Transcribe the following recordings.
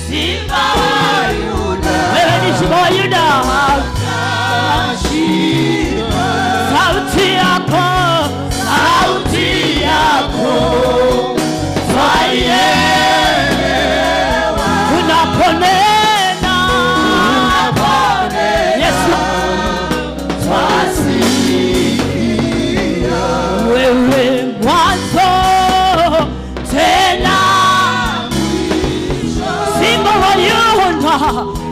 Simba wa Yuda, wewe ni Simba wa Yuda, sauti yako, sauti yako twaielewa, unaponena, Yesu twasikia, wewe mwanzo tena Simba wa Yuda,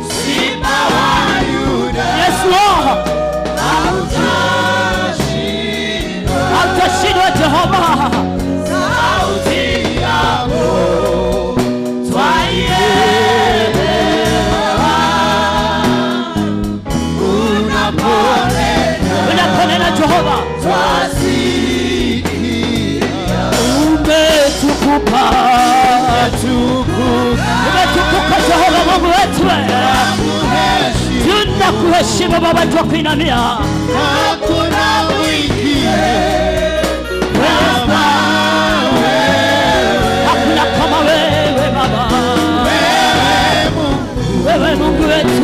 Simba wa Yuda, Yesu hautashindwa Jehova, sauti yako twaielewa, unaponena unaponena Jehova twasikia, umetukuka, umetukuka Jehova Mungu wetu, tunakuheshimu Baba, twakuinamia. Hakuna mwingine kama wewe, Hakuna kama wewe Baba, wewe Mungu wewe Mungu wetu,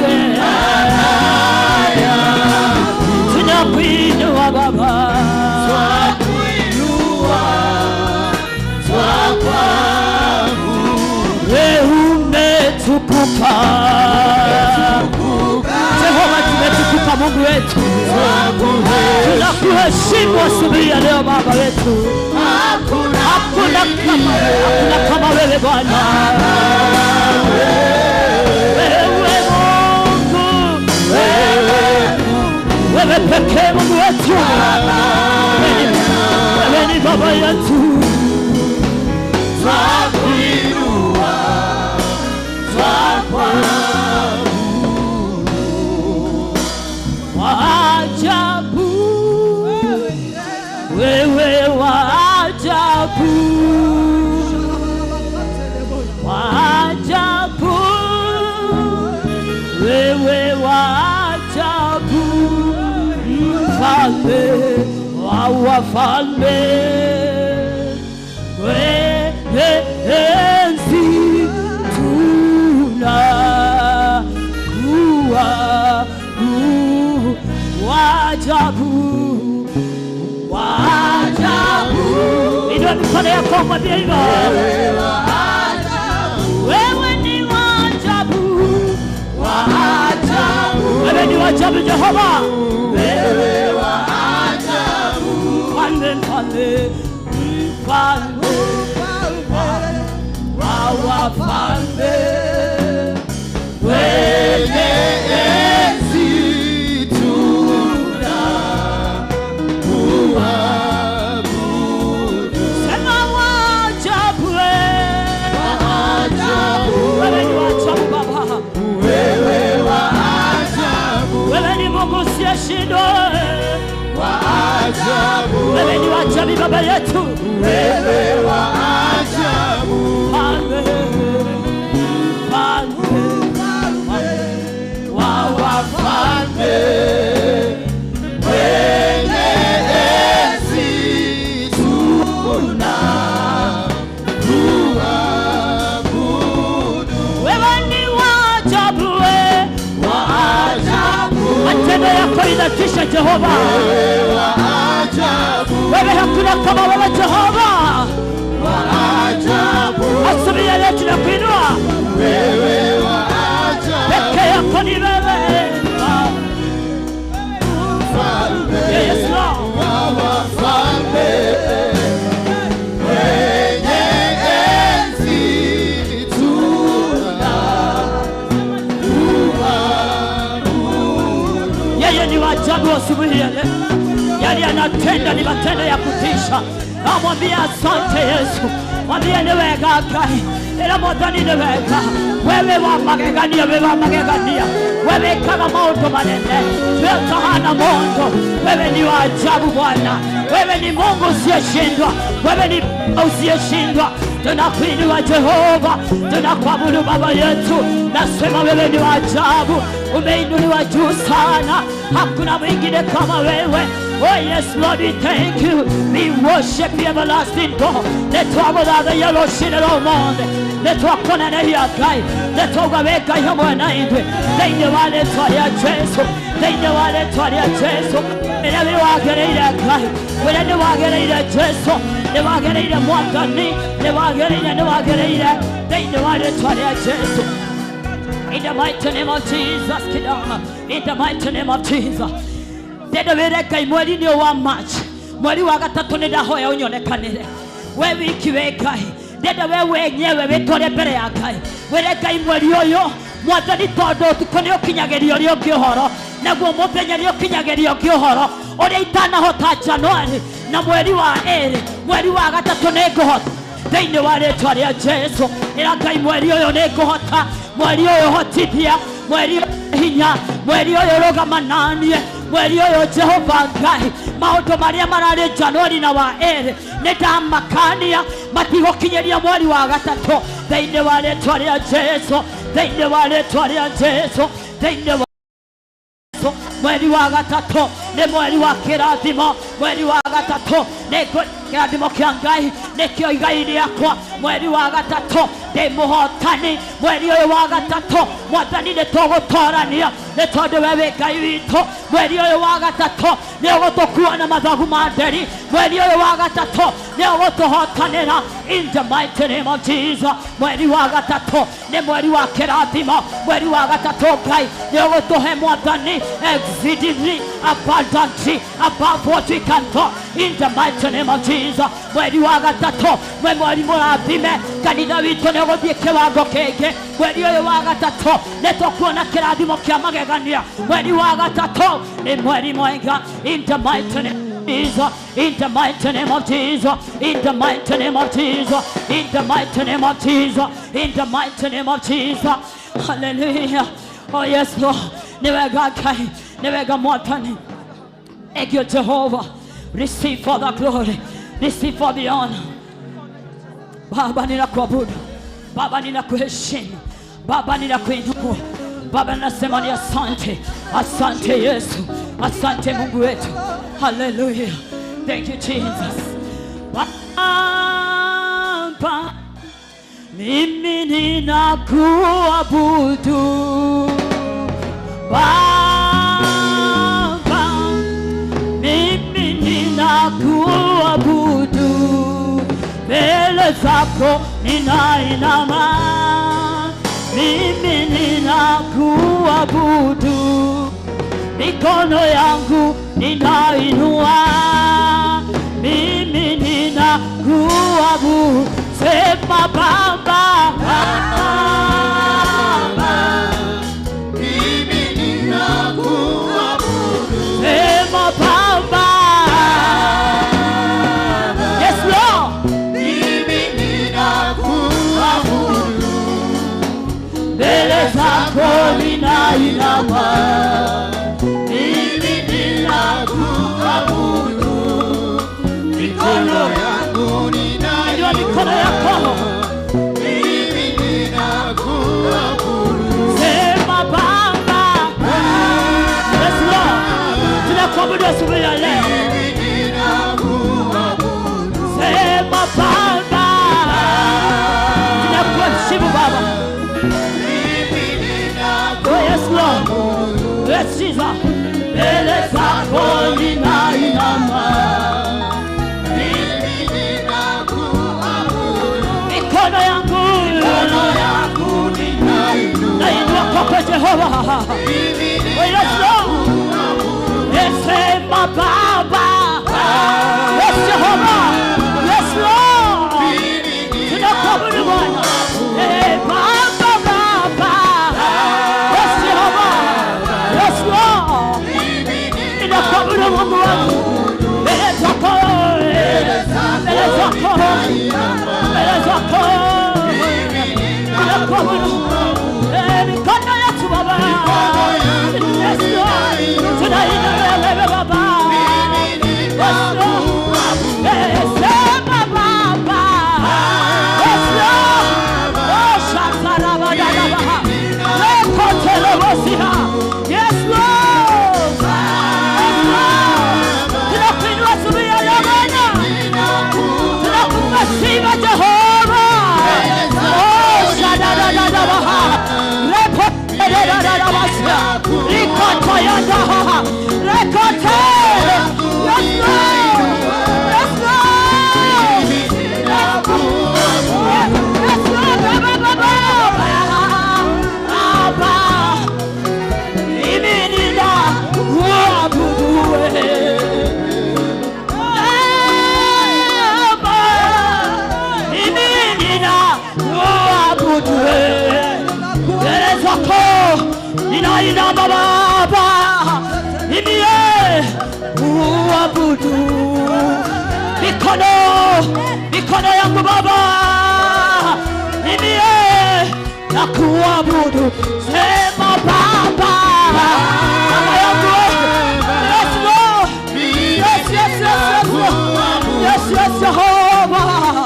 tunakuinua Baba, twakuinua, twakuabudu. Wewe umetukuka Jehova, tumetukuka Mungu wetu, tunakuheshimu asubuhi ya leo Baba wetu. Hakuna Hakuna kama, hakuna kama wewe Bwana. Wewe Mungu, wewe pekee Mungu wetu, wewe ni Baba yetu. Twakuinua, twakuabudu. Wa ajabu, wewe wa ajabu, wa ajabu, wewe wa ajabu, mfalme wa wafalme, mwenye enzi tunakuabudu. Wa ajabu, wa ajabu. Inua mikono yako mwambie hivyo. Wewe ni wa ajabu, Wa ajabu, wewe ni wa ajabu Jehova. Wewe wa ajabu, Mfalme, mfalme, mfalme wa wafalme, mwenye enzi tunakuabudu. Sema wa ajabu Ajabu, wewe ni wa ajabu Baba, wewe wa ajabu, wewe ni Mungu usiyeshindwa, wa ajabu, wewe ni wa ajabu Baba yetu, wewe wa ajabu, mfalme, mfalme wa wafalme, mwenye enzi tunakuabudu. Wewe ni wa ajabu, Wa ajabu, matendo yako inatisha Jehova, wewe wa ajabu, wewe hakuna kama wewe Jehova. Wa ajabu, Asubuhi ya leo tunakuinua, wewe wa ajabu, peke yako ni wewe. Mfalme Yes, Lord. wa wafalme, mwenye enzi tunakuabudu. Yeye ni wa ajabu asubuhi ya leo, yale anatenda ni matendo ya kutisha. Namwambia asante Yesu, mwambie ni wega Ngai, ĩra Mwathani nĩ wega, wewe wa magegania, wewe wa magegania, wewe ĩkaga maũndũ manene, wewe utahana mondo, wewe ni wa ajabu Bwana, wewe ni Mungu usiyeshindwa, wewe ni usiyeshindwa. Tunakuinua Jehova, tunakuabudu Baba yetu, nasema wewe ni wa ajabu, umeinuliwa juu sana, hakuna mwingine kama wewe. Oh yes, Lord, we thank you. We worship the everlasting God. Nĩtwagũthathaiya rũcinĩ rwa ũmũthĩ. Nĩtwakũnenehia Ngai. Nĩtwauga wĩ Ngai hamwe na ithuĩ. Thĩinĩ wa rĩtwa rĩa Jesũ. Thĩinĩ wa rĩtwa rĩa Jesũ. Rĩrĩa wĩ wagĩrĩire Ngai. Wĩrĩa nĩ wagĩrĩire Jesũ. Nĩ wagĩrĩire Mwathani. Nĩ wagĩrĩire, nĩ wagĩrĩire. Thĩinĩ wa rĩtwa rĩa Jesũ. In the mighty name of Jesus, Kidama. In the mighty name of Jesus. Ndenda wĩre Ngai mweri-inĩ ũyũ wa March, mweri wa gatatũ nĩ ndahoya ũnyonekanĩre. We wiki wĩ Ngai, ndenda we wenyewe wĩtware mbere ya Ngai. Wĩre Ngai mweri ũyũ, Mwathani tondũ ũtukũ nĩ ũkinyagĩria ũrĩa ũngĩ ũhoro, naguo mũthenya nĩ ũkinyagĩria ũngĩ ũhoro, ũrĩa itanahota Januari na mweri wa ĩrĩ, mweri wa gatatũ nĩ ngũhota. Thĩinĩ wa rĩtwa rĩa Jesu, ĩra Ngai mweri ũyũ nĩ ngũhota, mweri ũyũ hotithia, mweri ũyũ hinya, mweri ũyũ rũgama naniĩ, mweri ũyũ Jehova Ngai, maũndũ marĩa mararĩ Januari na wa ĩrĩ nĩ ndamakania matigũkinyĩria mweri wa gatatũ. Thĩinĩ wa rĩtwa rĩa Jesu, thĩinĩ wa rĩtwa rĩa Jesu, thĩinĩ wa mweri wa gatatũ nĩ mweri wa kĩrathimo, mweri wa gatatũ nĩ kĩrathimo kĩa Ngai nĩkĩo igai rĩakwa, mweri wa gatatũ ndĩ mũhotani, mweri ũyũ wa gatatũ Mwathani nĩ tũgũtorania nĩ tondũ we wĩ Ngai witũ, mweri ũyũ wa gatatũ nĩ ũgũtũkua na mathagu ma nderi, mweri ũyũ wa gatatũ nĩ ũgũtũhotanĩra. In the mighty name of Jesus, mweri wa gatatũ nĩ mweri wa kĩrathimo, mweri wa gatatũ Ngai nĩ ũgũtũhe Mwathani exceedingly abundantly above what we can thought. In the mighty name of Jesus, mweri wa gatatũ nĩ mweri mũrathime, kanitha witũ nĩ ũgũthiĩ kĩwango kĩngĩ. Mweri ũyũ wa gatatũ nĩ tũkuona kĩrathimo kĩa magegania. Mweri wa gatatũ nĩ mweri mwega. In the mighty name of Jesus, in the mighty name of Jesus, in the mighty name of Jesus, in the mighty name of Jesus, in the mighty name of Jesus. Hallelujah. Oh yes, Lord. Nĩ wega Ngai, nĩ wega Mwathani. Thank you, Jehovah. Receive for the glory. Receive for the honor. Baba, ninakuabudu. Baba, ninakuheshimu. Baba, ninakuinua. Baba, ninasema ni asante. Asante Yesu. Asante Mungu wetu. Hallelujah. Thank you, Jesus. Baba, mimi ninakuabudu. Baba, mimi ninakuabudu. Mbele zako ninainama, mimi ninakuabudu. Mikono yangu ninainua, mimi ninakuabudu. Sema Baba, Baba, Mimi ninakuabudu. Sema Baba. Yes, Lord. Mimi ninakuabudu. Mbele zako ninainama, Mimi ninakuabudu. Mikono yangu inua ninainua. mikono yako. Mimi ninakuabudu. Sema Baba. Yes, Lord. Tunakuabudu asubuhi ya leo. Mimi ninakuabudu. Sema Baba. Tunakuheshimu Baba. Mimi Oh, yes, Lord. ninakuabudu. Yes, Jesus. Mbele zako ninainama, Mimi ninakuabudu. mikono yangu Mikono yangu ninainua. nainua kwako Jehova. Mimi Oh, yes, Lord. ninakuabudu. Sema Baba. Yes, Jehova. Yes, Lord. Mimi Tunakuabudu Bwana. Eh, Baba, Baba. Yes, Jehova. Yes, Lord. Ninakuabudu Mungu wangu. Mbele zako, mbele zako, mbele zako. Ninakuabudu. Eh, mikono yetu Baba. Yes, Lord. Tunainua wewe Baba. Yes, Lord. Eh, sema Baba. Yes, Lord. Oh, shatarabadadabaha. Lekotelobosiha. Yes, Lord. Yes, Lord. Rararabasya. Rikatayanda. Rekote. Yes, Lord. Yes, Lord. Yes, Lord. Baba, baba. Baba. Mimi ninakuabudu wewe. Baba, mimi ninakuabudu wewe. Mbele zako ninainama Baba, mimi kuabudu. Mikono, mikono yangu Baba, mimi nakuabudu. Sema Baba, Baba yangu. Yes, Lord. Yes, yes, yes, yes, Lord. Yes, yes, Jehovah.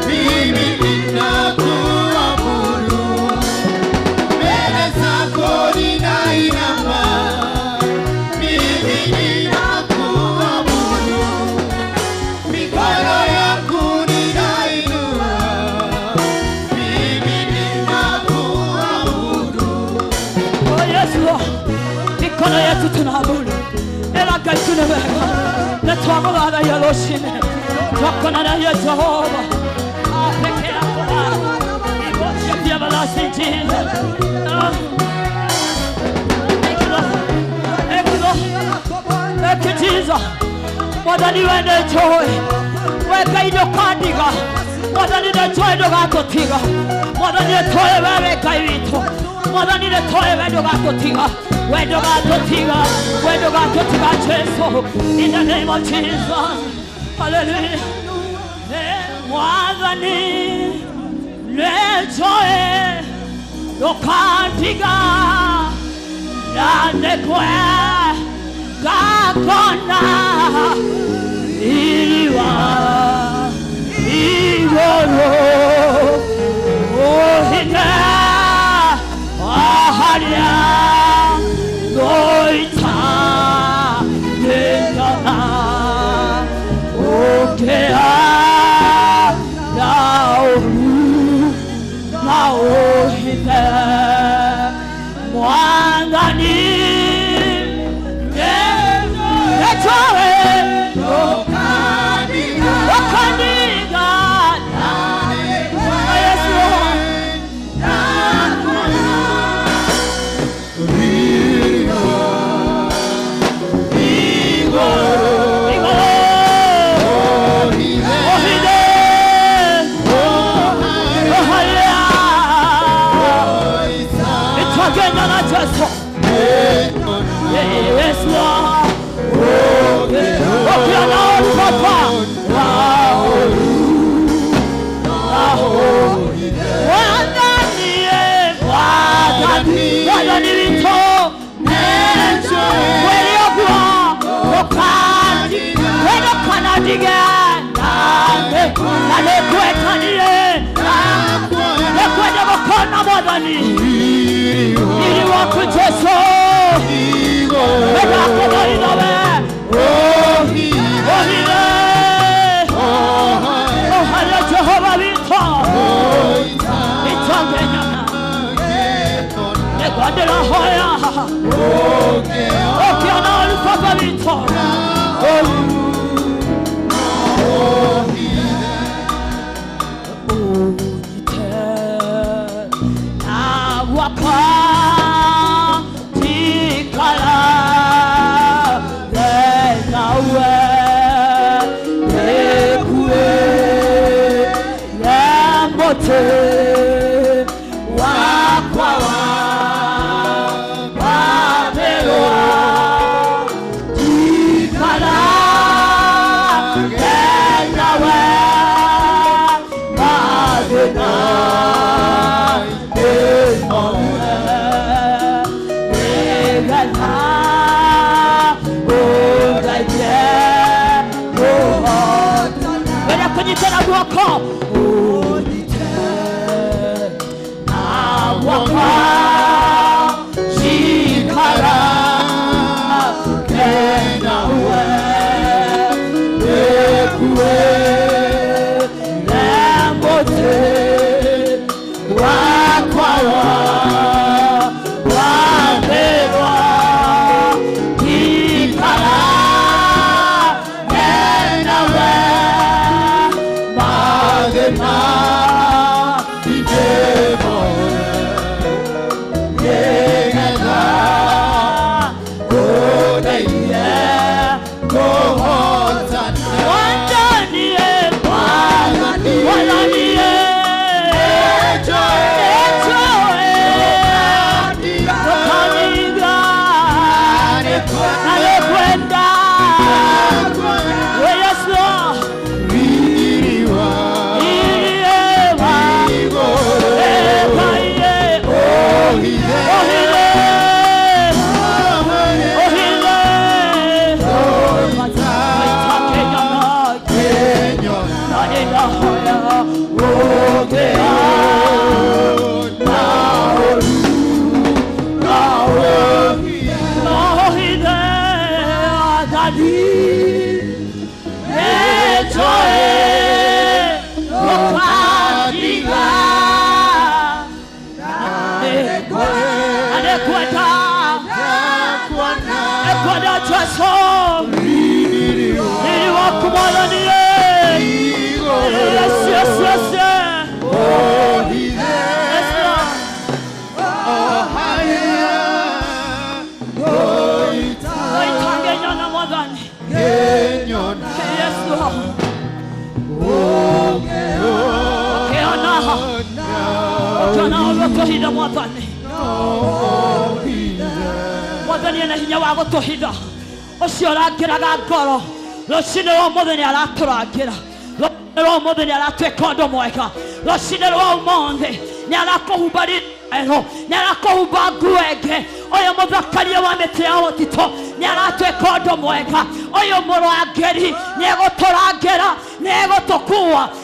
Mimi ninakuabudu, mbele zako ninainama. Mimi ninakuabudu, mikono yangu ninainua. Mimi ninakuabudu. Oh, yes, Lord. Mikono yetu tunaabudu. Ela gatuneweka. Netwamulala yaloshine. Twakona na ye Jehova. Ah, peke yako Baba. We worship the everlasting Jesus. Ah. Thank you, Lord. Thank you, Lord. Thank you, Jesus. Mwathani we nĩ njũĩ we Ngai ndũkandiga Mwathani nĩ njũĩ ndũgatũtiga Mwathani nĩ tũĩ we wĩ Ngai witũ Mwathani nĩ tũĩ we ndũgatũtiga we ndũgatũtiga we ndũgatũtiga Jesu in the name of Jesus, hallelujah. Eh, Mwathani nĩ njũĩ ndũkandiga na nĩkwe ngakona iriwa igũrũ ũhithe aharĩa ngoita nĩngana ũkĩa na ũru na ũhithe Mwathani nĩnjũĩ ndũkandiga Yesu. Igũrũ ũhithe aharĩa itwagenda na Jesu. Yes, Lord. Ukiona papa. Mwathani, Mwathani, Mwathani witũ kweli ũguo ndũkandige we ndũkanandige na nĩngwetanire nĩkwenda gũkona Mwathani ili waku Jesu ndakũthaitha we ũhithe ũharĩa Jehova witũ itwangenyana nĩngwandĩrahoya ũkĩona ũru baba witũ. Ũnyite na gwakwa tikara nawe nĩkuĩ na mũtĩ wakwa wa wambĩrwo tikara nawe mathĩna nĩgetha ũndeithie kũhota. Wenda kũnyitana guoko ũnyite na guoko cikara nawe nĩkuĩ na mũtĩ.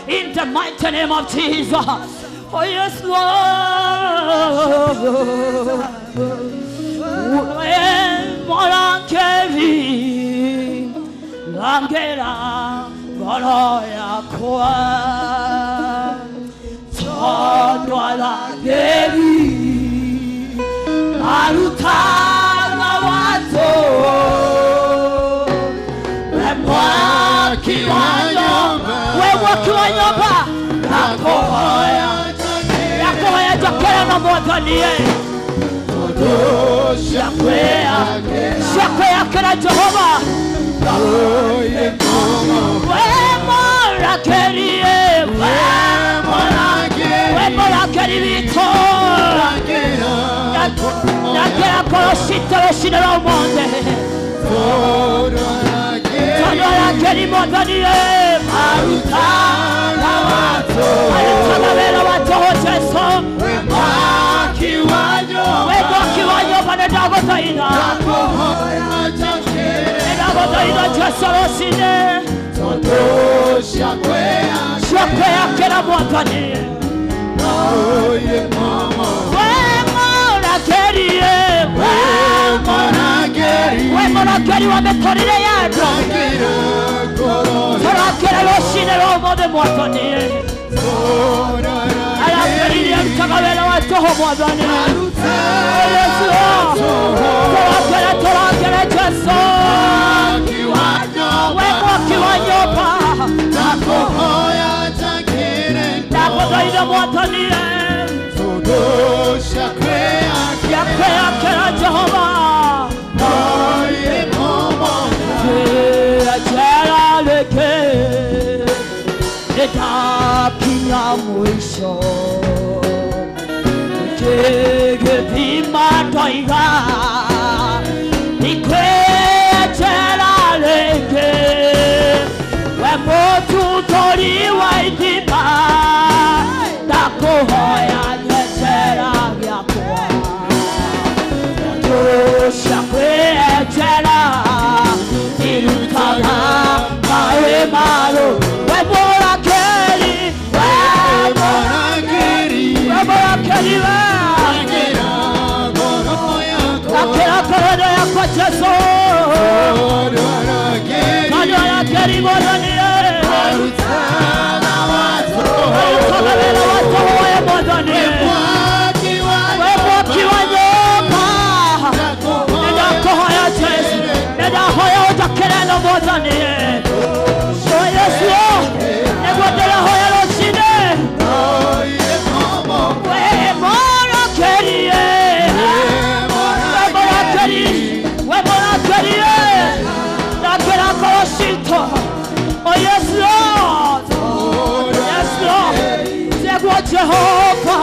In the mighty name of Jesus. Oh yes, Lord. Neguo Jehova,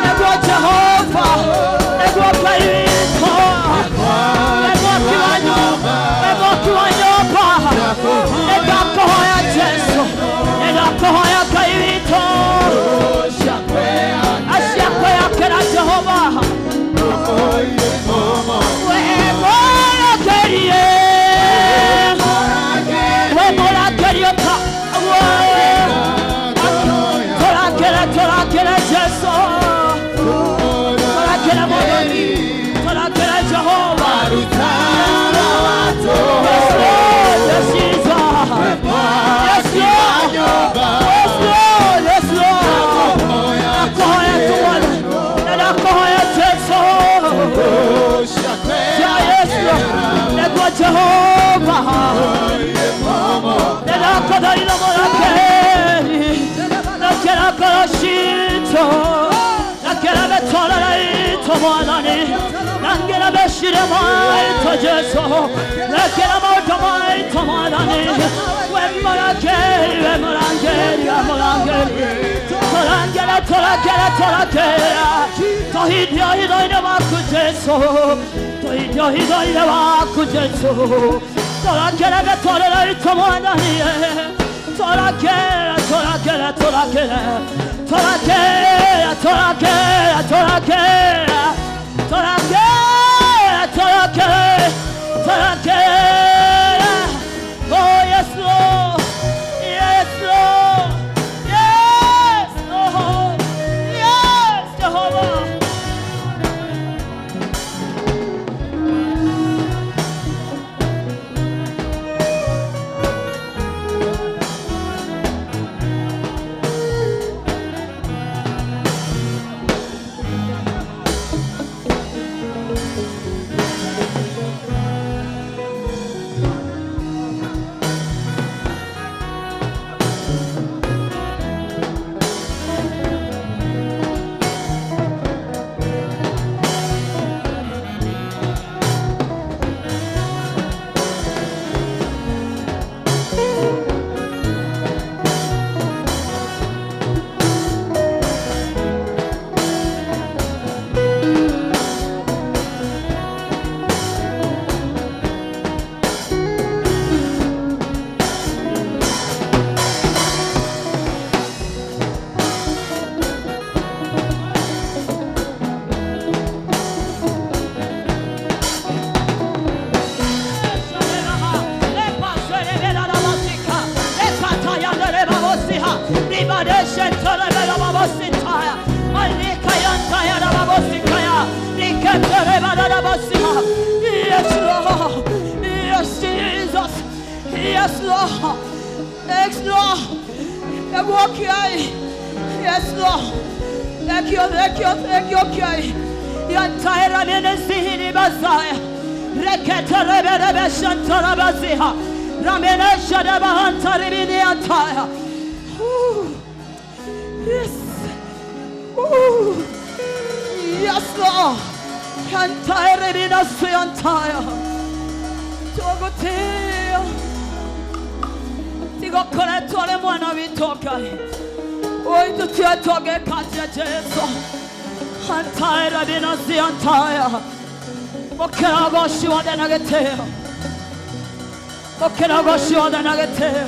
neguo Jehova, neguo Ngai witũ, neguo kiwanyo, neguo kiwanyoba, nĩndakũhoya Jesu, nĩndakũhoya Ngai witũ, aciakwĩyakĩra Jehova, we mũrakerie, we mũrakerie ta we tũrakĩre Jesu, tũrakĩre Mwathani, tũrakĩre Jehova. Yes, Lord, yes, Jesus. Yes, Lord. Yes, Lord, yes, Lord. Nakuhoya tu Bwana, na nakuhoya Jesu. Ja, Yesu, neguo Jehova. Nĩndakũthaitha mũrakeri, nakĩra ngoro citũ, nakĩra mĩtũrĩre itũ Mwathani, nakĩra meciria maitũ Jesu, nakĩra maũndũ maitũ Mwathani, we mũrakeri, we mũrangĩri, we mũrangĩri, tũrangĩra, tũrangĩra, tũrangĩra, tũhithio hitho-inĩ waku Jesu, tũhithio hitho-inĩ waku Jesu, tũrangĩra mĩtũrĩre itũ Mwathani, tũrangĩra, tũrangĩra, tũrangĩra, tũrangĩra, tũrangĩra, tũrangĩra, tũrangĩra, tũrangĩra, tũrangĩra. Oh yes Lord, yes Lord, yes Lord, yes Jehovah. Yes, Lord. Yes, Jesus. Yes, Lord. Yes, Lord. Yes, Lord. Thank you, thank you, thank you, okay. Yantaira menezihini bazaya. Rekete rebe rebe shantara baziha. Ramene shadaba hantaribini yantaya. Yes. Ooh. Yes, Lord. Yantaira binasu yantaya. Togoteo. Tigokore tore mwana witokai. Oi tutiotoge katia Jesu. Hantaira binasu yantaya. Mokerago shiwadenageteo. Mokerago shiwadenageteo.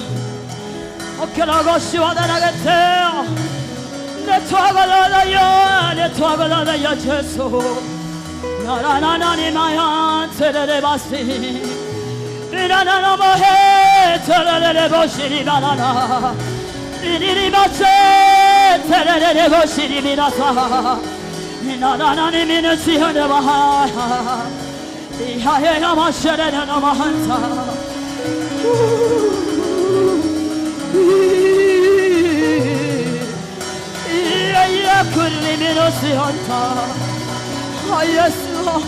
Mokerago shiwadenageteo. Netwagalaya, netwagalaya Jesu. Naranani mayan terere basi. Inanana mohe terere boshiri banana. Iniri base terere boshiri minasa. Inanani minusihane baha. Ihaye namashere namahanta. Oh, yes, Lord.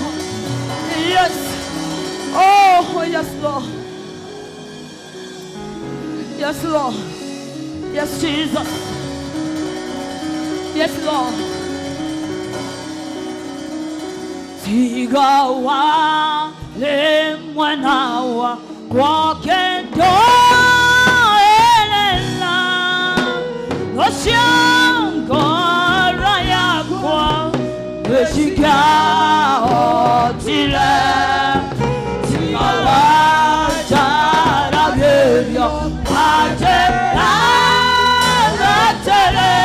Yes. Oh, yes, Lord. Yes, Lord. Yes, Jesus. Yes, Lord. Tigawa le mwanawa kwa kendo elela. Ocean. Wĩcikahotire tigawanjaragĩrio anjĩragatĩrĩ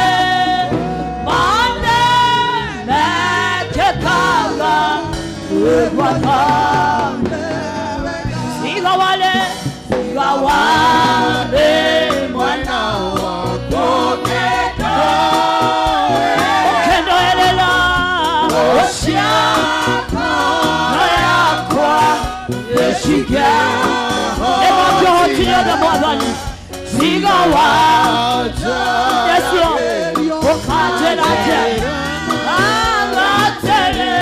mane mekĩkaga wĩgwakane sigawale sigawale mwana ukendoelela yakwa yeshike emakohotinyothe mwathani sigawa Yesu ukajerate agatere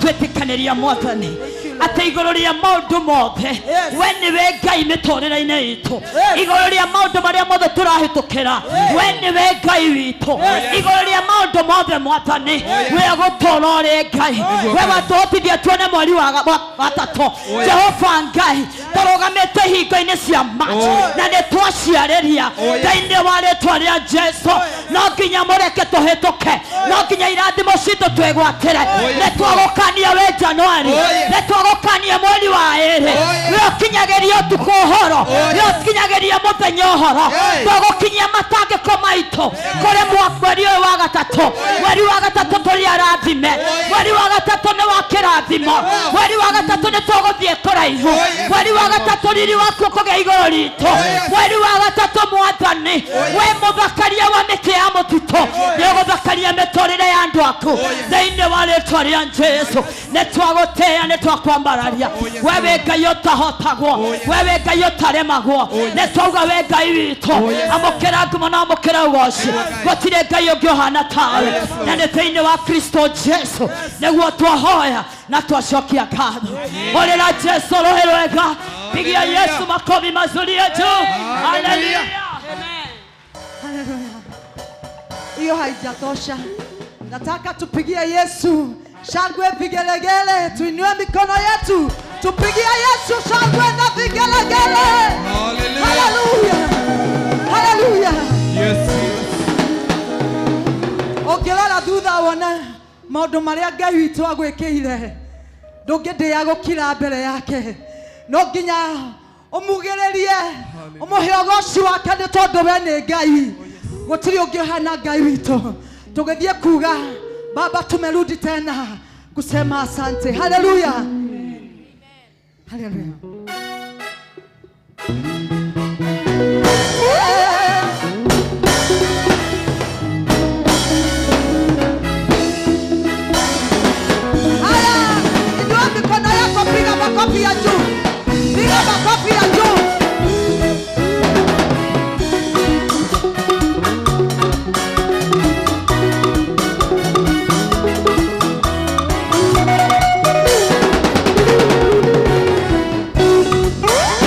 Twetikanĩria mwathani atĩ igũrũ rĩa maũndũ mothe we nĩwe Ngai mĩtũrĩre-inĩ itũ, igũrũ rĩa maũndũ marĩa mothe tũrahĩtũkĩra we nĩwe Ngai witũ, igũrũ rĩa maũndũ mothe mwathani we gũtũũra ũrĩ Ngai, we watũhotithia tuone mweri wa gatatũ. Jehova Ngai tũrũgamĩte ihingo-inĩ cia March na nĩ twaciarĩria thĩinĩ wa rĩtwa rĩa Jesu, no nginya mũreke tũhĩtũke, no nginya irathimo citũ twĩgwatĩre. Nĩ twagũkania we Januari, nĩ twagũkania mweri wa ĩrĩ, we ũkinyagĩria ũtukũ ũhoro, we ũkinyagĩria mũthenya ũhoro, twagũkinyia matangĩko maitũ kũrĩ mweri ũyũ wa gatatũ. Mweri wa gatatũ tũrĩ arathime, mweri wa gatatũ nĩ wa kĩrathimo, mweri wa gatatũ nĩ tũgũthiĩ kũraihu, mweri wa gatatũ riri waku ũkũgĩa igũrũ ritũ, mweri wa gatatũ mwathani we mũthakaria wa mĩtĩ ya mũtitũ nĩ ũgũthakaria mĩtũrĩre ya andũ aku. waku thĩinĩ wa rĩtwa rĩa Jesu. Nĩ twagũtĩĩa, nĩ twakwambararia. We wĩ Ngai ũtahotagwo, we wĩ Ngai ũtaremagwo. Nĩ twauga we Ngai witũ, amũkĩra ngumo na amũkĩra ũgoci. Gũtirĩ Ngai ũngĩ ũhana tawe, na nĩ thĩinĩ wa Kristo Jesu nĩguo twahoya na twacokia ngatho. Hũrĩra Jesu rũhĩ rwega, pigia Yesu makofi mazuri ya juu. Haleluya. Haleluya. Hiyo haijatosha. Nataka tupigie Yesu shangwe, vigelegele, tuinue mikono yetu, tupigie Yesu shangwe na vigelegele. Haleluya. Haleluya. Yes. Ũngĩrora thutha wone maũndũ marĩa Ngai witũ agwĩkĩire, ndũngĩndĩa gũkira mbere yake. No nginya ũmugĩrĩrie, ũmũhe ũgoci wake nĩ tondũ we nĩ Ngai. Gũtirĩ ũngĩ ũhana Ngai witũ. Tũgĩthiĩ kuga Baba, tumerudi tena kusema asante. Haleluya. Haleluya. Haya, inua mikono yako, piga makofi ya juu. Piga makofi ya juu.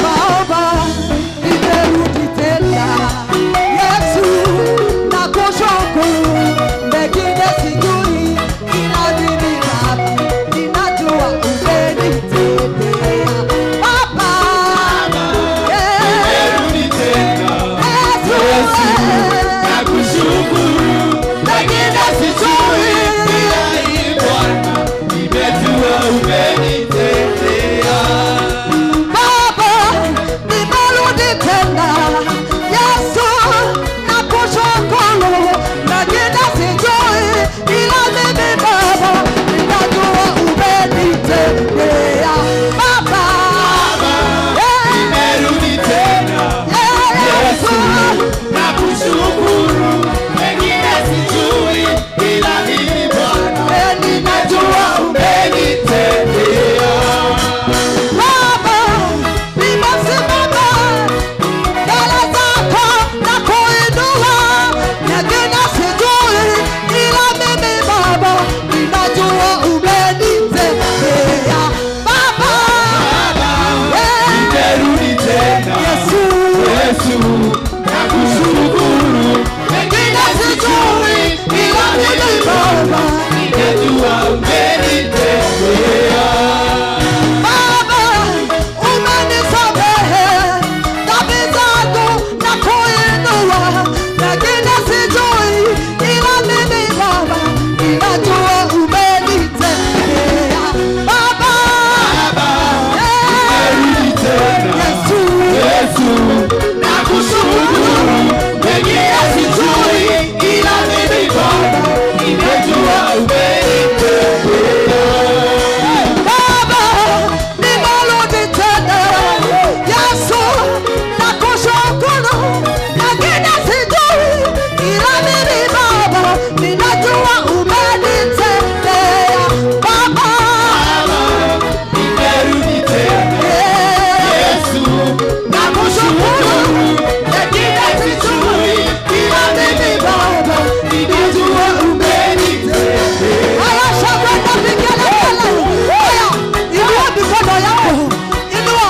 Baba, nimerudi tena. Yesu, nakushukuru. Mengine sijui, ila mimi Baba, ninajua umenitendea. Baba, Nimerudi tena. Yesu, Nakushukuru. Mengine sijui, ila hii Bwana, nimejua umenitendea. Baba, nimerudi tena. Yesu, nakushukuru. Mengine sijui, ila mimi Baba, ninajua umenitendea. Baba, Nimerudi tena. Yesu, Nakushukuru. Mengine sijui, ila mimi Bwana, ninajua umenitendea. Baba, nimesimama mbele zako na kuinua. Mengine sijui, ila mimi Baba, ninajua umenitendea. Baba, Nimerudi tena. Yesu, Yesu, nakushukuru. Mengine sijui, ila mimi Baba, ninajua umenitendea. Baba, umenisamehe dhambi zangu na kuinua. Mengine sijui, ila mimi Baba, ninajua umenitendea. Baba, Nimerudi tena. Yesu, Yesu, nakushukuru. Mengine sijui, ila mimi Baba, ninajua umenitendea. Baba, nimerudi tena. Yesu, nakushukuru. Mengine sijui, ila mimi Baba, ninajua umenitendea. Baba, Nimerudi tena. Yesu, nakushukuru. Mengine sijui, ila mimi Baba, ninajua umenitendea. Haya, shangwe na vigelegele. Haya, inua mikono yako. Inua.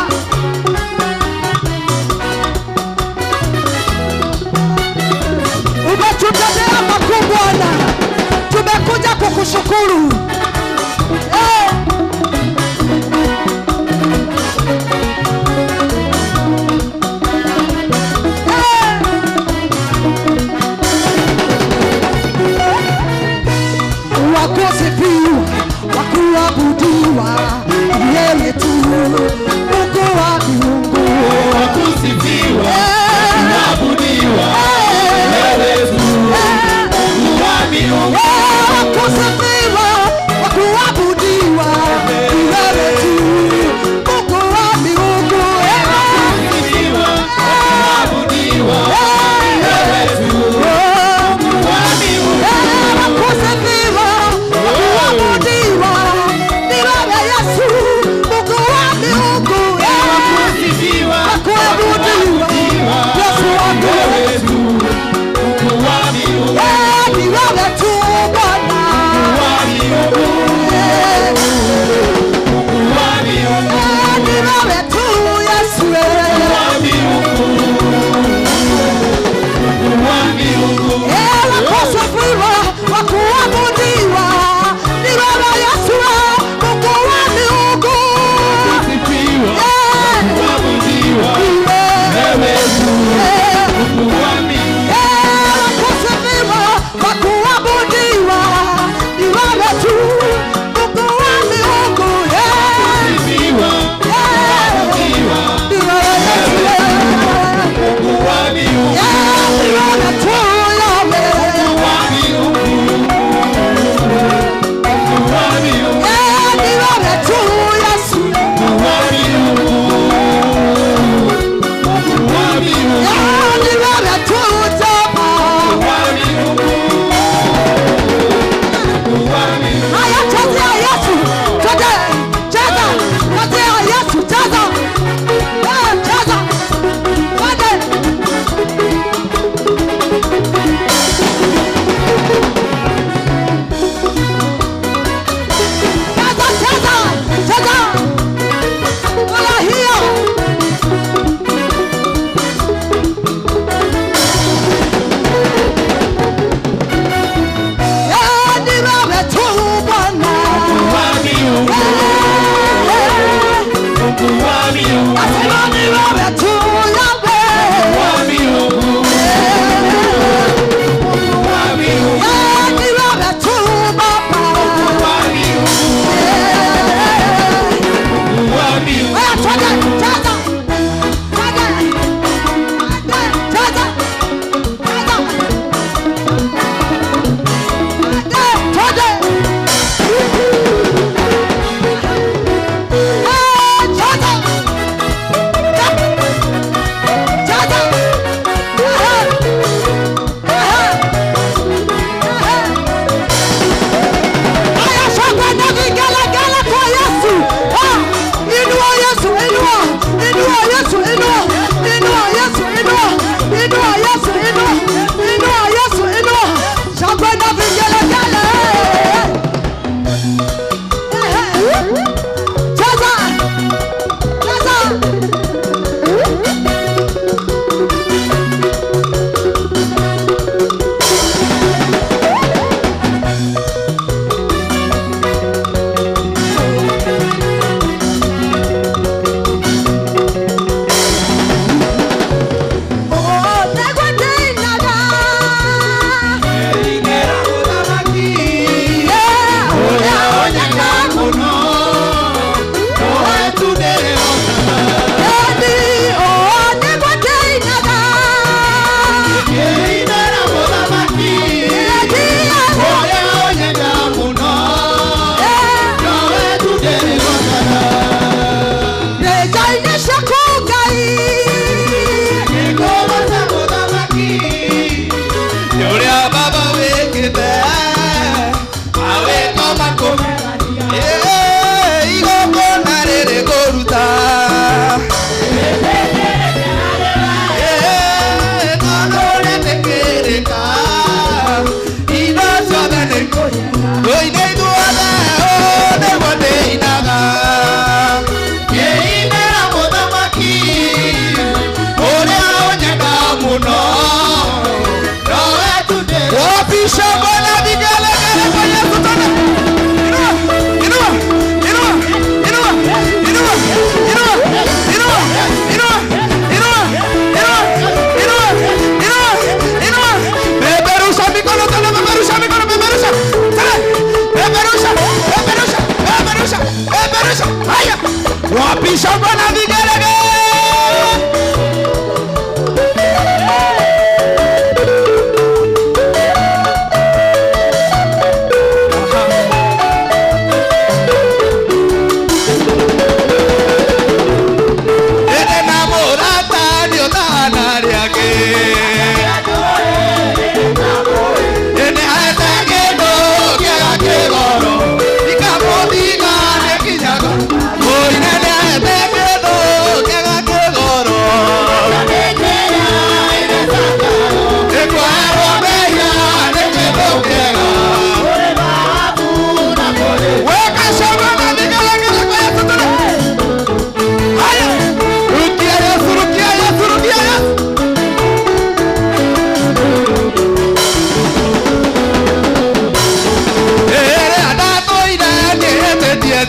Umetutendea makuu Bwana, tumekuja kukushukuru. Wakusifiwa, wakuabudiwa, yeye tu Mungu wa miungu. Wakusifiwa, kuabudiwa, wewe tu Mungu wa miungu. Wakusifiwa, wakuabudiwa, wewe tu Mungu wa miungu. Wakusifiwa, kuabudiwa, wewe tu Mungu wa miungu. Wakusifiwa, wa kuabudiwa ni wewe Yesu, Mungu wa miungu. Kuabudiwa, wewe tu, Mungu wa miungu. Wa kusifiwa, wa kuabudiwa ni wewe tu, Mungu wa miungu. Kusifiwa, kuabudiwa, Ni wewe Yesu, Mungu wa miungu. Ni wewe tu Yahweh. Mungu wa miungu. Mungu wa miungu. Ni wewe tu Yesu. Mungu wa miungu. Mungu wa miungu. Ni wewe tu Jehova. Mungu wa miungu. Mungu wa miungu. Haya, chezea Yesu. Twende, cheza, chezea Yesu, cheza. Cheza. Twende. Cheza, cheza, cheza. Furahia. Ni wewe tu Bwana. Mungu wa miungu. Mungu wa miungu. Nasema ni wewe tu Yahweh. Mungu wa miungu. Mungu wa miungu. Ni wewe tu Baba. Mungu wa miungu. Mungu wa miungu. Haya, twende, cheza. Twende. Twende, cheza. Cheza. Twende, twende. Cheza. Cheza. Ehe. Ehe. Ehe. Haya, shangwe na vigelegele kwa Yesu. Inua Yesu, inua. Inua Yesu, inua. Inua Yesu, inua. Inua Yesu, inua. Inua Yesu, inua. Shangwe na vigelegele. Ehe. Cheza. Cheza. Oh, negwa ndinaga. Inera mũthamaki. Yeah. Ũrĩa onyeka mũno. Nowe tu ndĩrĩhokaga. Eni, oh, negwa ndinaga. Inera mũthamaki. Yeah. Ũrĩa onyeka mũno. Nowe tu ndĩrĩhokaga. Ndeja-inĩ ciaku Ngai. Ngĩkũgooca mũthamaki. Nĩ ũrĩa baba wĩkĩte. Mawĩko makũmeragia. Igongona rĩrĩ ngũruta. Tondũ nĩtĩkĩrĩka. Indo ciothe nĩ tũine ithuothe, ũũ nĩguo ndĩinaga. Ngĩinĩra mũthamaki, ũrĩa ũnyenda mũno. Nowe tu ndĩ- Wapisha Bwana vigelegele kwa Yesu tena. Inua, inua, inua, inua, inua, inua, inua, inua, inua, inua, inua, inua, inua. Peperusha mikono tena, peperusha mikono, peperusha. Tena. Peperusha, peperusha, peperusha, peperusha. Haya. Wapisha Bwana vigelegele.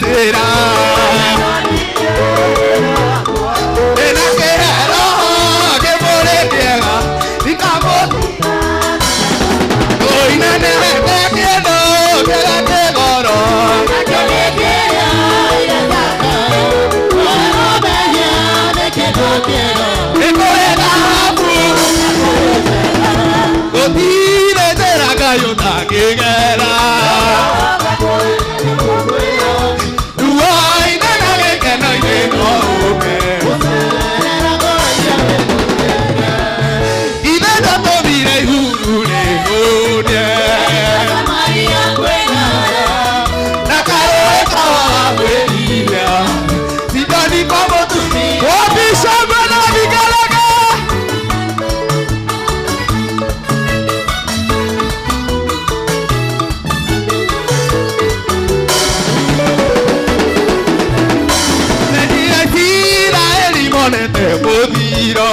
njĩra. Ndĩna kĩhero kĩbũrĩ kĩega ikamũ Koinanehete kĩndũ kĩega kĩgoro. Nĩkũrĩ thahabu gũtirĩ njĩra Ngai ũtangĩgera. Ruo-inĩ na gĩkeno-inĩ no ũke. Ithe ndatũmire ihuru rĩhũnie. Na karũĩ kawa wa mwĩrire. Sidoni kwa mũtumia. Wapi shangwe na vigelegele? Nĩ Isiraeli monete mũthiro.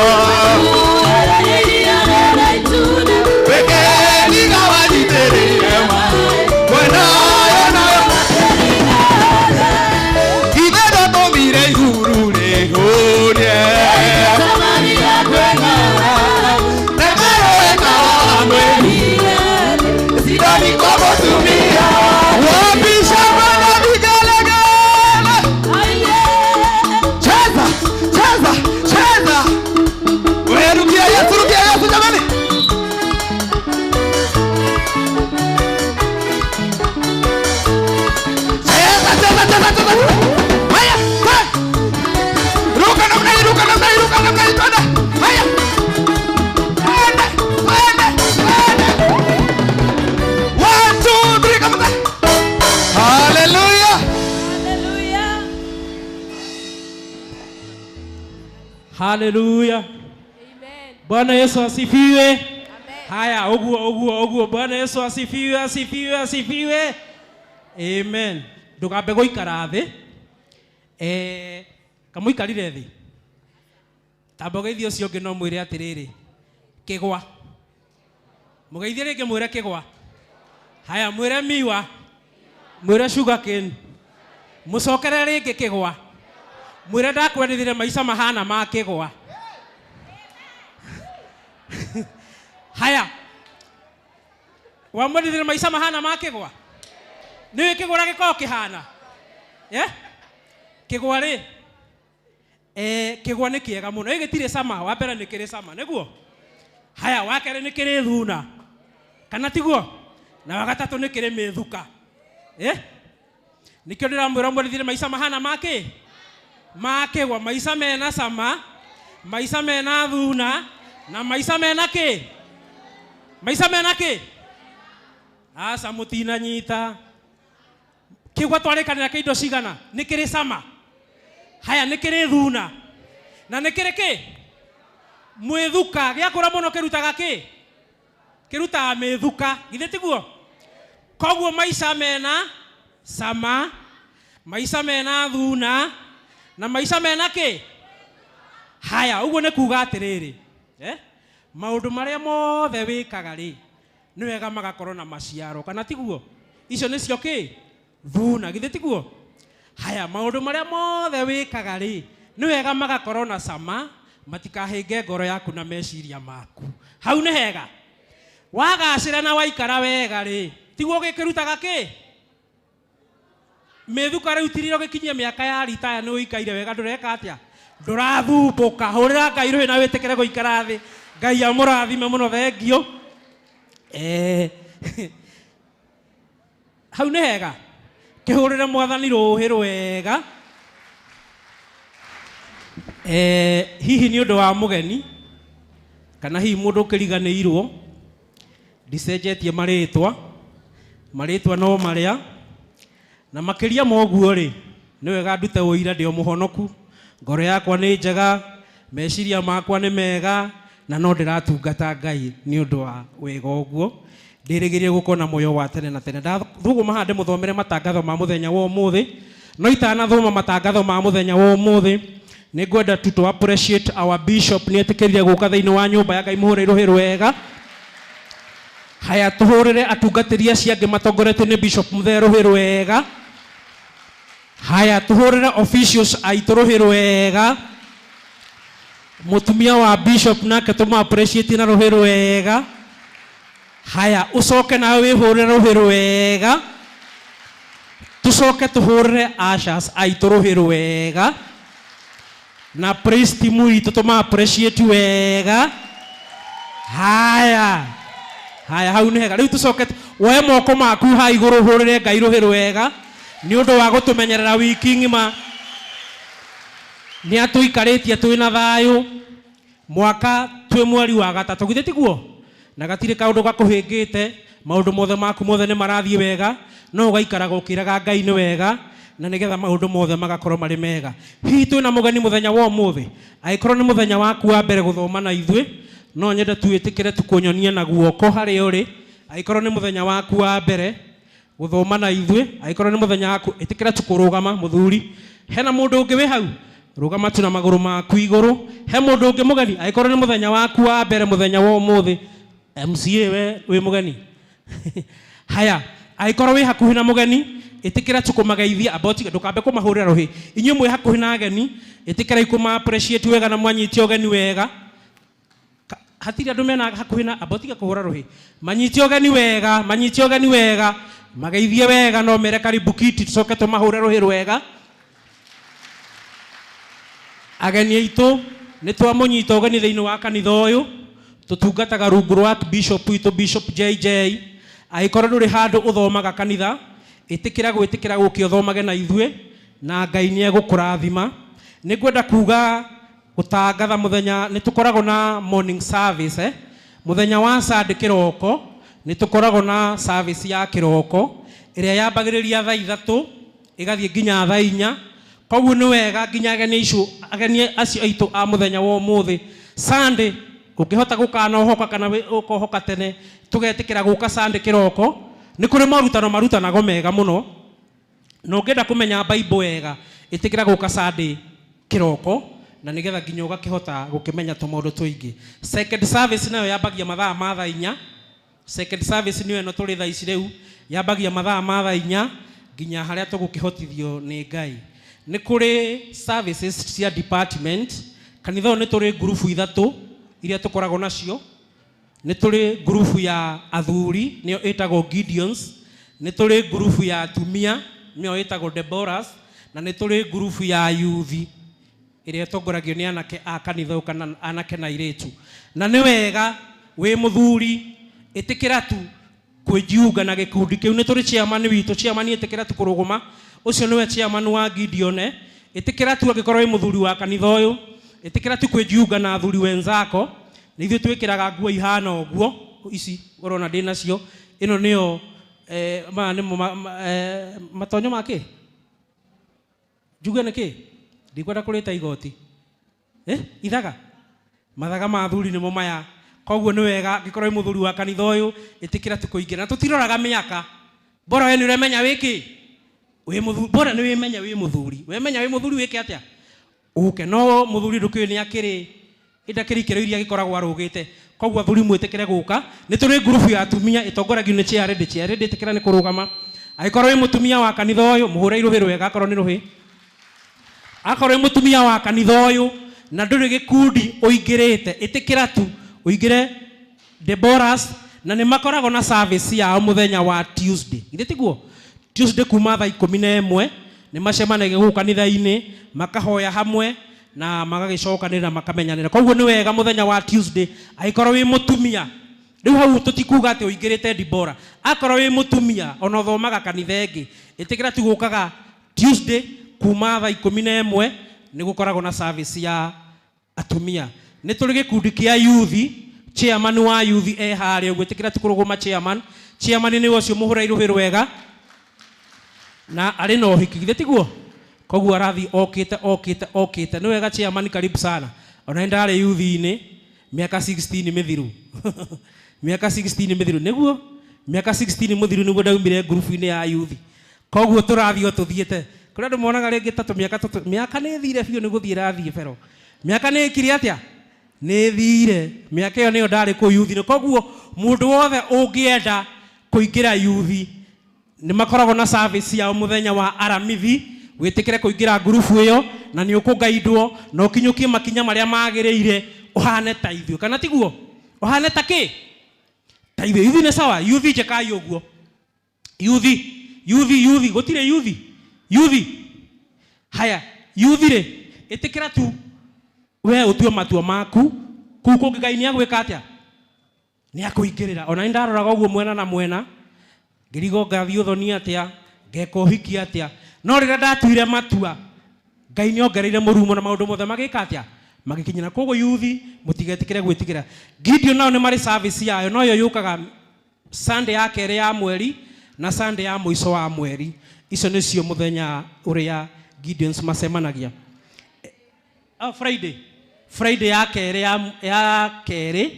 Wekeriga wanyitĩrĩire mwena ũyũ na Ithe ndatũmire ihuru rĩhũnie. Na karũĩ kawa wa mwĩrire. Sidoni kwa mũtumia. Wapi shangwe na vigelegele? Cheza, cheza, cheza. Wewe rukia Yesu, rukia Yesu jamani. Cheza, cheza, cheza, cheza. Haya, haya. Ruka namna hii, ruka namna hii, ruka namna hii, twende. Haya. Twende, twende, twende. One, two, three, come on. Hallelujah. Haleluya. Bwana Yesu asifiwe. Haya, uguo uguo uguo. Bwana Yesu asifiwe, asifiwe, asifiwe. Amen. Ndugambe guikara thi. Kamũikarire thĩ. Tamba ũgeithie ũcio ũngĩ no mwĩre atĩrĩrĩ, kĩgwa. Mũgeithie rĩngĩ mwĩre kĩgwa. Haya, mwĩre miwa. Mwĩre sugar cane. Mũcokere rĩngĩ kĩgwa. Mwĩre ndakwendithire maica mahana ma kĩgwa. Haya, wamwendithire maica mahana ma kĩgwa. Nĩũĩ kĩgwa ũrĩa gĩkoragwo kĩhana? Eh? Kĩgwa rĩ, kĩgwa nĩ kĩega mũno. Ĩ gĩtirĩ cama, wa mbere nĩ kĩrĩ cama, nĩguo? Haya, wa kerĩ nĩ kĩrĩ thuna. Kana tiguo? Na wa gatatũ nĩ kĩrĩ mĩthuka. Eh? Nĩkĩo ndĩramwĩra mwendithire maica mahana ma kĩ? Ma kĩgwa, maica mena cama, maica mena thuna, na maica mena kĩ? Maica mena kĩ? Aca mũtinanyita. Kĩgwa twarĩkanĩra kĩ indo cigana? Nĩ kĩrĩ cama. Haya, nĩ kĩrĩ thuna. Na nĩ kĩrĩ kĩ? Mwĩthuka. Gĩakũra mũno kĩrutaga kĩ? Kĩrutaga mĩthuka. Githĩ tiguo? Koguo maica mena cama, maica mena thuna, na maica mena kĩ? Haya, ũguo nĩ kuga atĩrĩrĩ, eh? Maũndũ marĩa mothe wĩkaga rĩ, nĩ wega magakorwo na maciaro, kana tiguo? Icio nĩcio kĩ? Thuna, githĩ tiguo? Haya, maũndũ marĩa mothe wĩkaga rĩ, nĩ wega magakorwo na cama, matikahĩnge ngoro yaku na meciria maku. Hau nĩ hega. Wagacĩra na waikara wega rĩ, tiguo gĩkĩrutaga kĩ? Mĩthuka rĩu tiriro gĩkinyia mĩaka ya ritaya nĩ ũikaire wega ndũreka atĩa? Ndũrathumbũka. Hũrĩra Ngai rũhĩ na wĩtĩkĩre gũikara thĩ. Ngai amũrathime mũno, thengio. Hau nĩ hega. Kĩhũrĩre mwathani rũhĩ rwega. Hihi nĩ ũndũ wa mũgeni kana hihi mũndũ ũkĩriganĩirwo, ndicenjetie marĩtwa, marĩtwa no marĩa, na makĩria ma ũguo rĩ, nĩ wega ndute ũira ndĩ o mũhonoku, ngoro yakwa nĩ njega, meciria makwa nĩ mega, na no ndĩratungata Ngai nĩ ũndũ wa wega ũguo. Ndĩrĩgĩrĩire gũkorwo na muoyo wa tene na tene. Ndathũgũma haha ndĩmũthomere matangatho ma mũthenya wa ũmũthĩ, no itanathoma matangatho ma mũthenya wa ũmũthĩ, nĩ ngwenda tu to appreciate our bishop nĩ etĩkĩrire gũka thĩinĩ wa nyũmba ya Ngai, mũhũre rũhĩ rwega. Haya, tũhũrĩre atungatĩri acio angĩ matongoretio nĩ bishop Mũthee rũhĩ rwega. Haya, tũhũrĩre officials aitũ rũhĩ rwega. Mũtumia wa bishop nake tũmũ appreciate na rũhĩ rwega. Haya, ũcoke nawe wĩhũrĩre rũhĩ rwega. Tũcoke tũhũrĩre ushers aitũ rũhĩ rwega na praise team itũ tũma appreciate wega. Haya, haya, hau nĩ hega. Rĩu tũcoke woe moko maku ha igũrũ, ũhũrĩre Ngai rũhĩ rwega nĩ ũndũ wa gũtũmenyerera wiki ng'ima. Nĩ atũikarĩtie twĩna thayũ mwaka twĩ mweri wa gatatũ, githĩ tiguo? Na gatirĩ kaũndũ gakũhĩngĩte, maũndũ mothe maku mothe nĩ marathiĩ wega, no ũgaikaraga ũkĩraga Ngai nĩ wega, na nĩgetha maũndũ mothe magakorwo marĩ mega. Hihi twĩna mũgeni mũthenya wa ũmũthĩ? Angĩkorwo nĩ mũthenya waku wa mbere gũthoma na ithuĩ, no nyende tu wĩtĩkĩre tu kũnyonia na guoko harĩa ũrĩ. Angĩkorwo nĩ mũthenya waku wa mbere gũthoma na ithuĩ, angĩkorwo nĩ mũthenya waku, ĩtĩkĩra tu kũrũgama. Mũthuri, hena mũndũ ũngĩ wĩ hau? Rũgama tu na magũrũ maku igũrũ. He mũndũ ũngĩ mũgeni? Angĩkorwo nĩ mũthenya waku wa mbere mũthenya wa ũmũthĩ. MCA, we wĩ mũgeni? Haya, angĩkorwo wĩ hakuhĩ na mũgeni, ĩtĩkĩra tu kũmageithia. Amba ũtige, ndũkambe kũmahũrĩra rũhĩ. Inyuĩ mwĩ hakuhĩ na ageni, ĩtĩkĩrai kũma appreciate wega na mwanyite ũgeni wega. Hatirĩ andũ mena hakuhĩ na, amba ũtige kũhũra rũhĩ. Manyite ũgeni wega, manyite ũgeni wega, mageithie wega, no mere karibu kiti, tũcoke tũmahũre rũhĩ rwega. Ageni aitũ, nĩ twamũnyita ũgeni thĩinĩ wa kanitha ũyũ tũtungataga rungu rwa bishop witũ, Bishop JJ. Angĩkorwo ndũrĩ handũ ũthomaga kanitha, ĩtĩkĩra gwĩtĩkĩra gũke ũthomage na ithuĩ, na Ngai nĩ egũkũrathima. Nĩ ngwenda kuga gũtangatha mũthenya nĩ tũkoragwo na morning service, eh? Mũthenya wa Sunday kĩroko nĩ tũkoragwo na service ya kĩroko ĩrĩa yambagĩrĩria thaa 3 ĩgathiĩ nginya thaa 4. Koguo nĩ wega nginya ageni acio, ageni acio aitũ a mũthenya wa ũmũthĩ, Sunday ũngĩhota gũkanohoka kana ũkohoka tene, tũgetĩkĩra gũka Sunday kĩroko. Nĩ kũrĩ morutano marutanagwo mega mũno, na ũngĩenda kũmenya Bible wega, ĩtĩkĩra gũka Sunday kĩroko, na nĩgetha nginya ũgakĩhota gũkĩmenya tũmaũndũ tũingĩ. Second service nayo yambagia mathaa ma thaa 4. Second service nĩyo ĩno tũrĩ thaa ici rĩu, yambagia mathaa ma thaa 4 nginya harĩa tũgũkĩhotithio nĩ Ngai. Nĩ kũrĩ services cia department kanitha ũyũ. Nĩ tũrĩ ngurubu ithatũ iria tũkoragwo nacio. Nĩ tũrĩ ngurubu ya athuri, nĩyo ĩtagwo Gideons. Nĩ tũrĩ ngurubu ya atumia, nĩyo ĩtagwo Deborahs, na nĩ tũrĩ ngurubu ya yuthi ĩrĩa ĩtongoragio nĩ anake a kanitha ũyũ, kana anake na airĩtu. Na nĩ wega wĩ mũthuri, ĩtĩkĩra tu kwĩjiunga na gĩkundi kĩu. Nĩ tũrĩ chairman witũ. Chairman, ĩtĩkĩra tu kũrũgama. Ũcio nĩwe chairman wa Gideon, eh? Ĩtĩkĩra tu, angĩkorwo wĩ mũthuri wa kanitha ũyũ, ĩtĩkĩra tu kwĩjiunga na athuri wenzako. Nĩ ithuĩ twĩkĩraga nguo ihana ũguo ici ũrona ndĩ nacio. Ĩno nĩyo maya nĩmo matonyo ma kĩ njuge nĩ kĩ, ndikwenda kũrĩta igoti, eh? Ithaga, mathaga ma athuri nĩmo maya. Koguo nĩ wega angĩkorwo wĩ mũthuri wa kanitha ũyũ, ĩtĩkĩra tu kũingĩra, na tũtiroraga mĩaka. Bora we nĩ ũremenya wĩkĩ wĩ mũthuri, bora nĩ wĩmenya wĩ mũthuri. Wemenya wĩ mũthuri, wĩke atĩa? Ũke. No mũthuri ndũkĩũĩ nĩ akĩrĩ ndakĩrĩ ikĩro iria agĩkoragwo arũgĩte. Koguo athuri, mwĩtĩkĩre gũka. Nĩ tũrĩ ngurubu ya atumia ĩtongoragio nĩ chairlady. Chairlady, ĩtĩkĩra nĩ kũrũgama. Angĩkorwo wĩ mũtumia wa kanitha ũyũ, mũhũre irũhĩ rwega akorwo nĩ rũhĩ. Akorwo wĩ mũtumia wa kanitha ũyũ na ndũrĩ gĩkundi ũingĩrĩte, ĩtĩkĩra tu ũingĩre Deborahs, na nĩ makoragwo na service yao mũthenya wa Tuesday, githĩ tiguo? Tuesday kuma thaa 11 nĩ macemanagia gũkũ kanitha-inĩ, makahoya hamwe na magagĩcokanĩrĩra, makamenyanĩra. Koguo nĩ wega mũthenya wa Tuesday, angĩkorwo wĩ mũtumia rĩu hau tũtikuga atĩ ũingĩrĩte Dibora, akorwo wĩ mũtumia ona ũthomaga kanitha ĩngĩ, ĩtĩkĩra tu gũkaga Tuesday kuma thaa 11, nĩ gũkoragwo na service ya atumia. Nĩ tũrĩ gĩkundi kĩa yuthi. Chairman wa yuthi e harĩa ũguo, ĩtĩkĩra tu kũrũgama. Chairman, chairman nĩ ũcio, mũhũre irũhĩ rwega. Na arĩ na ũhiki, githĩ tiguo? Koguo arathiĩ okĩte okĩte okĩte. Nĩ wega chairman, karibu sana. Ona nĩ ndarĩ yuthi-inĩ mĩaka 16 mĩthiru, mĩaka 16 mĩthiru, nĩguo mĩaka 16 mũthiru nĩguo ndaumire ngurubu-inĩ ya yuthi. Koguo tũrathiĩ o tũthiĩte kũrĩa andũ monaga rĩngĩ ta tũmĩaka tũtũ. Mĩaka nĩ ĩthire biũ, nĩ gũthiĩ ĩrathiĩ bero. Mĩaka nĩ ĩkire atĩa? Nĩ ĩthire. Mĩaka ĩyo nĩyo ndarĩ kũu yuthi-inĩ. Koguo mũndũ wothe ũngĩenda kũingĩra yuthi, nĩ makoragwo na service yao mũthenya wa Aramithi. Wĩtĩkĩre kũingĩra ngurubu ĩyo na nĩ ũkũgaidwo na ũkinyũkie makinya marĩa magĩrĩire ũhane ta ithuĩ, kana tiguo? Ũhane ta kĩ? Ta ithuĩ. Yuthi nĩ sawa? Yuthi njĩkai ũguo. Yuthi, yuthi, yuthi, gũtirĩ yuthi. Yuthi. Haya, yuthi rĩ, ĩtĩkĩra tu we ũtue matua maku kũu kũngĩ Ngai nĩ agwĩka atĩa? Nĩ akũingĩrĩra. Ona nĩ ndaroraga ũguo mwena na mwena, ngĩrigwo ngathiĩ ũthoni atĩa, ngeka ũhiki atĩa. No rĩrĩa ndatuire matua, Ngai nĩ ongereire mũrumo na maũndũ mothe magĩka atĩa? Magĩkinyĩra. Koguo yuthi mũtigetĩkĩre gwĩtigĩra. Gideon nao nĩ marĩ service yayo, no yo yũkaga Sunday ya kerĩ ya mweri na Sunday ya mũico wa mweri. Icio nĩcio mũthenya ũrĩa Gideons macemanagia. Oh, Friday. Friday ya kerĩ ya kerĩ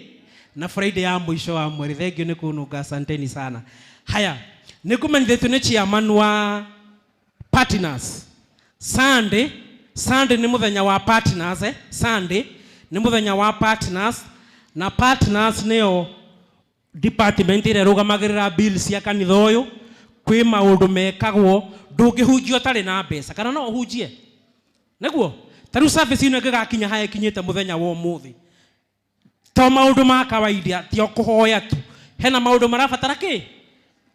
na Friday ya mũico wa mweri. Thank you nĩ kũnũnga, asanteni sana. Haya, nĩ kũmenyithĩtio nĩ chairman wa partners. Sunday, Sunday nĩ mũthenya wa partners, eh? Sunday nĩ mũthenya wa partners na partners nĩyo department ĩrĩa ĩrũgamagĩrĩra bills cia kanitha ũyũ. Kwĩ maũndũ mekagwo, ndũngĩhunjia ũtarĩ na mbeca, kana no ũhunjie? Nĩguo ta rĩu service ĩno ĩngĩgakinya haya ĩkinyĩte mũthenya wa ũmũthĩ, to maũndũ ma kawaida, ti o kũhoya tu, hena maũndũ marabatara kĩ?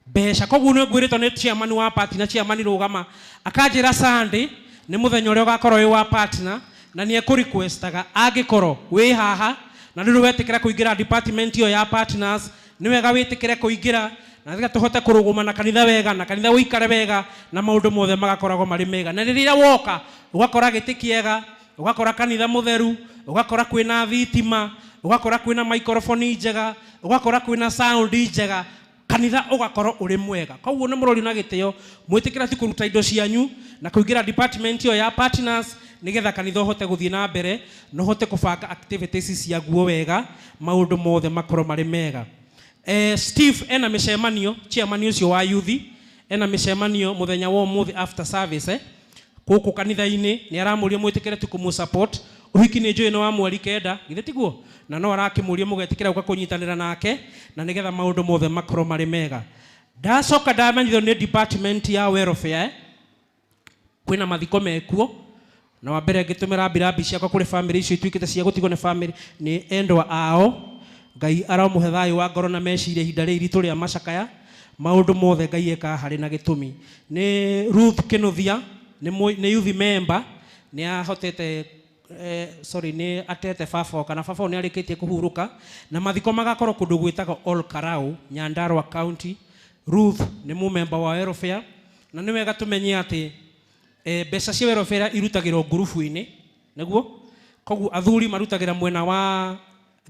Mbeca. Koguo nĩ ngwĩrĩtwo nĩ chairman wa party na chairman rũgama akanjĩra Sunday nĩ mũthenya ũrĩa ũgakorwo wĩ wa partner na nĩ ekũ-requestaga angĩkorwo wĩ haha na rĩu wetĩkĩra kũingĩra department ĩyo ya partners, nĩ wega wĩtĩkĩre kũingĩra na nĩgetha tũhote kũrũgũma na kanitha wega na kanitha ũikare wega na maũndũ mothe magakoragwo marĩ mega. Na rĩrĩa woka ũgakora gĩtĩ kĩega, ũgakora kanitha mũtheru, ũgakora kwĩna thitima, ũgakora kwĩna microphone njega, ũgakora kwĩna sound njega, kanitha ũgakorwo ũrĩ mwega. Koguo nĩ mũrori na gĩtĩo mwĩtĩkĩra ti kũruta indo cianyu na kũingĩra department ĩyo ya partners nĩgetha kanitha ũhote gũthiĩ na mbere na ũhote kũbanga activities ciaguo wega, maũndũ mothe makorwo marĩ mega. Steve ena mĩcemanio, chairman ũcio wa youth ena mĩcemanio mũthenya wa ũmũthĩ after service, gũkũ kanitha-inĩ. Nĩ aramũria mwĩtĩkĩre tu kũmũ support. Ũhiki nĩ njũĩ nĩ wa mweri 9, githĩ tiguo? Na no arakĩmũria mũgetĩkĩra gũka kũnyitanĩra nake na nĩgetha maũndũ mothe makorwo marĩ mega. Ndacoka ndamenyithio nĩ department ya welfare, kwĩna mathiko mekuo, na wa mbere ngĩtũmĩra mbirambi ciakwa kũrĩ family icio ituĩkĩte cia gũtigwo nĩ family nĩ endwa ao. Ngai aromũhe thayũ wa ngoro na meciria ihinda rĩrĩ iritũ rĩa macakaya. Maũndũ mothe Ngai ekaga harĩ na gĩtũmi. Nĩ Ruth Kĩnuthia, nĩ youth member, nĩ ahotete, sorry, nĩ atete baba kana baba nĩ arĩkĩtie kũhurũka na mathiko magakorwo kũndũ gwĩtagwo Ol Karau, Nyandarua County. Ruth nĩ mũmemba wa welfare na nĩ wega tũmenye atĩ mbeca cia welfare irutagĩrwo ngurubu-inĩ, nĩguo? Koguo athuri marutagĩra mwena wa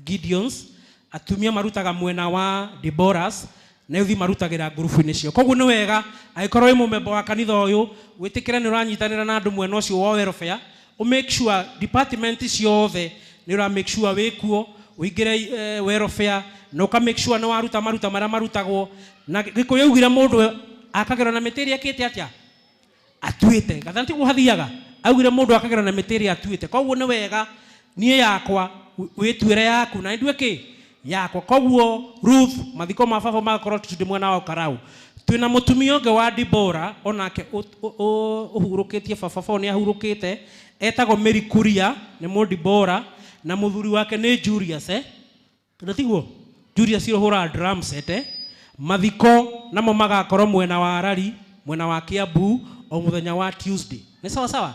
Gideons, atumia marutaga mwena wa Deborahs na yuthi marutagĩra ngurubu-inĩ cio. Koguo nĩ wega angĩkorwo wĩ mũmemba wa kanitha ũyũ wĩtĩkĩre nĩ ũranyitanĩra na andũ mwena ũcio wa welfare, ũ make sure department ciothe nĩ ũra make sure wĩkuo, ũingĩre welfare na ũka make sure nĩ waruta maruta marĩa marutagwo. Na Gĩkũyũ augire mũndũ akagĩrwo na mĩtĩ ĩrĩa ĩkĩte atĩa? Atuĩte. Gatha tiguo hathiaga? Augire mũndũ akagĩrwo na mĩtĩ ĩrĩa atuĩte. Koguo nĩ wega niĩ yakwa wĩtuĩre yaku na ndue kĩ yakwa. Koguo Ruth, mathiko ma baba magakorwo Tuesday mwena wa Karau. Twĩna mũtumia ũngĩ wa Dibora onake ũhurũkĩtie baba, baba nĩ ahurũkĩte, etagwo Mary Kuria, nĩ mũdibora na mũthuri wake nĩ Julius, na tiguo? Julius ũhũraga drum set. Mathiko namo magakorwo mwena wa Rari, mwena wa Kiambu, o mũthenya wa Tuesday. Nĩ sawa sawa?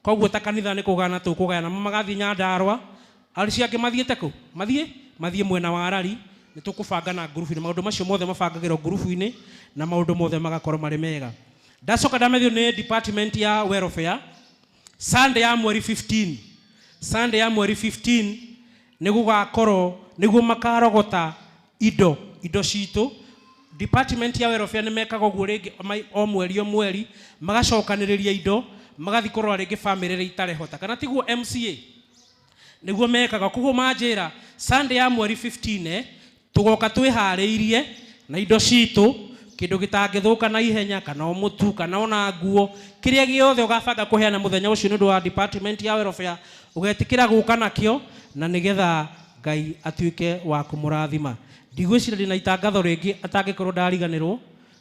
Koguo ta kanitha nĩ kũgana tũkũgayana, namo magathiĩ Nyandarua, acio angĩ mathiĩte kũ? Mathiĩ mwena wa Rari. Nĩ tũkũbanga na ngurubu-inĩ, maũndũ macio mothe mabangagĩrwo ngurubu-inĩ na maũndũ mothe magakorwo marĩ mega. Ndacoka ndamethio nĩ department ya welfare, Sunday ya mweri 15, Sunday ya mweri 15 nĩ gũgakorwo nĩguo makarogota indo citũ. Department ya welfare nĩ mekaga ũguo rĩngĩ o mweri o mweri, magacokanĩrĩria indo magathiĩ kũrora rĩngĩ family ĩrĩa itarehota, kana tiguo MCA? Nĩguo mekaga. Koguo manjĩra Sunday ya mweri 15, tũgoka twĩharĩirie na indo citũ, kĩndũ gĩtangĩthũka na ihenya, kana o mũtu kana ona nguo, kĩrĩa gĩothe ũgabanga kũheana mũthenya ũcio nĩ ũndũ wa department ya welfare, ũgetĩkĩra gũka nakĩo na nĩgetha Ngai atuĩke wa kũmũrathima. Ndigwĩciria ndĩna itangatho rĩngĩ atangĩkorwo ndariganĩrwo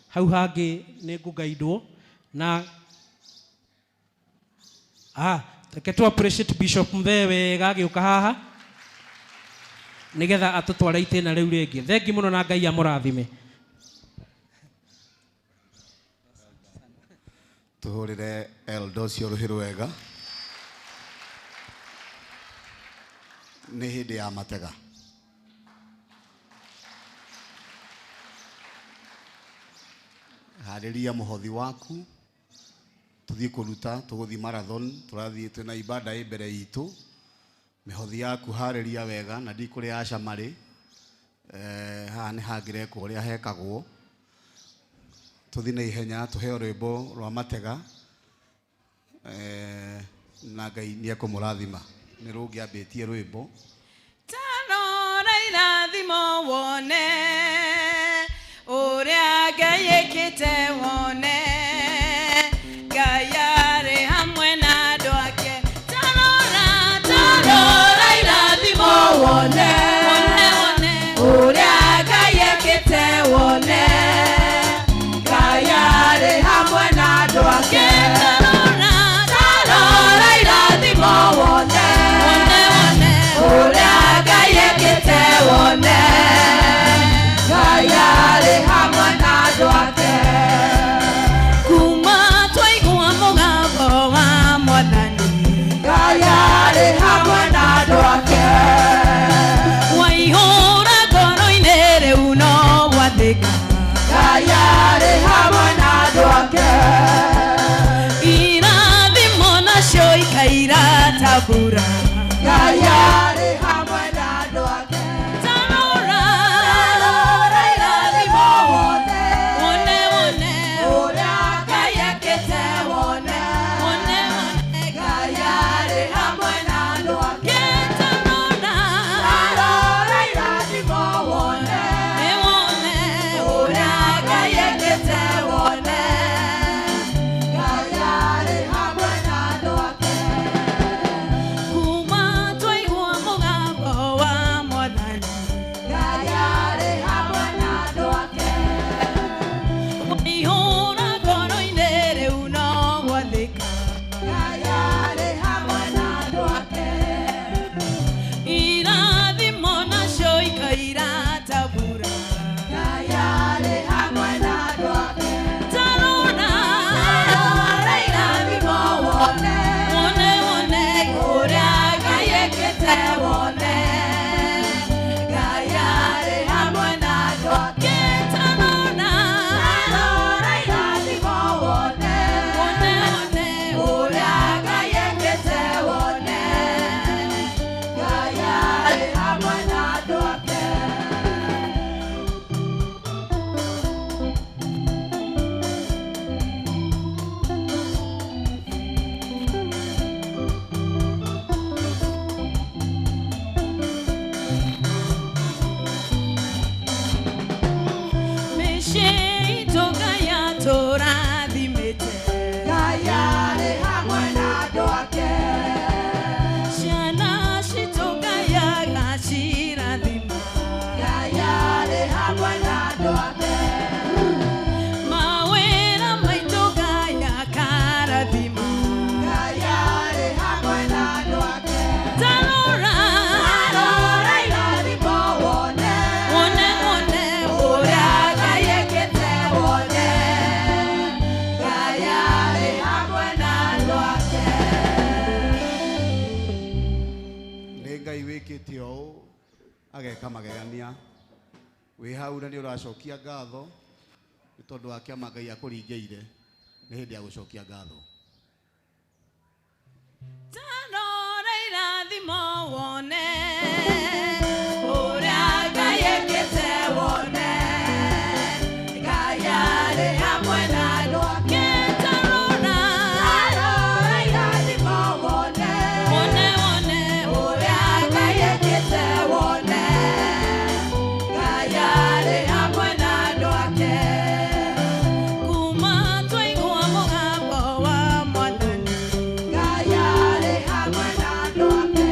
hau hangĩ nĩ ngũgaindwo na Ah, reke tu appreciate Bishop Mthee wega agĩũka haha nĩgetha atũtware itĩna rĩu rĩngĩ. Thengi mũno na Ngai amũrathime. Tuhurire elda ũcio rũhĩ rwega. Nĩ hĩndĩ ya matega. Harĩria mũhothi waku tuthiĩ kũruta, tũgũthiĩ marathon, tũrathiĩ twĩna ibada ĩ mbere itũ. Mĩhothi yaku harĩria wega na ndikũrĩa aca marĩ. Haha nĩ hangĩrekwo ũrĩa hekagwo. Tũthiĩ na ihenya tũheo rwĩmbo rwa matega. Na Ngai nĩ ekũmũrathima. Nĩ rũngĩambĩtie rwĩmbo. Tarora irathimo wone ũrĩa Ngai ĩkĩte wone. Ngai arĩ hamwe na andũ ake. Tarora, tarora irathimo wone ũrĩa Ngai ĩkĩte wone. Ngai arĩ hamwe na andũ ake. Tarora, tarora irathimo wone ũrĩa Ngai ĩkĩte wone. Ngai arĩ hamwe na andũ ake. Kuma twaigua mũgambo wa Mwathani, Ngai arĩ hamwe na andũ ake. Waihũra ngoro-inĩ rĩu no gwathĩka, Ngai arĩ hamwe na andũ ake. Irathimo nacio ikaira ta mbura, Ngai arĩ hamwe na andũ ake. Tarora, tarora irathimo wone wone wone ũrĩa Ngai ekĩte wone wone wone. Ngai arĩ hamwe na andũ ake. Tarora, tarora irathimo wone wone ũrĩa Ngai ekĩte wone. Ngai arĩ hamwe na andũ ake. Kuma twaigua mũgambo wa Mwathani, Ngai arĩ hamwe na andũ ake. Waihũra ngoro-inĩ rĩu no gwathĩka, Ngai arĩ hamwe na andũ ake. Irathimo nacio ikaira ta mbura, Ngai arĩ hamwe na andũ ake. Tarora, tarora irathimo wone wone wone ũrĩa Ngai ekĩte wone. Ngai arĩ hamwe na andũ ake. Tarora, tarora irathimo wone wone wone ũrĩa Ngai ekĩte wone. Ngai arĩ hamwe na andũ ake. Mĩciĩ itũ Ngai atũrathimĩte, Ngai arĩ hamwe na andũ ake. Ciana citũ Ngai agacirathima, Ngai arĩ hamwe na andũ ake. Mawĩra maitũ Ngai akarathima, Ngai arĩ hamwe na andũ ake. Tarora, tarora irathimo wone wone wone ũrĩa Ngai ekĩte wone. Ngai arĩ hamwe na andũ ake. Nĩ Ngai wĩkĩte ũũ ageka magegania. Wĩ hau na nĩ ũracokia ngatho nĩ tondũ wa kĩama Ngai akũringĩire. Nĩ hĩndĩ ya gũcokia ngatho. Tarora irathimo wone ũrĩa Ngai ekĩte wone. Ngai arĩ hamwe na andũ ake. Tarora, tarora irathimo wone wone wone ũrĩa Ngai ekĩte wone. Ngai arĩ hamwe na andũ ake. Kuma twaigua mũgambo wa Mwathani, Ngai arĩ hamwe na andũ ake.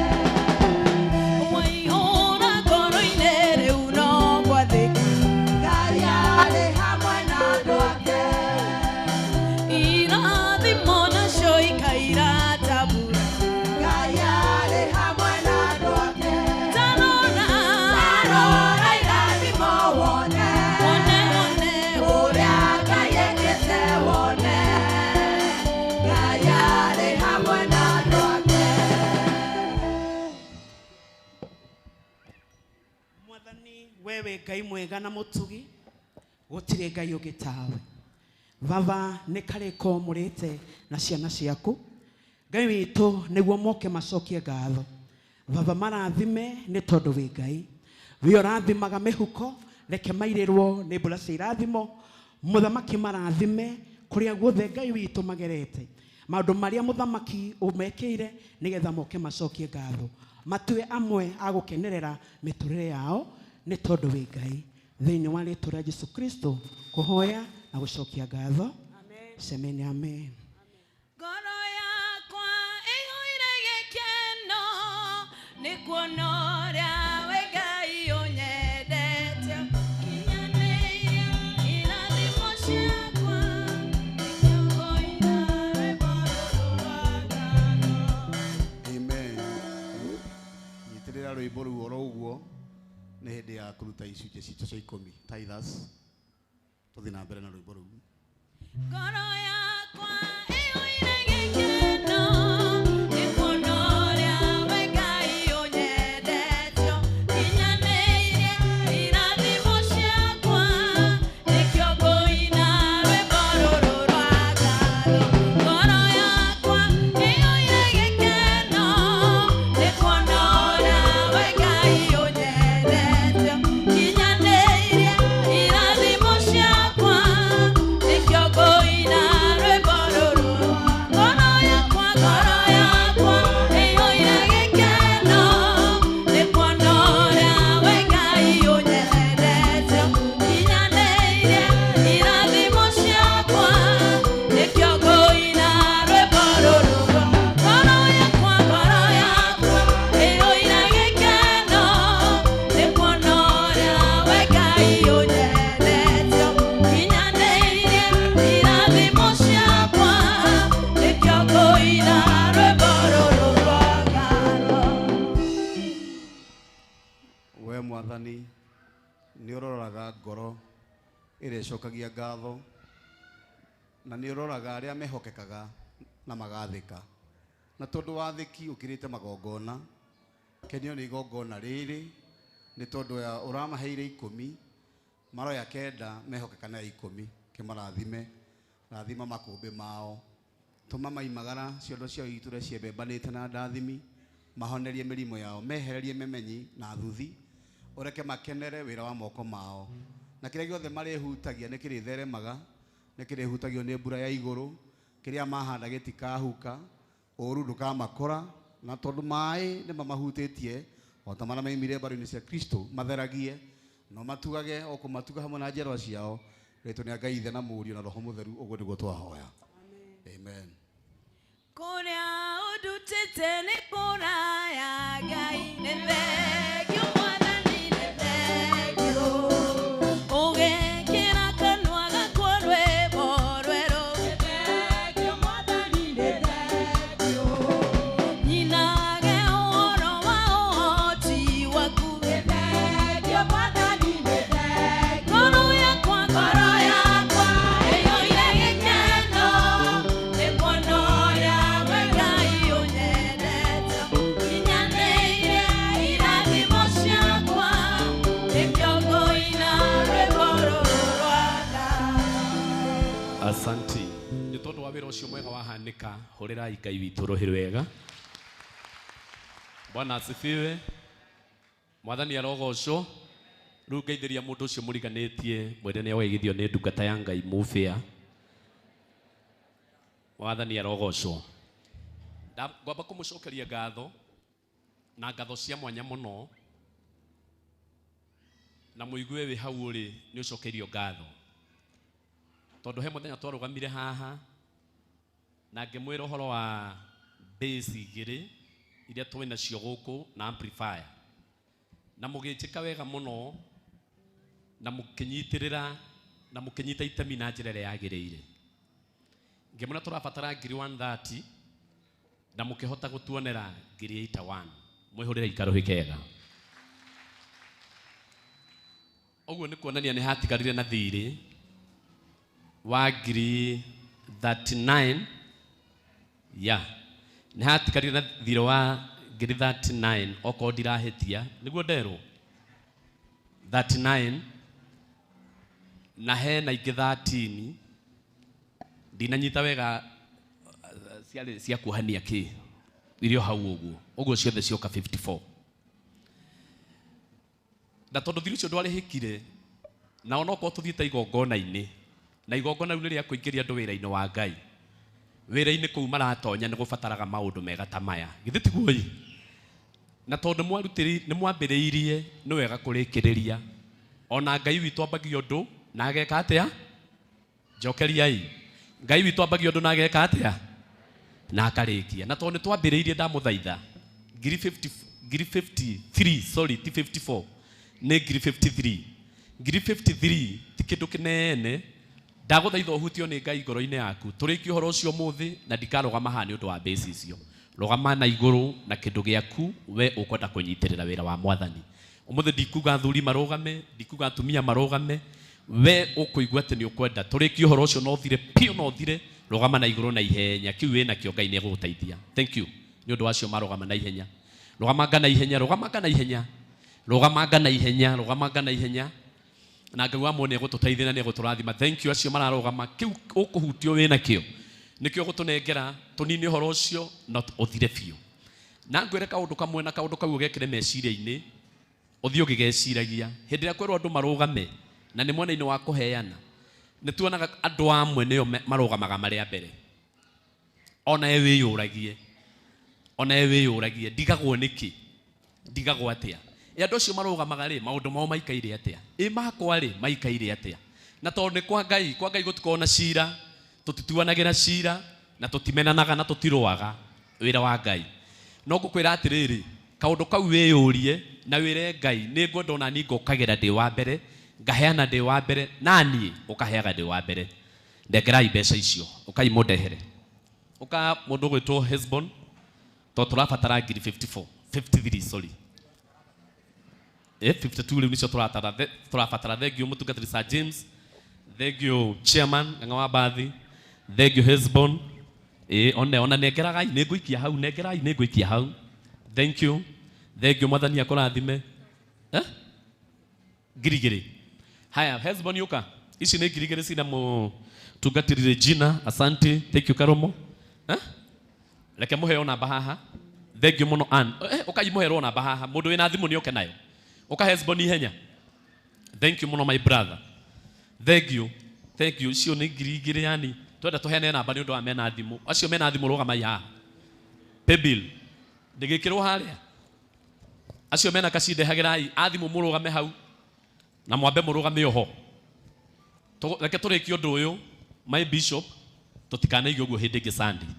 Ngai mwega na mũtugi, gũtirĩ Ngai ũngĩ tawe. Baba, nĩ karĩko mũrĩte na ciana ciaku. Ngai witũ nĩguo moke macokie ngatho. Baba, marathime nĩ tondũ wĩ Ngai. We ũrathimaga mĩhuko, reke mairĩrwo nĩ mbura cia irathimo. Mũthamaki marathime kũrĩa guothe Ngai witũ magerete. Maũndũ marĩa mũthamaki ũmekĩire nĩgetha moke macokie ngatho. Matue amwe a gũkenerera mĩtũrĩre yao nĩ tondũ wĩ Ngai. Thĩinĩ wa rĩtwa rĩa Jesu Kristo kũhoya na gũcokia ngatho. Semeni amen. Ngoro yakwa ĩihũire gĩkeno nĩ kuona ũrĩa we Ngai ũnyendete. Kinyanĩirie irathimo ciakwa, nĩkĩo ngũina rwĩmbo rũrũ rwa ngatho. Amen. Nyitĩrĩra rwĩmbo rũu oro ũguo nĩ hĩndĩ ya kũruta icunjĩ citũ cia ikũmi tithers. Tũthiĩ na mbere na rwĩmbo rũu. Ngoro yakwa ĩihũire gĩkeno nĩ kuona ũrĩa we Ngai ũnyendete. Kinyanĩirie irathimo ciakwa, nĩkĩo ngũina rwĩmbo rũrũ rwa ngatho. Ngoro yakwa ĩihũire gĩkeno nĩ kuona ũrĩa we Ngai ũnyendete. Kinyanĩirie irathimo ciakwa, nĩkĩo ngũina rwĩmbo rũrũ. Ngoro yakwa ĩihũire gĩkeno nĩ kuona ũrĩa we Ngai ũnyendete. Kinyanĩirie irathimo ciakwa, nĩkĩo ngũina rwĩmbo rũrũ. Ngoro yakwa ĩihũire gĩkeno nĩ kuona ũrĩa we Ngai ũnyendete. Kinyanĩirie irathimo ciakwa, nĩkĩo ngũina rwĩmbo rũrũ rwa ngatho. We Mwathani nĩ ũroraga ngoro ĩrĩa ĩcokagia ngatho na nĩ ũroraga arĩa mehokekaga na magathĩka. Na tondũ wathĩki ũkĩrĩte magongona, kenio nĩ igongona rĩrĩ nĩ tondũ ya ũramaheire ikũmi, maroya kenda mehokeka na ikũmi, kĩmarathime, rathima makũmbĩ mao. Tũma maimagara ciondo ciao itũre ciembembanĩte na ndathimi, mahonerie mĩrimũ yao, mehererie memenyi na thuthi, ũreke makenere wĩra wa moko mao. Na kĩrĩa gĩothe marĩhutagia nĩ kĩrĩtheremaga, nĩ kĩrĩhutagio nĩ mbura ya igũrũ, kĩrĩa mahanda gĩtikahuka, ũũru ndũkamakora, na tondũ maĩ nĩ mamahutĩtie o ta marĩa maimire mbaru-inĩ cia Kristo, matheragie no matugage o kũmatuga hamwe na njiarwa ciao. Rĩtwa nĩ Ngai Ithe na Mũriũ na Roho Mũtheru, ũguo nĩguo twahoya. Amen. Kũrĩa ũndutĩte nĩ kũraya Ngai, nĩ thengiũ Mwathani, nĩ thengiũ. Ũgekĩra kanua gakwa rwĩmbo rwerũ, nĩ thengiũ Mwathani, nĩ thengiũ. Nyinage ũhoro wa ũhoti waku, nĩ thengiũ Mwathani, nĩ thengiũ. Ngoro yakwa ĩiyũire gĩkeno nĩ kuona ũrĩa we Ngai ũnyendete. Kinyanĩirie irathimo ciakwa, nĩkĩo ngũina rwĩmbo rũrũ rwa ngatho. Asanti nĩ tondũ wa wĩra ũcio mwega wahanĩka, hũrĩrai Ngai witũ rũhĩ rwega. Bwana asifiwe. Mwathani arogocwo. Rĩu ngeithĩria mũndũ ũcio mũriganĩtie mwĩre nĩ ageithio nĩ ndungata ya Ngai mũbĩa. Mwathani arogocwo. Ngwamba kũmũcokeria ngatho na ngatho cia mwanya mũno, na mũigue wĩ hau ũrĩ nĩ ũcokeirio ngatho, tondũ he mũthenya twarũgamire haha na ngĩmwĩra ũhoro wa bass igĩrĩ iria twĩ nacio gũkũ na amplifier, na mũgĩnjĩka wega mũno na mũkĩnyitĩrĩra na mũkĩnyita itemi na njĩra ĩrĩa yagĩrĩire. Ngĩmwĩra tũrabatara ngiri 130 na mũkĩhota gũtuonera ngiri 81. Mwĩhũrĩre ikarũhĩ kega. Ũguo nĩ kuonania nĩ hatigarire na thirĩ wa ngiri 39, ya nĩ hatigarire na thirĩ wa ngiri 39, okorwo ndirahĩtia nĩguo nderwo. 39 na hena ingĩ 13 ndinanyita wega ciarĩ cia kuohania kĩ irio hau ũguo ũguo ciothe cioka 54 na tondũ thiri ũcio ndwarĩhĩkire na onokorwo tũthiĩte igongona-inĩ na igongona rĩu nĩ rĩa kũingĩria andũ wĩra-inĩ wa Ngai wĩra-inĩ kũu maratonya nĩ gũbataraga maũndũ mega ta maya githĩ tiguo ĩ na tondũ nĩ mwambĩrĩirie nĩ wega kũrĩkĩrĩria ona Ngai witũ ambagia ũndũ na ageka atĩa njokeriai Ngai witũ ambagia ũndũ na ageka atĩa na akarĩkia na tondũ nĩ twambĩrĩirie ndamũthaitha ngiri 50 ngiri 53 sorry ti 54 nĩ ngiri 53 ngiri 53 ti kĩndũ kĩnene ndagũthaitha ũhutio nĩ Ngai ngoro-inĩ yaku tũrĩkie ũhoro ũcio ũmũthĩ na ndikarũgama haha nĩ ũndũ wa mbeca icio rũgama na igũrũ na kĩndũ gĩaku we ũkwenda kũnyitĩrĩra wĩra wa mwathani ũmũthĩ ndikuga athuri marũgame ndikuga atumia marũgame we ũkũigua atĩ nĩ ũkwenda tũrĩkie ũhoro ũcio na ũthire piũ na ũthire rũgama na igũrũ na ihenya kĩu wĩna kĩo Ngai nĩ egũgũteithia thank you nĩ ũndũ wacio marũgama na ihenya rũgamanga na ihenya rũgamanga na ihenya rũgamanga na ihenya rũgamanga na ihenya na Ngai wa muone egũtũteithia na nĩ egũtũrathima thank you acio mararũgama kĩu ũkũhutio wĩna kĩo nĩkĩo ũgũtũnengera tũnine ũhoro ũcio na ũthire biũ na ngwĩre kaũndũ kamwe na kaũndũ kau ũgekĩre meciria-inĩ ũthiĩ ũgĩgeciragia hĩndĩ ĩrĩa kwĩrwo andũ marũgame na nĩ mwena-inĩ wa kũheana nĩ tuonaga andũ amwe nĩo marũgamaga marĩ a mbere ona we wĩyũragie ona we wĩyũragie ndigagwo nĩkĩ ndigagwo atĩa ĩ andũ acio marũgamaga rĩ maũndũ mao maikaire atĩa ĩ makwa rĩ maikaire atĩa na tondũ nĩ kwa Ngai kwa Ngai gũtikoragwo na cira tũtituanagĩra cira na tũtimenanaga na tũtirũaga wĩra wa Ngai no ngũkwĩra atĩrĩrĩ kaũndũ kau wĩyũrie na wĩre Ngai nĩ ngwenda ona niĩ ngokagĩra ndĩ wa mbere ngaheana ndĩ wa mbere na niĩ ũkaheaga ndĩ wa mbere ndengerai mbeca icio ũkai mũndehere ũka mũndũ ũgwĩtwo Hesbon tondũ tũrabatara ngiri 54 53 sorry 52 rĩu nĩcio tũrabatara thank you mũtungatĩri Sir James thank you chairman Ng'ang'a wa Mbathi thank you Hesbon one ona nengeragai nĩ ngũikia hau nengerai nĩ ngũikia hau thank you thank you mwathani akũrathime ngiri igĩrĩ haya Hesbon yũka ici nĩ ngiri igĩrĩ cina mũtungatĩri Regina asante thank you Karomo reke mũheo namba haha thank you mũno Ann ũkai mũherwo namba haha mũndũ wĩna thimũ nĩ oke nayo ũka Hesbon ihenya thank you mũno my brother thank you thank you icio nĩ ngiri igĩrĩ yani twenda tũheane namba nĩ ũndũ wa mena thimũ acio mena thimũ rũgamai haha paybill ndĩgĩkĩrwo harĩa acio mena kacindehagĩrai a thimũ mũrũgame hau na mwambe mũrũgame oho reke tũrĩkie ũndũ ũyũ my bishop tũtikanaige ũguo hĩndĩ ĩngĩ Sunday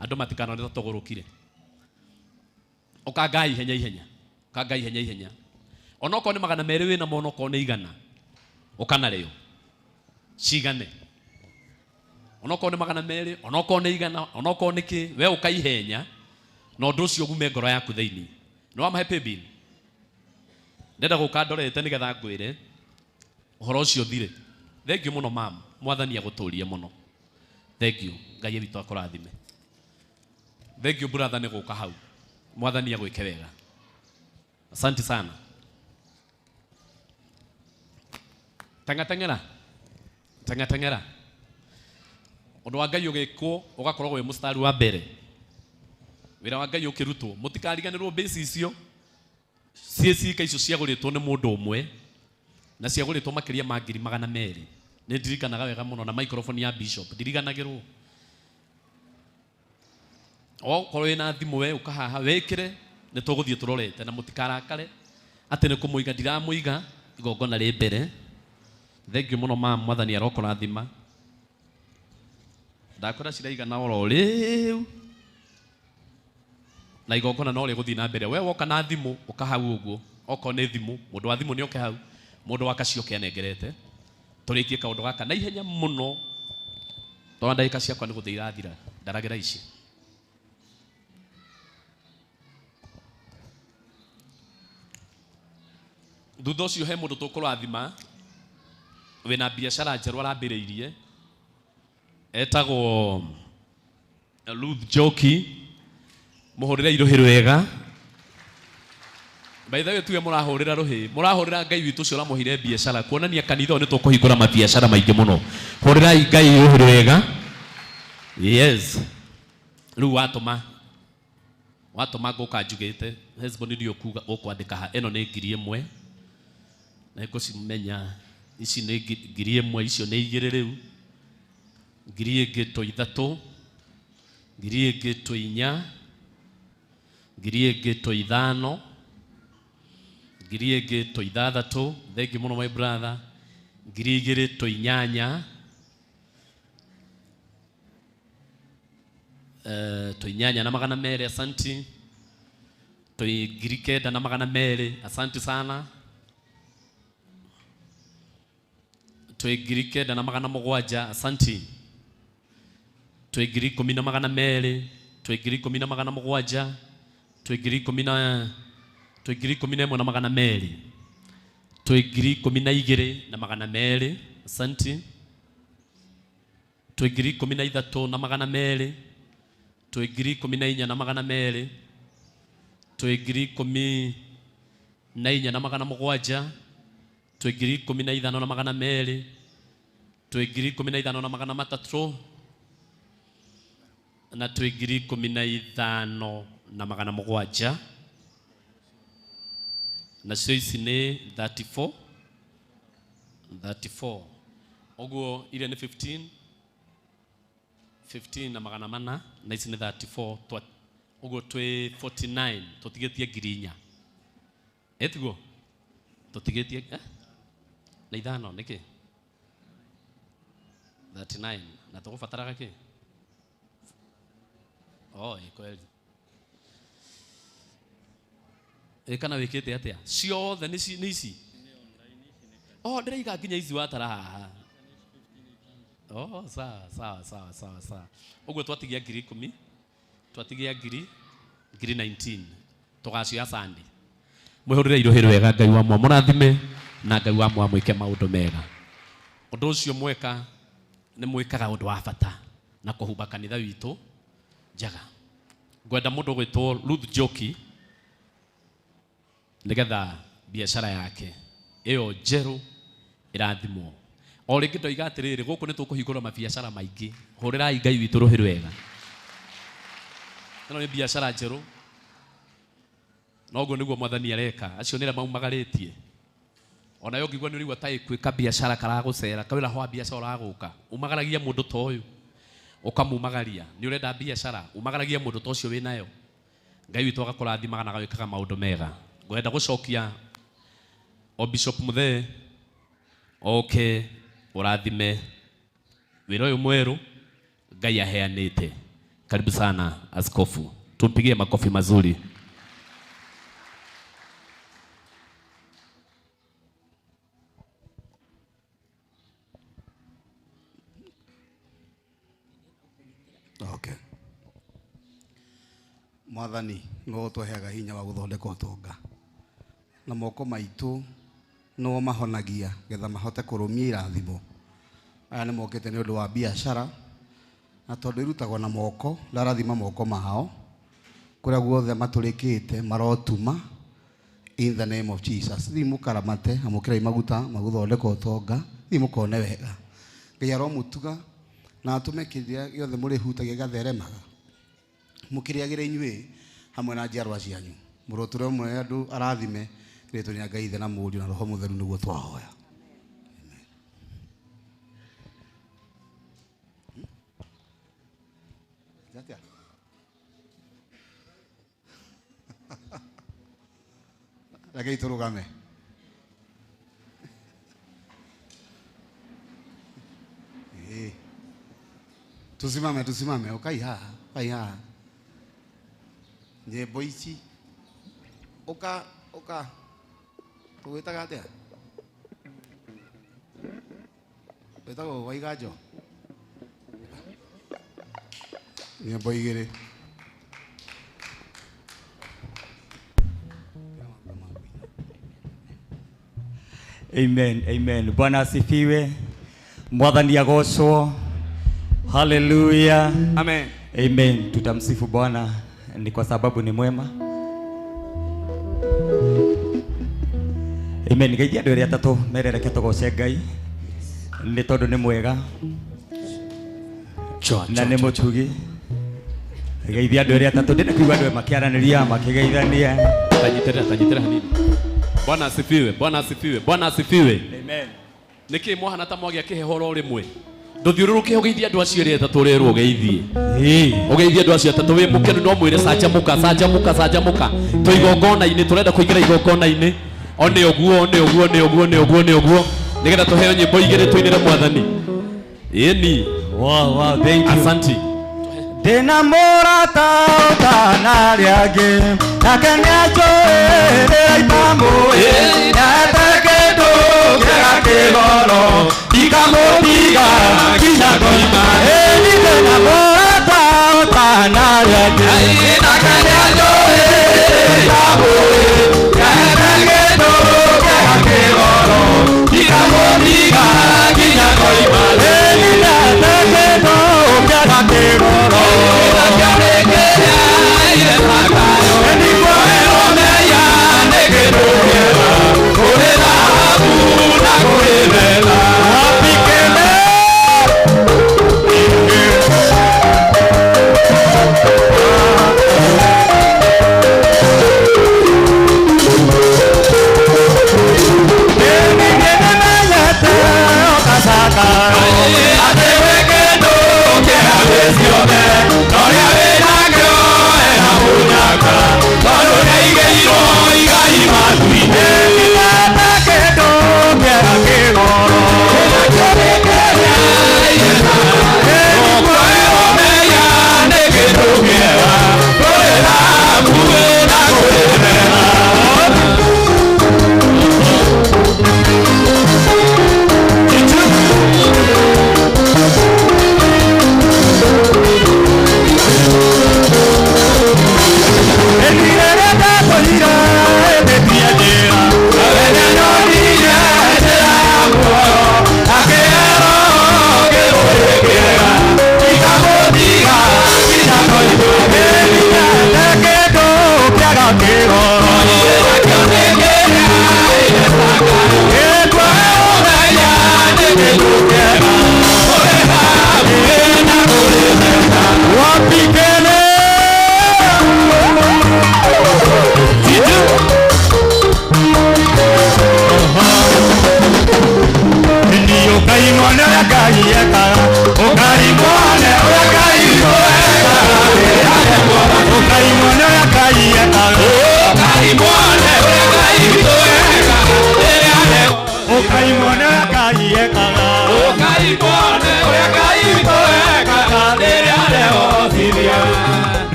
andũ matikanone ta tũgũrũkire ũkangai ihenya ihenya ũkangai ihenya ihenya onokorwo nĩ magana merĩ wĩna mo onokorwo nĩ igana ũkanarĩo cigane onokorwo nĩ magana merĩ onokorwo nĩ igana onokorwo nĩ kĩ we ũkaihenya na ũndũ ũcio ũgume ngoro yaku thĩinĩ nĩ wamahe paybill ndenda gũka ndorete nĩgetha ngwĩre ũhoro ũcio ũthire thank you mũno mam mwathani agũtũrie mũno thank you Ngai witũ akũrathime thank you brother nĩ gũka hau mwathani agwĩke wega asante sana tenga tengera tenga tengera ũndũ wa Ngai ũgĩkwo ũgakorwo wĩ mũstari wa mbere wĩra wa Ngai ũkĩrutwo mũtikariganĩrwo mbeca icio ciĩ cika icio ciagũrĩtwo nĩ mũndũ ũmwe na ciagũrĩtwo makĩria ma ngiri magana merĩ nĩ ndirikanaga wega mũno na microphone ya bishop ndiriganagĩrwo okorwo wĩna thimũ we ũka haha wĩkĩre nĩ tũgũthiĩ tũrorete na mũtikarakare atĩ nĩ kũmũiga ndiramũiga igongona rĩ mbere thank you mũno mam mwathani arokũrathima ndakora ciraigana oro rĩu na igongona no rĩgũthiĩ na mbere we woka na thimũ ũka hau ũguo okorwo nĩ thimũ mũndũ wa thimũ nĩ oke hau mũndũ wa kacio ke anengerete tũrĩkie kaũndũ gaka na ihenya mũno tondũ ndagĩka ciakwa nĩ gũthiĩ irathira ndaragĩra ici thutha ũcio he mũndũ tũkũrathima wĩna biacara njerũ arambĩrĩirie etagwo Ruth Njoki mũhũrĩre irũhĩ rwega By the way tuge mũrahũrĩra rũhĩ, mũrahũrĩra Ngai witũ ũcio ũramũheire biacara, kuonania kanitha ũyũ nĩ tũkũhingũra mabiacara maingĩ mũno. Hũrĩrai Ngai rũhĩ wega. Yes. Rĩu watũma watũma ngũka njugĩte Hesbon ndio kuga ũkwandĩka ha ĩno nĩ 1000 na ngũcimenya ici nĩ 1000 icio nĩ 2 rĩu 2003 2004 2005 2006. Thank you mũno my brother. 2008 8200 asanti. 9200 asanti sana. 9700 asanti. 10200 10700 11200 12200 asanti. 13200 13200 14700 15200 15300 na 15700 nacio ici nĩ 34 34 ũguo iria nĩ 15 15 na 400 na ici nĩ 34 ũguo twĩ 49 tũtigĩtie 4000 ĩtiguo tũtigĩtie na ithano nĩkĩ 39 na tũgũbataraga kĩ oh kweli kana wĩkĩte atĩa ciothe nĩ ici oh ndĩraiga nginya ici watara haha oh sawa sawa sawa sawa sawa ũguo twatigia 10,000 twatigia 19 tũgacioya Sunday. Mwĩhũrĩre irohĩ rwega Ngai wa mwa mũrathime na Ngai wa mwa mwĩke maũndũ mega. Ũndũ ũcio mweka nĩ mwĩkaga ũndũ wa bata na kũhumba kanitha witũ njaga. Ngwenda mũndũ gwĩtwo Ruth Njoki nĩgetha biacara yake ĩyo njerũ ĩrathimwo. O rĩngĩ ndoiga atĩrĩrĩ gũkũ nĩ tũkũhingũra mabiacara maingĩ. Hũrĩrai Ngai witũ rũhĩ rwega. Ĩno nĩ biacara njerũ noguo nĩguo mwathani areka acio nĩra maumagarĩtie onayo ngigua nĩ ũraigua ta ĩkwĩka biacara karagũcera kawĩra hwa biacara ũragũka umagaragia mũndũ ta ũyũ ũkamumagaria nĩ ũrenda biacara umagaragia mũndũ ta ũcio wĩnayo Ngai witũ agakũrathimaga na agawĩkaga maũndũ mega. Ngwenda gũcokia o Bishop Muthee oke ũrathime wĩra ũyũ mwerũ Ngai aheanĩte. Karibu sana askofu, tumpigie makofi mazuri. Okay. Mwathani no tweheaga hinya wa gũthondeka ũtonga na moko maitũ no mahonagia getha mahote kũrũmia irathimo. Aya nĩ mokĩte nĩ ũndũ wa biacara na tondũ irutagwo na moko ndarathima moko mao kũrĩa guothe matũrĩkĩte marotuma in the name of Jesus. Thiĩ mũkaramate amũkĩrai maguta magũthondeka ũtonga thiĩ mũkone wega. Ngai aromutuga na atũme kĩrĩa gĩothe mũrĩhutagia gĩgatheremaga mũkĩrĩagĩre inyuĩ hamwe na njiarwa cianyu. Mũrotũre ũmwe andũ arathime rĩtwa rĩa Ngai Ithe na Mũriũ na Roho Mũtheru nĩguo twahoya. Amen. Rekei tũrũgame. Tusimame, tusimame. Ukai haha, ukai haha. Nyĩmbo ici ũka ũka tũgwĩtaga atĩa? Wĩtagwo Waiganjo. Nyĩmbo igĩrĩ. Amen, amen. Bwana asifiwe. Mwathani agocwo. Hallelujah. Amen. Amen. Tutamsifu Bwana ni kwa sababu ni mwema. Amen. Geithia andũ erĩ atatũ merereke tũgoce Ngai nĩ tondũ nĩ mwega na nĩ mũtugi. Geithia andũ erĩ atatũ, ndĩna kuigua andũ makĩaranĩria makĩgeithania. Tanyitĩrĩra, tanyitĩrĩra hanini. Bwana asifiwe, Bwana asifiwe, Bwana asifiwe. Amen. Nĩkĩ mwahana ta mwagĩa kĩheho oro rĩmwe? Ndũthiũrũrũke ũgeithie andũ acio erĩ atatũ ũrerwo ũgeithie. Ũgeithie andũ acio atatũ wĩ mũkenu no mwĩre canjamũka, canjamũka, canjamũka. Twĩ igongona-inĩ, tũrenda kũingĩra igongona-inĩ. O nĩ ũguo, nĩ ũguo, nĩ ũguo, nĩ ũguo, nĩ ũguo. Nĩgetha tũheo nyĩmbo igĩrĩ tũinĩre Mwathani. Ĩni. Wow, wow, thank you. Asanti. Ndĩna mũrata ũtanarĩa angĩ, nake nĩanjũĩ rĩrĩa itamũĩ, nĩahete kĩndũ kĩega kĩgoro, ndikamũtiga nginya ngoima. Ĩni ndĩna mũrata ũtanarĩa angĩ, nake nĩanjũĩ rĩrĩa itamũĩ, nĩahete kĩndũ kĩega kĩgoro, ndikamũtiga nginya ngoima. Ĩni nĩahete kĩndũ kĩega kĩgoro,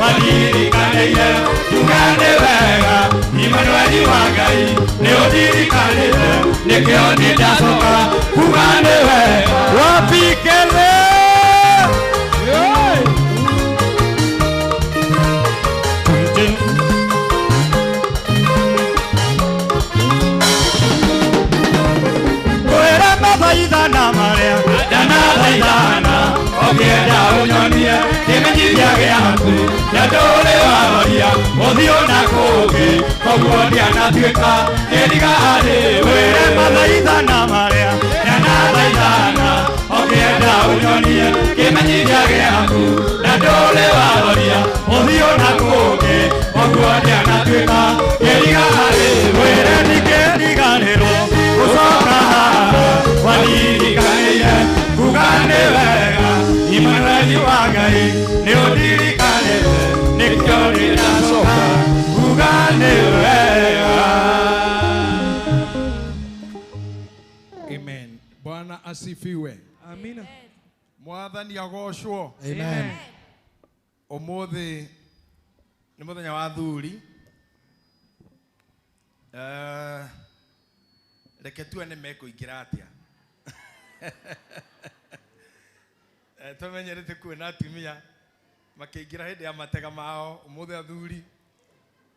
Walirikanĩire, tugane wega. Mathaithana maria ndanathaithana ũkĩenda ũnyonie kĩmenyithia gĩaku na ndũrĩ waroria ũthiũ na kũngĩ koguo ndianatuĩka kĩriga harĩ wĩre mathaithana maria ndanathaithana ũkĩenda ũnyonie kĩmenyithia gĩaku na ndũrĩ waroria ũthiũ na kũngĩ koguo ndianatuĩka kĩriga harĩ wĩre ndingĩriganĩrwo gũcoka haha wanirikanĩire kuga nĩ wega Imanueli wa Ngai nĩ ũndirikanĩte nĩkĩo ndĩracoka kuga nĩ wega. Amen. Bwana asifiwe. Amina. Mwathani agocwo. Amen. Umuthi nĩ mũthenya wa athuri. Reke tuone mekũingĩra atĩa. Tũmenyerete kuona atumia makĩingĩra hĩndĩ ya matega mao. Ũmũthĩ athuri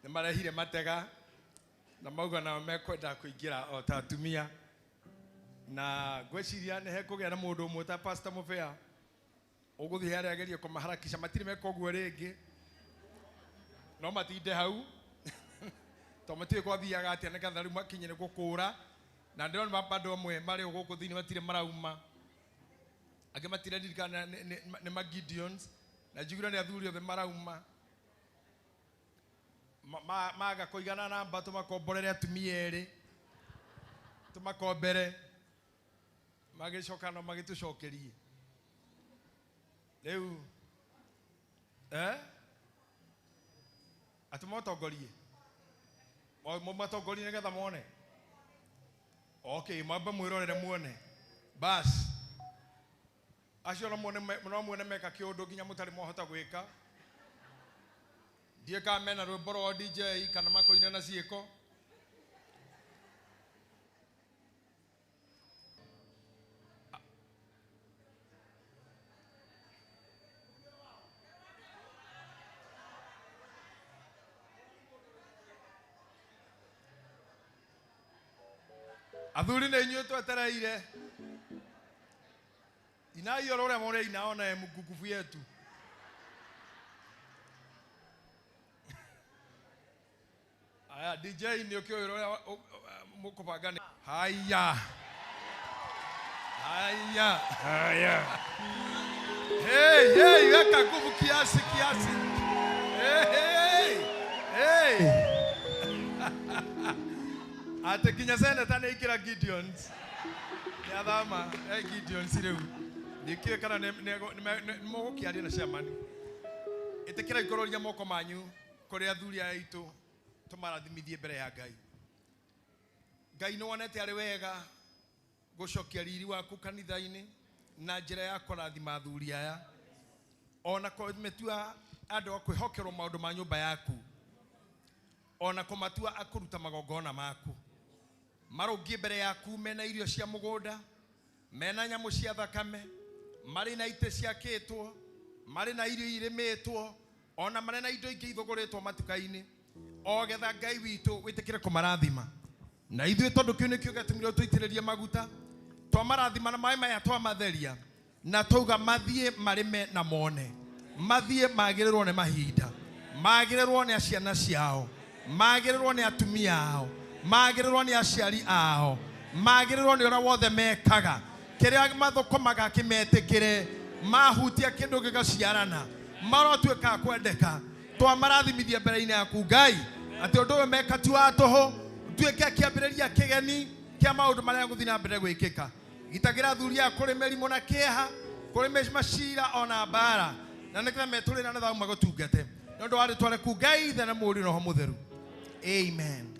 nĩ marehire matega na mauga nao mekwenda kũingĩra o ta atumia, na ngwĩciria nĩ hekũgĩa na mũndũ ũmwe ta Pastor Mũbea ũgũthiĩ harĩa agerie kũmaharakisha. Matirĩ meka ũguo rĩngĩ, no matinde hau tondũ matiũĩ gwathiaga atĩa nĩgetha rĩu makinye nĩ gũkũra. Na ndĩrona bado amwe marĩ o gũkũ thĩinĩ matirĩ marauma, angĩ matireririkana nĩ ma Gideons, na njiguire nĩ athuri othe marauma maga kũigana namba tũmakomborere atumia erĩ tũmakombere magĩcoka no magĩtũcokerie rĩu atũmatongorie matongorie nĩgetha mone. Okay, mwambe mwĩrorere muone bas acio no muone meka kĩũndũ nginya mũtarĩ mwahota gwĩka. Ndiĩ kana mena rwĩmbo rwa DJ kana makũina na ciĩko. Athuri nĩ inyuĩ twetereire. Inai oro ũrĩa mũreina ona mkukufu yetu. Aya DJ nĩ ũkĩũĩ ũrĩa mũkũbanga nĩ. Haya. Haya. Haya. Hey, hey, weka nguvu kiasi kiasi. Hey, hey. Hey. Ate kinya seneta nĩ ikĩra Gideons. Nĩ athama Gideons rĩu. Nĩkĩũĩ kana nĩ mũgũkĩaria na chairman. Ĩtĩkĩra ikũrũria moko manyu kũrĩ athuri aya aitũ tũmarathimithie mbere ya Ngai. Ngai nĩ wonete arĩ wega gũcokia riri waku kanitha-inĩ na njĩra ya kũrathima athuri aya ona kũmetua andũ a kwĩhokerwo maũndũ ma nyũmba yaku ona kũmatua a kũruta magongona maku. Marũngiĩ mbere yaku mena irio cia mũgũnda, mena nyamũ cia thakame, marĩ na itĩ ciakĩtwo, marĩ na irio irĩmĩtwo, ona marĩ na indo ingĩ ithũgũrĩtwo matuka-inĩ. O getha Ngai witũ wĩtĩkĩre kũmarathima. Na ithuĩ tondũ kĩu nĩkĩo gĩatũmire tũitĩrĩrie maguta, twamarathima na maĩ maya twamatheria, na twauga mathiĩ marĩme na mone, mathiĩ magĩrĩrwo nĩ mahinda, magĩrĩrwo nĩ ciana ciao, magĩrĩrwo nĩ atumia ao, magĩrĩrwo nĩ aciari ao, magĩrĩrwo nĩ ũrĩa wothe mekaga. Kĩrĩa mathũkũmaga kĩmetĩkĩre, mahutia kĩndũ gĩgaciarana, marotuĩka a kwendeka. Twamarathimithia mbere-inĩ yaku Ngai atĩ ũndũ ũyũ meka ti wa tũhũ, tuĩke kĩambĩrĩria kĩgeni kĩa maũndũ marĩa gũthiĩ na mbere gwĩkĩka. Gitagĩra athuri aya kũrĩ mĩrimũ na kĩeha, kũrĩ macira ona mbara, na nĩgetha metũrĩra na thayũ magũtungate. Nĩ ũndũ wa rĩtwa rĩaku Ngai Ithe na Mũriũ na Roho Mũtheru. Amen.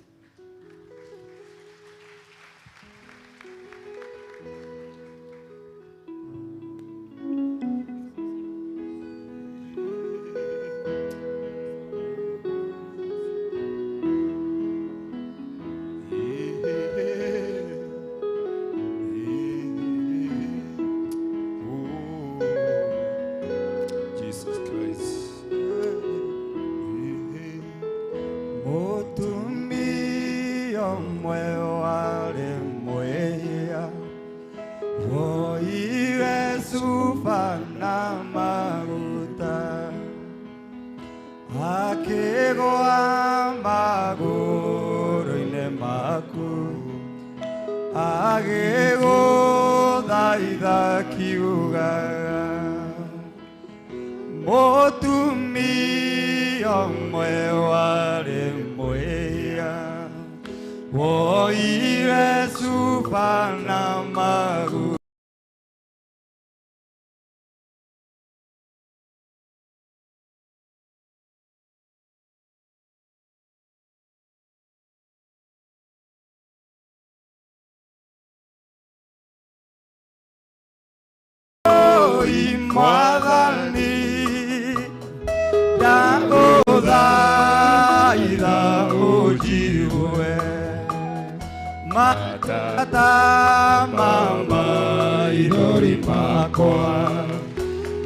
Jesus Christ. Motumia Woire cuba na maguta akĩgũa magũrũ-inĩ maku agĩgũthaitha kiugaga mũtumia ũmwe warĩ mwĩhia woire cuba na maguta Mwathani ndagũthaitha ũnjigue matata ma maithori makwa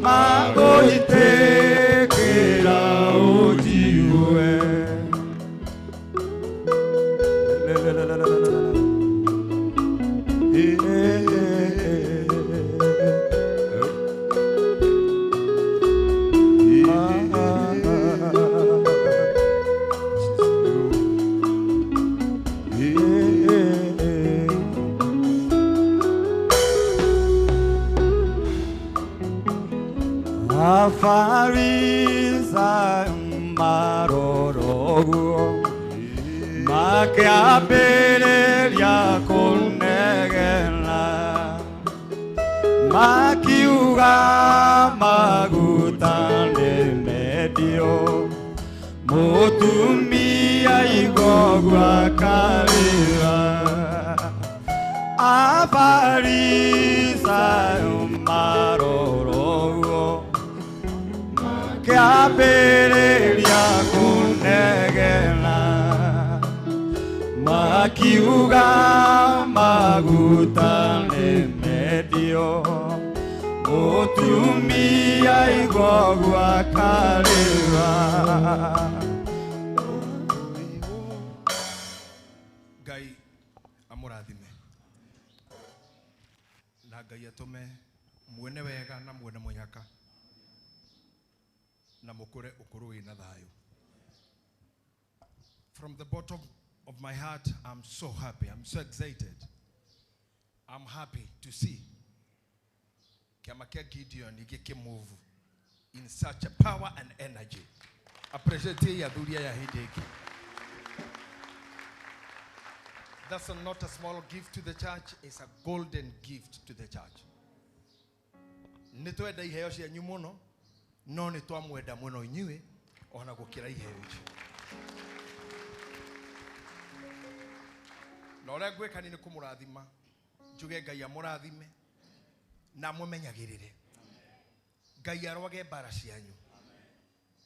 magũitĩkĩra ũnjigue. Afarisayo maroroguo makĩambĩrĩria kũnegena makiuga maguta nĩ mendio mũtumia igogwa karĩra Afarisayo maroroguo makĩambĩrĩria kũnegena makiuga maguta nĩ mendio mũtumia igogwa karĩra. Ngai amũrathime na Ngai atũme muone wega na muone mũnyaka na mũkũre ũkũrũ wĩna thayũ. From the bottom of my heart, I'm so happy. I'm so excited. I'm happy to see kĩama kĩa Gideon gĩkĩmove in such a power and energy. Appreciate athuri aya hĩndĩ ĩngĩ. That's not a small gift to the church, it's a golden gift to the church. Nĩ twenda iheo cianyu mũno, no nĩ twamwenda mũno inyuĩ ona gũkĩra iheo icio. Na ũrĩa ngwĩka nĩ kũmũrathima, njuge Ngai amũrathime na amũmenyagĩrĩre. Ngai arwage mbara cianyu,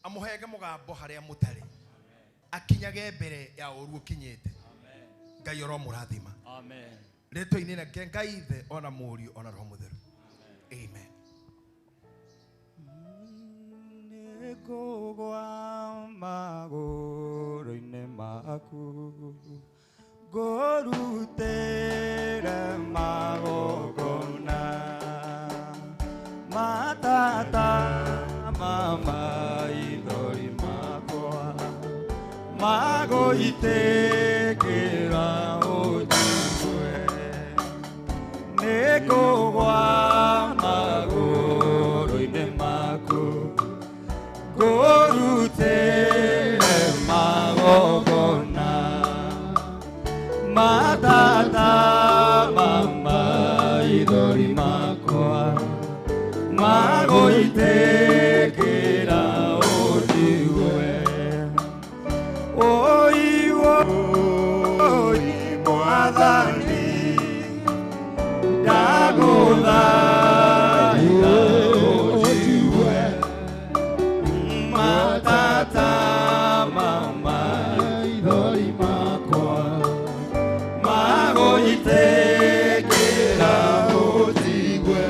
amũhege mũgambo harĩa mũtarĩ, akinyage mbere ya ũru ũkinyĩte. Ngai oromũrathima. Amen. Rĩtwa-inĩ rĩake Ngai Ithe ona Mũriũ ona Roho Mũtheru. Amen. Nĩngũgũa magũrũ-inĩ maku ngũrutĩre magongona matata ma maithori makwa magũitĩkĩra ũnjigue. Nĩngũgũa magũrũ-inĩ maku ngũrutĩre magongona matata ma maithori makwa magũitĩkĩra ũnjigue. Oi, oi, Mwathani ndagũthaitha ũnjigue matata ma maithori makwa magũitĩkĩra ũnjigue.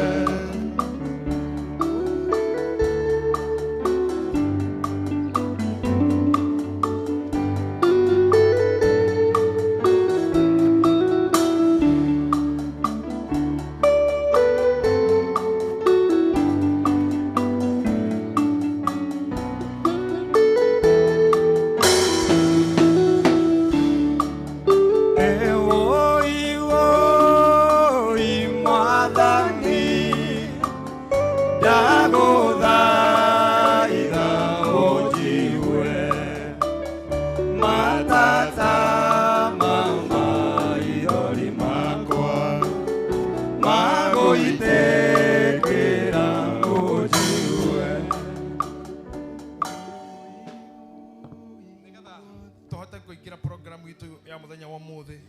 Ũitĩkĩra ũnjigue. Nigetha tũhote kũingĩra program itũ ya mũthenya wa ũmũthĩ.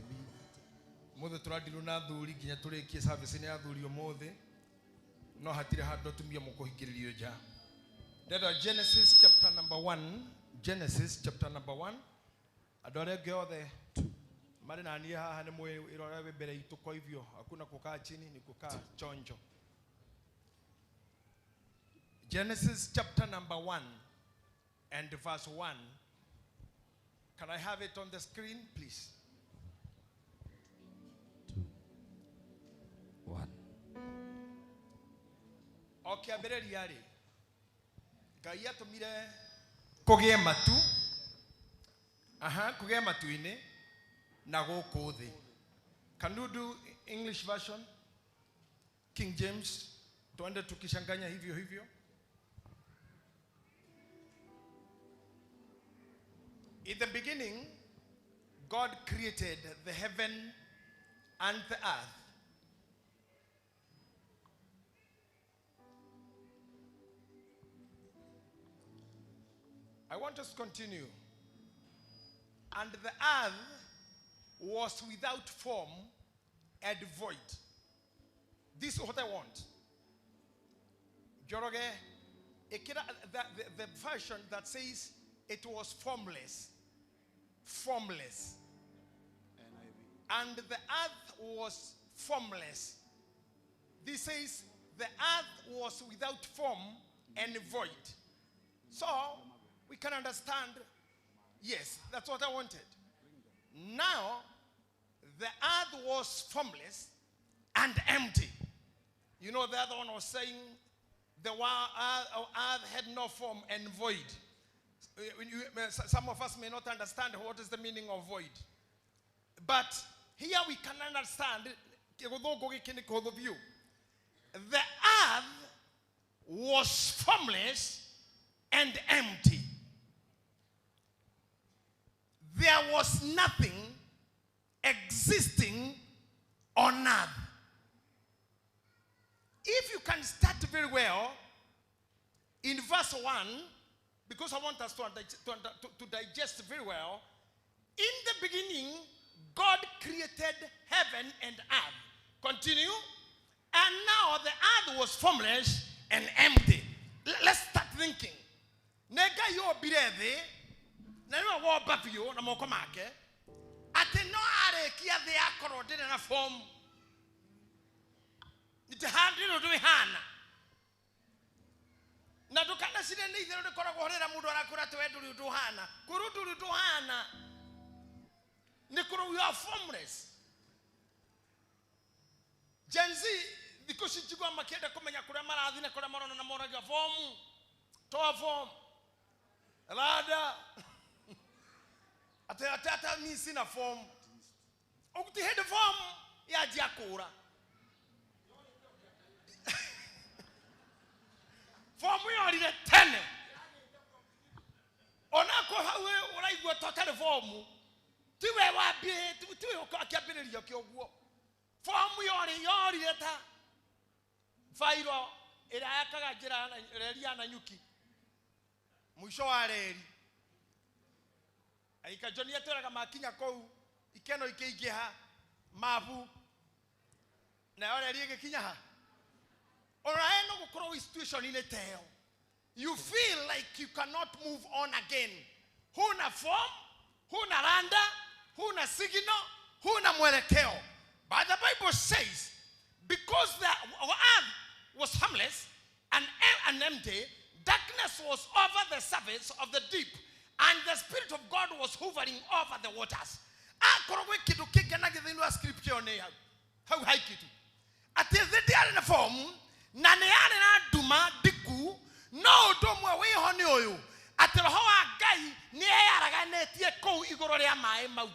Mũthĩ tũradirwo na athuri nginya tũrĩkie service-inĩ ya athuri ũmũthĩ, no hatirĩ handũ atumia mũkũhingĩrĩrio nja. Ndenda Genesis chapter number 1, Genesis chapter number 1. Andũ arĩa angĩ othe marĩ na niĩ haha nĩ mũĩ wĩra ũrĩa wĩ mbere itũ, kwa hivyo hakuna kukaa chini, ni kukaa chonjo. Genesis chapter number 1 and verse 1. Can I have it on the screen, please? 1. O kĩambĩrĩria rĩ, Ngai atũmire kũgĩe matu, aha, kũgĩe matu-inĩ na gũkũ thĩ. Can you do English version? King James, tuende tukishanganya hivyo hivyo. In the beginning, God created the heaven and the earth. I want us to continue. And the earth was without form and void. This is what I want. Njoroge, the version that says it was formless. Formless. And the earth was formless. This says the earth was without form and void. So we can understand, yes, that's what I wanted. Now, the earth was formless and empty. You know, the other one was saying the earth had no form and void. Some of us may not understand what is the meaning of void. But here we can understand the earth was formless and empty. There was nothing existing on earth. If you can start very well in verse 1, because I want us to digest very well. In the beginning, God created heaven and earth. Continue. And now the earth was formless and empty. Let's start thinking. Nega yo birethe, na niwe womba biũ na moko make, atĩ no arĩkia thĩ akorwo ndĩrĩ na form. Ndĩrĩ ũndũ ĩhana. Na ndũkanacire nĩ itherũ rĩkoragwo rĩrĩa mũndũ arakwĩra atĩ we ndũrĩ ũndũ ũhana. Kwĩrwo ndũrĩ ũndũ ũhana nĩ kũrwo you are formless. Gen Z thikũ ici njiguaga makĩenda kũmenya kũrĩa marathiĩ na kũrĩa marona na moragia fomu. Toa fomu. Rada. Atĩ atĩ ata mi sina fomu. Ũgũti hĩndĩ fomu yanjia kũra. Fomu yorire tene. Onako hau ũraigua ta ũtarĩ fomu. Tiwe wambie, tiwe akĩambĩrĩria kĩoguo. Fomu yorire ta bairo ĩrĩa yakaga njĩra reri ya Nanyuki. Mũico wa reri. Aika John atwĩraga makinya kũu ikeno ikĩingĩha mabu nayo reri ĩgĩkinya ha. Ona no gũkorwo wĩ situation-inĩ ta ĩyo. You feel like you cannot move on again. Huna form, huna randa, huna signal, huna mwelekeo. But the Bible says, because the earth was harmless and empty, darkness was over the surface of the deep, and the Spirit of God was hovering over the waters. Akorwo gwĩ kĩndũ kĩngenagia thĩinĩ wa scripture nĩ hau. Hau haikitu. Atĩ thĩ ndĩarĩ na form, na nĩ yarĩ na nduma ndiku, no ũndũ ũmwe wĩho nĩ ũyũ, atĩ Roho wa Ngai nĩ eyaraganĩtie kũu igũrũ rĩa maĩ mau.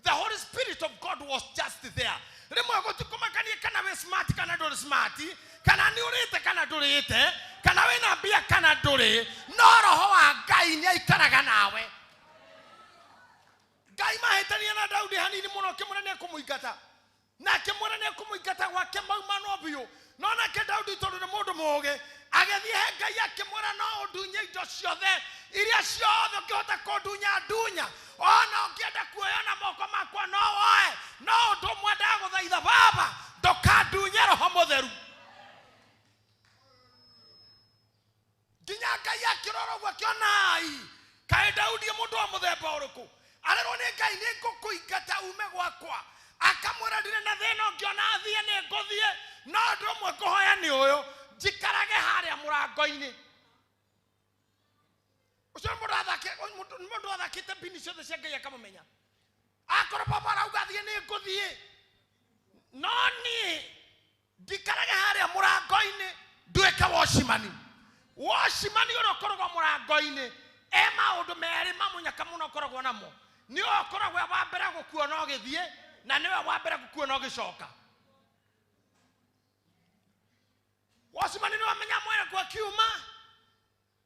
The Holy Spirit of God was just there. Rĩmwe gũtikũmakania kana wĩ smart kana ndũrĩ smart, kana nĩ ũrĩte kana ndũrĩte, kana wĩna mbia kana ndũrĩ, no Roho wa Ngai nĩ aikaraga nawe. Ngai mahĩtania na Daudi hanini mũno akĩmwĩra nĩ ekũmũingata. Na akĩmwĩra nĩ ekũmũingata gwake mauma no biũ. Mũũgĩ agĩthiĩ he Ngai akĩmwĩra, no ũndunye indo ciothe iria ciothe ũngĩhota kũndunya ndunya, ona ũngĩenda kuoya na moko makwa no woe, no ũndũ ũmwe ndagũthaitha baba, ndũkandunye Roho Mũtheru. Nginya Ngai akĩrora ũguo akĩona, ai, kaĩ Daudi mũndũ wa mũthemba ũrĩkũ, arerwo nĩ Ngai nĩ ngũkũingata ume gwakwa, akamwĩra ndirĩ na thĩna, ũngĩona athiĩ nĩ ngũthiĩ, no ũndũ ũmwe ngũhoya nĩ ũyũ, njikarage harĩa mũrango-inĩ. Ũcio nĩ mũndũ athakĩte mbini ciothe cia Ngai akamũmenya. Akorwo baba arauga thiĩ nĩ ngũthiĩ, no niĩ ndikarage harĩa mũrango-inĩ nduĩke wocimani. Wocimani ũrĩa ũkoragwo mũrango-inĩ e maũndũ merĩ mamũnyaka mũno ũkoragwo namo, nĩwe ũkoragwo e wa mbere gũkuona ũgĩthiĩ na nĩwe wa mbere gũkuona ũgĩcoka. Wocimani nĩwe amenya mwene kwa kiuma,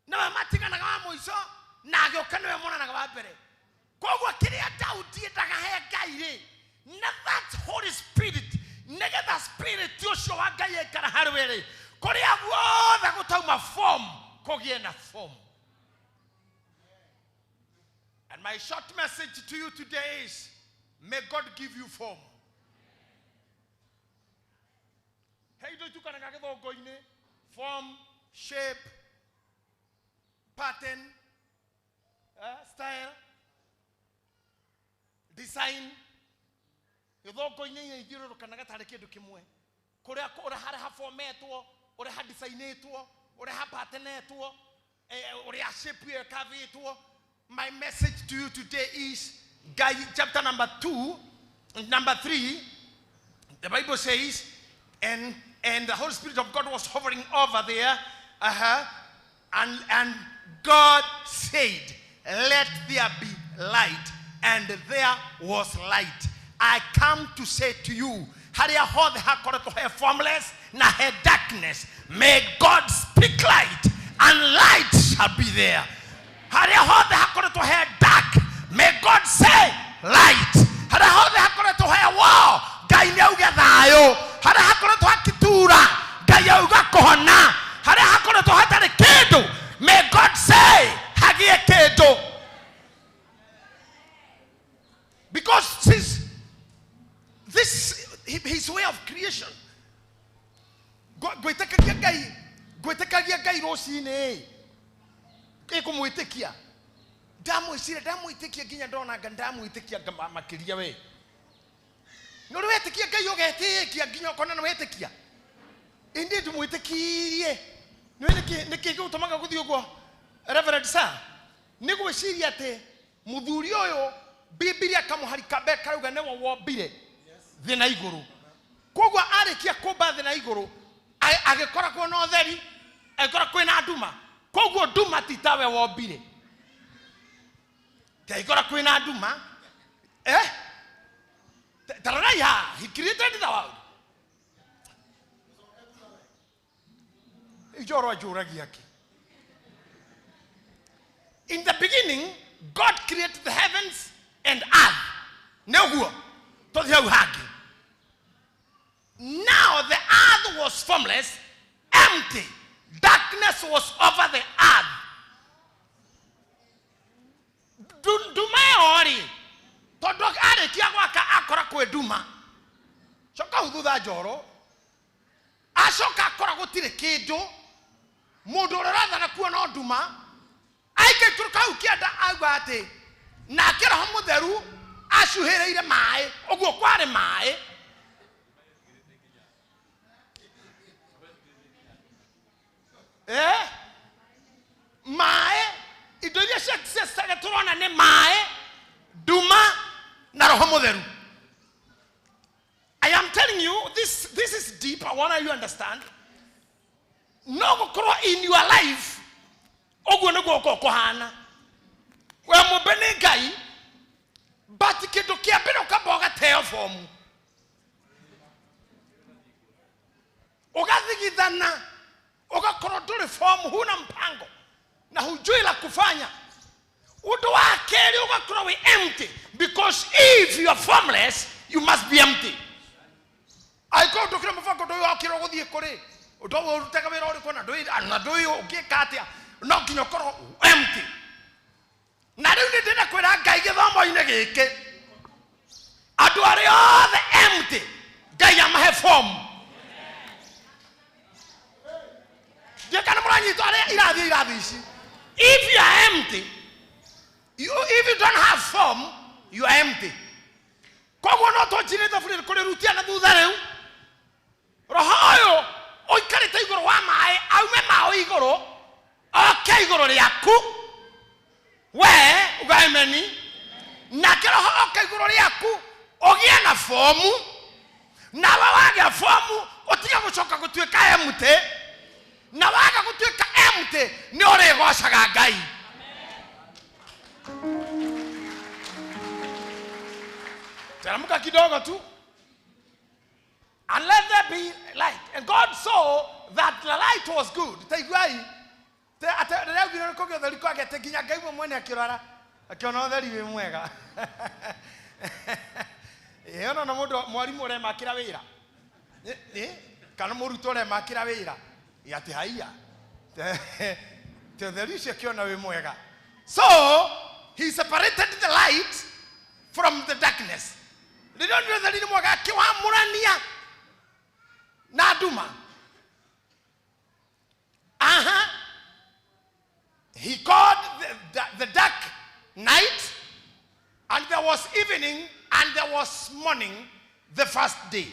nĩwe matiganaga wa mũico, na agĩũka nĩwe monanaga wa mbere. Koguo kĩrĩa Daudi endaga he Ngai rĩ, na that Holy Spirit, nĩgetha spirit ũcio wa Ngai aikara harĩ we rĩ, kũrĩa guothe gũtauma form kũgĩe na form. And my short message to you today is, may God give you form. He indo itukanaga gĩthũngũ-inĩ, form, shape, pattern, style, design. Gĩthũngũ-inĩ ithiũrũrũkanaga tarĩ kĩndũ kĩmwe, kũrĩa ũrĩa harĩa habometwo, ũrĩa hadicainĩtwo, ũrĩa hapatenetwo, ũrĩa shape ĩyo ĩkavĩtwo. My message to you today is Guy, chapter number 2, number 3. The Bible says, and the Holy Spirit of God was hovering over there, and God said, let there be light, and there was light. I come to say to you, harĩa hothe hakoretwo he formless na he darkness, may God speak light, and light shall be there. Harĩa hothe hakoretwo he dark, may God say light. Harĩa hothe hakoretwo he war, Ngai nĩ auge thayũ. Harĩa hakoretwo hakitura, Ngai auga kũhona. Harĩa hakoretwo hatarĩ kĩndũ, may God say hagĩe kĩndũ. Because since this his way of creation, ngwĩtĩkagia Ngai, ngwĩtĩkagia Ngai rũcinĩ ĩkũmwĩtĩkia, ndamwĩciria, ndamwĩtĩkia nginya ndona nga ndamwĩtĩkia makĩria. We nĩ ũrĩ wetĩkia Ngai ũgetĩkia nginya ũkona nĩ wetĩkia, ĩndĩ ndĩmwĩtĩkirie. Nĩ nĩkĩ gĩgũtũmaga gũthiĩ ũguo, Reverend sir? Nĩ gwĩciria atĩ mũthuri ũyũ Bibilia kamũhari kambe karauga nĩwe wombire thĩ na igũrũ. Koguo arĩkia kũmba thĩ na igũrũ, agĩkora kwĩna ũtheri, agĩkora kwĩna nduma. Koguo nduma ti tawe wombire, agĩkora kwĩna nduma. Tarorai haha, he created the world. Ijoro anjũragia kĩ? In the beginning God created the heavens and earth. Nĩ ũguo tũthiĩ hau hangĩ. Now the earth was formless, empty, darkness was over the earth. Nduma ĩyo rĩ, tondũ arĩkia gwaka akora kwĩ nduma, coka hau thutha njoro, acoka akora gũtirĩ kĩndũ, mũndũ ũrĩa ũrathana kuo no nduma. Aikaikũrũka hau kĩanda auga atĩ nake Roho Mũtheru acuhĩrĩire maĩ, ũguo kwarĩ maĩ. Maĩ, indo iria cia tũrona nĩ maĩ, nduma na Roho Mũtheru. I am telling you, this is deep. I want you to understand. No gũkorwo in your life ũguo nĩguo ũkorwo kũhana. We mũmbe nĩ Ngai, but kĩndũ kĩa mbere ũkamba ũgateo fomu, ũgathigithana, ũgakorwo ndũrĩ fomu, huna mpango na hujui la kufanya. Ũndũ wa kerĩ, ũgakorwo wĩ empty, because if you are formless, you must be empty. Angĩkorwo ndũkĩrĩ mũbango, ndũĩ wakĩrwo gũthiĩ kũrĩ. Ndũĩ ũrutaga wĩra ũrĩkũ na ndũĩ na ndũĩ ũngĩka atĩa. No nginya ũkorwo empty. Na rĩu nĩ ndĩrenda kwĩra Ngai gĩthomo-inĩ gĩkĩ, andũ arĩa othe empty, Ngai amahe form. Ndiũĩ kana mũranyitwo arĩa irathiĩ irathi ici. If you are empty, if you don't have form, you are empty. Koguo no twanjire thaburia kũrĩrutia na thutha rĩu. Roho ũyũ ũikarĩte igũrũ wa maĩ, aume maĩ igũrũ, oke igũrũ rĩaku. We uga ameni. Nake roho oke igũrũ rĩaku, ũgĩe na fomu. Nawe wagĩa fomu, ũtige gũcoka gũtuĩka empty. Na waga gũtuĩka empty, nĩ ũrĩgocaga Ngai. Teremka kidogo tu. And let there be light. And God saw that the light was good. Taiguai. Te ate rĩrĩa augire nĩ kũgĩa ũtheri kwagĩte nginya Ngai we mwene akĩrora akĩona ũtheri wĩ mwega. Ĩĩ ona na mũndũ mwarimũ ũremakĩra wĩra. Ĩ kana mũrutwo ũremakĩra wĩra. Ĩ atĩ haiya. Te ũtheri ũcio akĩona wĩ mwega. So he separated the light from the darkness. Rĩrĩa onire ũtheri nĩ mwega akĩwamũrania na nduma. Aha. He called the dark night, and there was evening and there was morning the first day.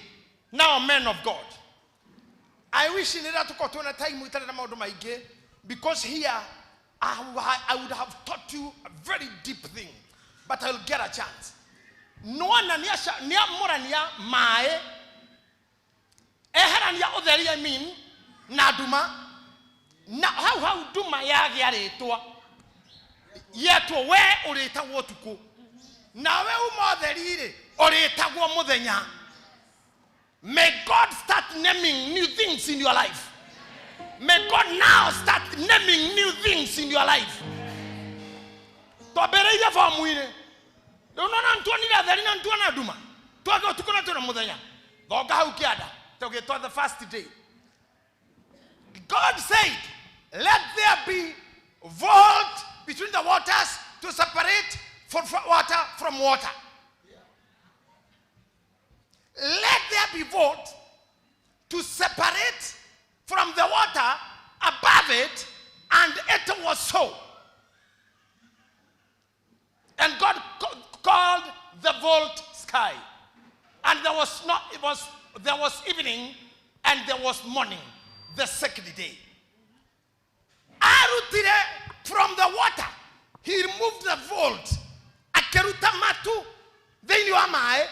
Now, men of God, I wish in order to go to a time with maũndũ maingĩ, because here I would have taught you a very deep thing, but I'll get a chance. Nĩwona nĩamũrania maĩ, eherania ũtheri, I mean, na nduma, na hau hau nduma yagĩa rĩtwa yetwo we ũrĩtagwo ũtukũ, nawe uma ũtheri-rĩ ũrĩtagwo mũthenya. May God start naming new things in your life. May God now start naming new things in your life. Twambĩrĩirie bomu-inĩ. Rĩu nona nĩtuonire atheri na nĩtuona nduma. Twage ũtukũ na twĩna mũthenya. Thonga hau kĩanda. Tũgĩtwa the first day. God said, let there be vault between the waters to separate for water from water. Let there be vault to separate from the water above it, and it was so. And God called the vault sky. And there was not, it was, there was evening and there was morning, the second day. Arutire from the water. He removed the vault. Akeruta matu thĩinĩ wa maĩ,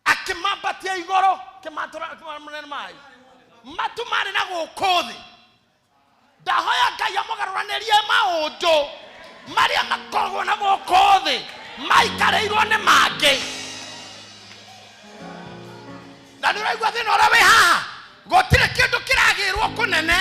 akĩmambatia igũrũ, akĩmatũra akĩmamũrĩra maĩ. Matu marĩ na gũkũ thĩ. Ndahoya Ngai amũgarũranĩrie maũndũ marĩa makoragwo na gũkũ thĩ maikarĩirwo nĩ mangĩ. Na nĩ ũraigua thĩna ũrĩa wĩ haha, gũtirĩ kĩndũ kĩragĩrwo kũnene,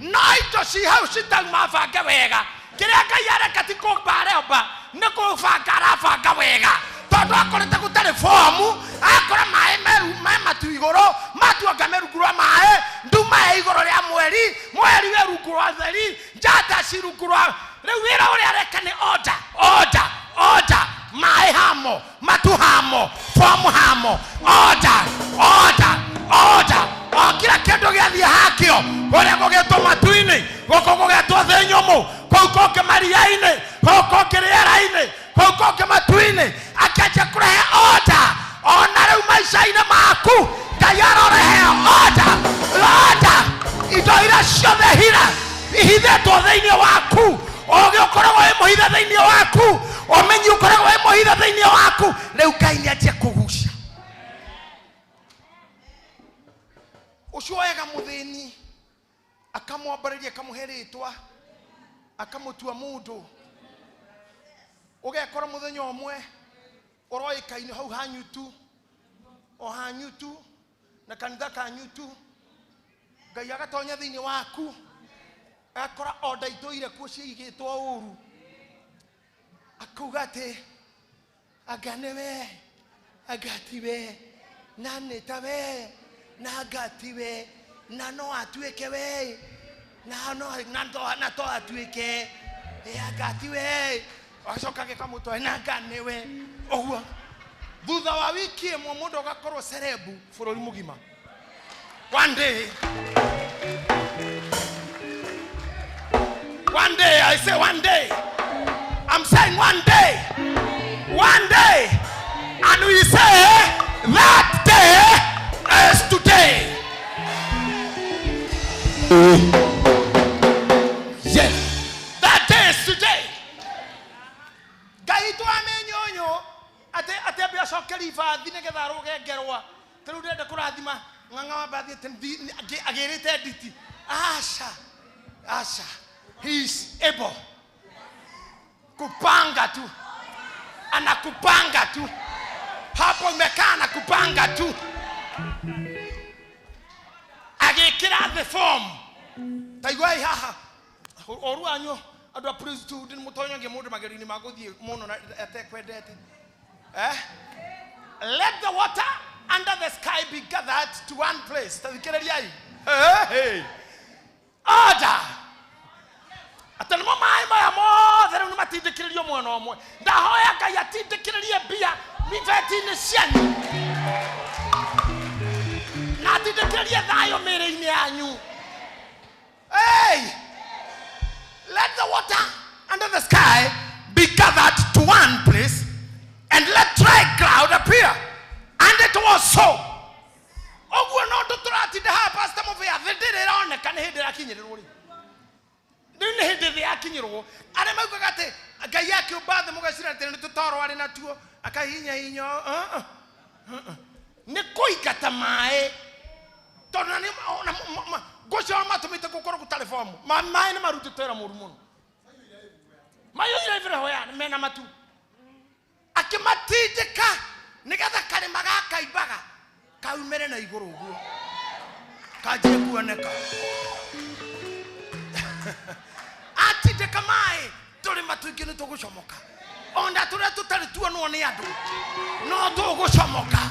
no indo ci hau citauma bange wega. Kĩrĩa Ngai areka ti kũmba aromba, nĩ kũbanga arabanga wega. Tondũ akorete gũtarĩ fomu, akora maĩ meru, me matu igũrũ, matu anga me rungu rwa maĩ, nduma ĩ igũrũ rĩa mweri, mweri wĩ rungu rwa theri, njata ci rungu rwa. Rĩu wĩra ũrĩa areka nĩ order, order, order. Maĩ hamo, matu hamo, fomu hamo, order, order, order. O kila kĩndũ gĩathiĩ hakĩo, kũrĩa gũgĩtwo matu-inĩ, gũkũ gũgetwo thĩ nyũmũ, kũu kũngĩ maria-inĩ, kũu kũngĩ rĩera-inĩ, kũu kũngĩ matu-inĩ, akĩanjia kũrehe order. Ona rĩu maica-inĩ maku, Ngai arorehe order, order. Indo iria ciothe hira ihithĩtwo thĩinĩ waku, ũgĩ ũkoragwo wĩ mũhithe thĩinĩ waku, ũmenyi ũkoragwo wĩ mũhithe thĩinĩ waku, rĩu Ngai nĩanjia kũgucia. Ũcio wega mũthĩni akamwambarĩria, akamũhe rĩtwa, akamũtua mũndũ. Ũgekora mũthenya ũmwe ũroĩkaine hau hanyu tu, o hanyu tu, na kanitha kanyu tu. Ngai agatonya thĩinĩ waku, agakora order itũire kuo ciigĩtwo ũru, akauga atĩ anga nĩ we, anga ti we, na nĩ ta we, na anga ti we. Na no atuĩke we na no na to na to atuĩke ĩ anga ti we agacoka agĩka mũtwe na anga nĩwe ũguo thutha wa wiki ĩmwe mũndũ agakorwo cerebu bũrũri mũgima. One day, one day, I say one day, I'm saying one day, one day, and we say that day is today. Yes, that day is today. Ngai twamenyonyo ate ate ambe acoke ribathi nigetha aruge ngerwa ta riu ndĩrenda kũrathima ng'ang'a wa mbathi atĩ agĩrĩte nditi. Aca aca, he is able kupanga tu, anakupanga tu hapo umekaa, anakupanga tu agĩkĩra the form. Taiguai haha ũru wanyu andũ a priesthood nĩ mũtonyagia mũndũ magerio-inĩ ma gũthiĩ mũno na atekwendete. Eh? Let the water under the sky be gathered to one place. Tathikĩrĩriai. Hey, hey. Order. Atĩ nĩmo maĩ maya mothe rĩu nĩmatindĩkĩrĩrio mwena ũmwe. Ndahoya Ngai atindĩkĩrĩrie mbia ibeti-inĩ cianyu na atindĩkĩrĩrie thayũ mĩĩrĩ-inĩ yanyu. Hey! Let the water under the sky be gathered to one place and let dry ground appear. And it was so. Ũguo no ũndũ tũratinda haha Pastor Mũbĩa, thĩ ndĩrĩ ĩroneka nĩ hĩndĩ ĩrakinyĩrĩrwo rĩu. Rĩu nĩ hĩndĩ thĩ yakinyĩrwo. Arĩa maugaga atĩ Ngai akĩũmba thĩ mũgeciria atĩ nĩ tũtoro arĩ natuo akahinya hinya. Nĩ kũingata maĩ tondũ na nĩ ona ngũcio matũmĩte gũkorwo gũtarĩ bomu. Maĩ nĩ marutĩte wĩra mũru mũno, maiyũire everywhere mena matu akĩmatindĩka nĩgetha karĩma gakaimbaga kaumĩre na igũrũ ũguo kanjie kuoneka. Atindĩka maĩ tũrĩma tũingĩ nĩ tũgũcomoka, ona tũrĩa tũtarĩ tuonwo nĩ andũ no tũgũcomoka,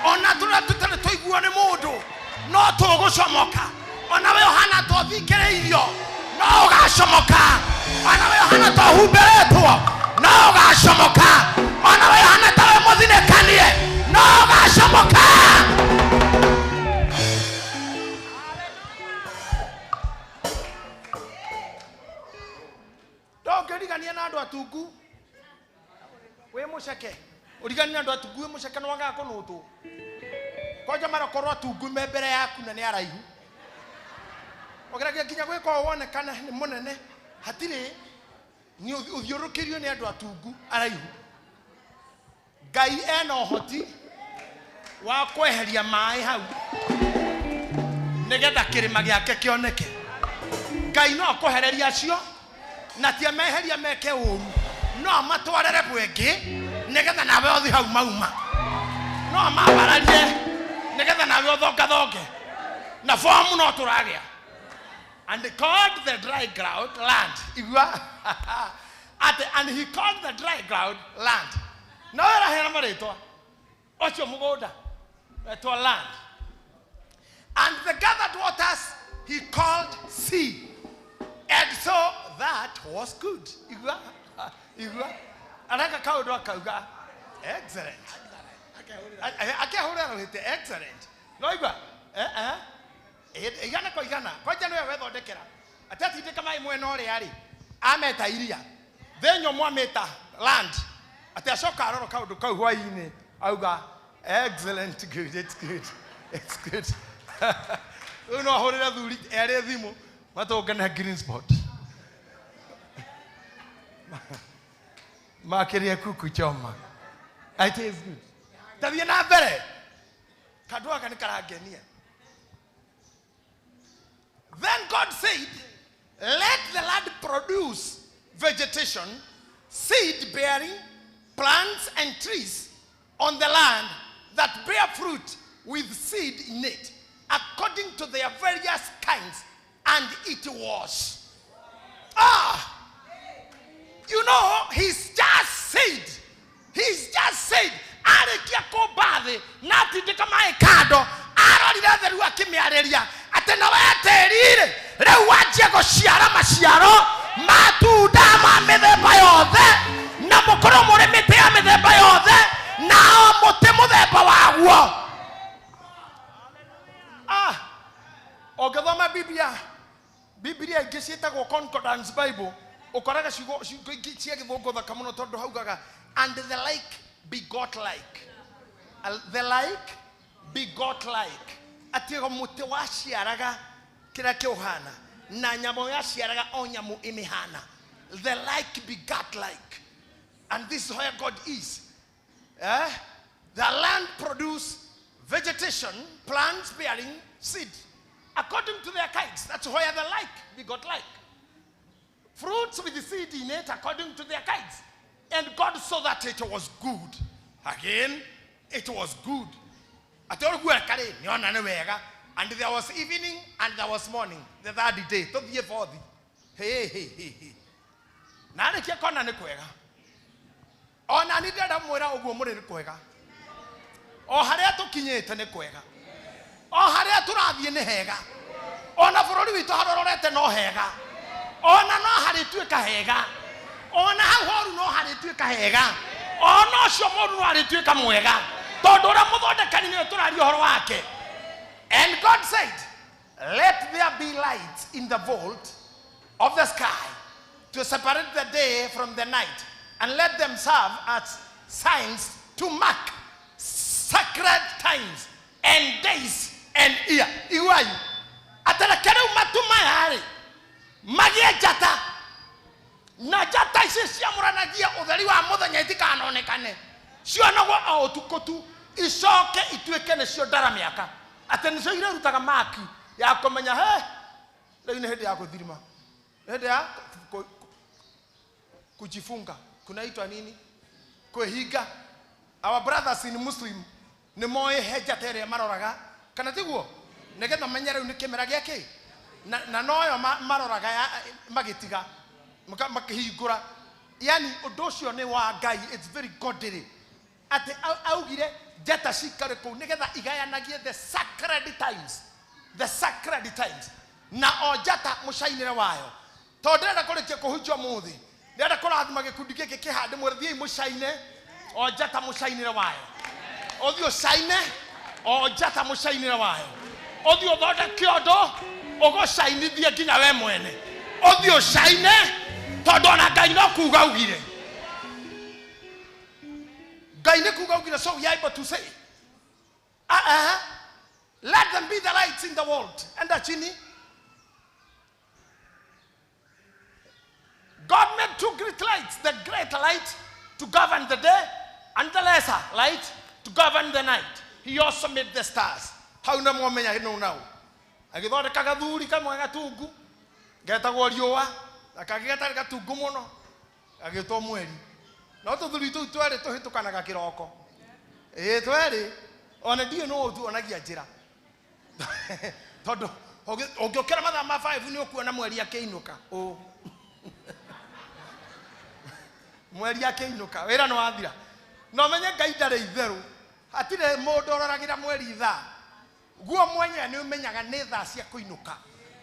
ona tũrĩa tũtarĩ tũiguo nĩ mũndũ no tũgũcomoka, ona we ũhana tothikĩrĩirio no ũgacomoka, ona we ũhana tohumbĩrĩtwo no ũgacomoka, ona we ũhana tawe mũthinĩkanie no ũgacomoka. Ndũngĩrigania na andũ atungu wĩ mũceke, ũriganie na andũ atungu wĩ mũceke nĩ wagaga kũnũtwo kwanja marakorwo atungu me mbere yaku na nĩ araihu ũgeragia nginya gwĩka ũũ wonekane nĩ mũnene hatirĩ nĩ ũthiũrũrũkĩirio nĩ andũ atungu araihu. Ngai ena ũhoti wa kweheria maĩ hau nĩgetha kĩrĩma gĩake kĩoneke. Ngai no akwehereria acio na ti ameheria meke ũru, no amatwarĩre bwengĩ nĩgetha nawe ũthiĩ hau mauma, no amambararie nĩgetha nawe ũthongathonge na fomu no tũragĩa. And he called the dry ground land. Igua ate, and he called the dry ground land. Na wera hena marĩtwa ũcio mũgũnda wetwo land. And the gathered waters he called sea. And so that was good. Igua igua areka kaũndũ akauga excellent, akehũrĩra rũhĩte excellent. No igua eh eh igana kwa igana kwanja nĩwe wethondekera atĩ atindĩka maĩ mwena ũrĩa rĩ ameta iria thĩ nyũmũ amĩta land. Atĩ acoka arora kaũndũ kau hwaĩ-inĩ auga excellent, good, it's good, it's good. Rĩu no ahũrĩre thuri erĩ thimũ matũngane green spot makĩria kuku choma. It is good. Tathiĩ na mbere kandũ gaka nĩ karangenia. Then God said, let the land produce vegetation, seed bearing plants and trees on the land that bear fruit with seed in it, according to their various kinds. And it was. You know, he's just said, he's just said, arĩkia kũmba thĩ na atindĩka maĩ kando arorire theru akĩmĩarĩria atĩ Ũngĩthoma Biblia, Biblia ingĩ ciĩtagwo Concordance Bible, ũkoraga ciugo ciugo ingĩ cia gĩthũngũ thaka mũno tondũ haugaga and the like begot like. The like begot like. Atĩ o mũtĩ waciaraga kĩrĩa kĩũhana na nyamũ yaciaraga o nyamũ ĩmĩhana. The like begot like. And this is where God is. Eh? The land produce vegetation, plants bearing seed, according to their kinds. That's where the like begot like. Fruits with the seed in it according to their kinds. And God saw that it was good. Again, it was good. Atĩ ũguo eka-rĩ, nĩona nĩ wega. And there was evening and there was morning, the third day. Tũthiĩ fourth. Hey, hey, hey, hey. Na arĩkia kona nĩ kwega. Ona nĩ ndĩrenda mwĩra ũguo mũrĩ nĩ kwega. O harĩa tũkinyĩte nĩ kwega. O harĩa tũrathiĩ nĩ hega. Ona bũrũri witũ harĩa ũrorete no hega. Ona no harĩtuĩka hega. Ona hau horu no harĩtuĩka hega. Ona ũcio mũru no harĩtuĩka mwega. Tondũ ũrĩa mũthondekani nĩwe tũraria ũhoro wake. And God said, let there be light in the vault of the sky to separate the day from the night, and let them serve as signs to mark sacred times and days and year. Iguai, atareke rĩu matu maya rĩ magĩe njata, na njata ici ciamũranagia ũtheri wa mũthenya itikanonekane, cionagwo o ũtukũ tu, icoke ituĩke nĩcio ndara mĩaka, atĩ nĩcio irĩrutaga maki ya kũmenya he rĩu nĩ hĩndĩ ya gũthirima, hĩndĩ ya kujifunga kunaitwa nini, kwĩhinga. Our brothers in Muslim nĩ moĩ he njata ĩrĩa maroraga, kana tiguo, nĩgetha menye rĩu nĩ kĩmera gĩa kĩ, na noyo maroraga magĩtiga makĩhingũra. Yani ũndũ ũcio nĩ wa Ngai, it's very godly. Atĩ augire njata cikare kũu nĩgetha igayanagie the sacred times, the sacred times, na o njata mũcainĩre wayo. Tondũ ndĩrenda kũrĩkia kũhunjia ũmũthĩ, ndĩrenda kũrathima gĩkundi gĩkĩ kĩhande, mwĩre thiĩi mũcaine o njata mũcainĩre wayo, ũthiĩ ũcaine o njata mũcainĩre wayo, ũthiĩ ũthondeke ũndũ ũgũcainithie nginya we mwene, ũthiĩ ũcaine tondũ ona Ngai no kuga augire. Ngai nĩ kuga augire, so we are able to say, let them be the lights in the world. Enda chini. God made two great lights, the great light to govern the day and the lesser light to govern the night. He also made the stars. Hau na mwamenya hino nau. Agĩthondeka gathuri kamwe gatungu getagwo riũa, na kangĩ gatarĩ gatungu mũno gagĩtwo mweri. No tũthuri tũu twerĩ tũhĩtũkanaga kĩroko. Ĩĩ twerĩ, ona ndiũĩ nũ ũtuonagia njĩra. Tondũ ũngĩũkĩra mathaa ma 5 nĩ ũkuona mweri akĩinũka. Ũ. Mweri akĩinũka, wĩra nĩ wathira. Na ũmenye Ngai ndarĩ itherũ. Hatirĩ mũndũ ũroragĩra mweri ithaa. Guo mwenyewe nĩ ũmenyaga nĩ thaa cia kũinũka.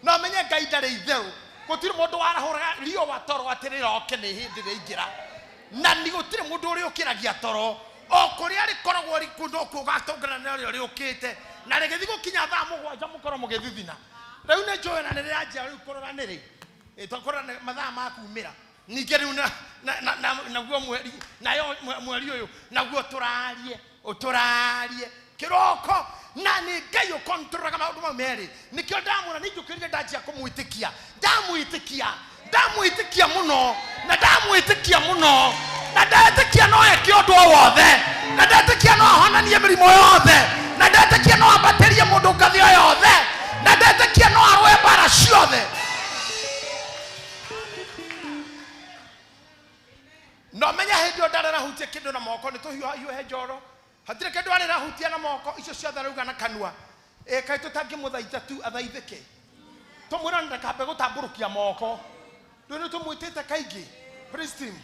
Na ũmenye Ngai ndarĩ itherũ. Gũtirĩ mũndũ warahũraga riũa toro atĩ rĩroke nĩ hĩndĩ rĩaingĩra. Na nĩ gũtirĩ mũndũ ũrĩũkĩragia toro. O kũrĩa rĩkoragwo rĩkuo no kuo ũgatũngana na ũrĩa rĩũkĩte. Na rĩgĩthiĩ gũkinya thaa mũgwanja mũkorwo mũgĩthithina. Rĩu nĩ njũĩ na nĩ rĩranjia rĩu kũrora nĩ rĩ. Ĩ, tũkũrora nĩ mathaa ma kumĩra. Ningĩ rĩu naguo mweri, nayo mweri ũyũ, naguo tũrarie, ũtũrarie kĩroko. Na nĩ Ngai ũkontroraga maũndũ mau merĩ. Nĩkĩo ndamwĩra nĩ njũkĩrire ndanjia kũmwĩtĩkia. Ndamwĩtĩkia, ndamwĩtĩkia mũno, na ndamwĩtĩkia mũno, na ndetĩkia no eke ũndũ o wothe, na ndetĩkia no ahonanie mĩrimũ yothe, na ndetĩkia no ambatĩrie mũndũ ngathĩ o yothe, na ndetĩkia no arũe mbara ciothe. No menye hĩndĩ ĩyo ndarĩrahutia kĩndũ na moko, nĩ tũhiũhahiũhe njoro. Hatirĩ kĩndũ arĩrahutia na moko, icio ciothe arauga na kanua. Ĩ, kaĩ tũtangĩmũthaitha tu athaithĩke. Tũmwĩra ndakambe gũtambũrũkia moko. Rĩu nĩ tũmwĩtĩte kaingĩ. Praise team.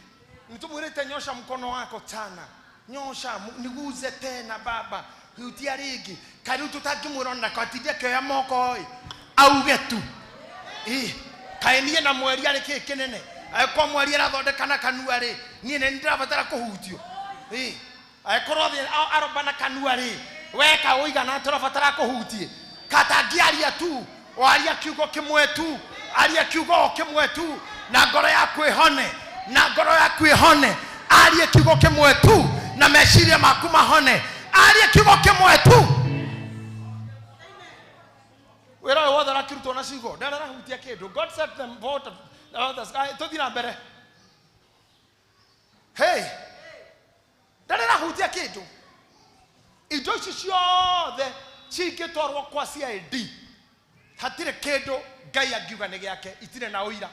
Nĩ tũmwĩrĩte nyosha mkono wako tana. Nyosha, niguze tena baba. Hutia rĩngĩ. Kaĩ rĩu tũtangĩmwĩra ona ndakatinde akĩoya moko ĩ. Auge tu. Ĩ, kaĩ niĩ na mweri arĩ kĩĩ kĩnene? Angĩkorwo mweri arathondeka na kanua rĩ, niĩ nĩ ndĩrabatara kũhutio. Ĩ, angĩkorwo thĩ aromba na kanua rĩ, weka ũigana atĩ ũrabatara kũhutie. Katangĩaria tu. Waria kiugo kĩmwe tu, aria kiugo o kĩmwe tu, na ngoro yaku ĩhone, na ngoro yaku ĩhone. Arie kiugo kĩmwe tu, na meciria maku mahone. Arie kiugo kĩmwe tu. Wĩra ũyũ wothe ũrakĩrutwo na ciugo, ndararahutia kĩndũ. God set them forth of the sky. Tũthiĩ na mbere. Hey, ndararahutia kĩndũ. Indo ici ciothe cingĩtwarwo kwa CID, hatirĩ kĩndũ Ngai angiuga nĩ gĩake, itirĩ na ũira.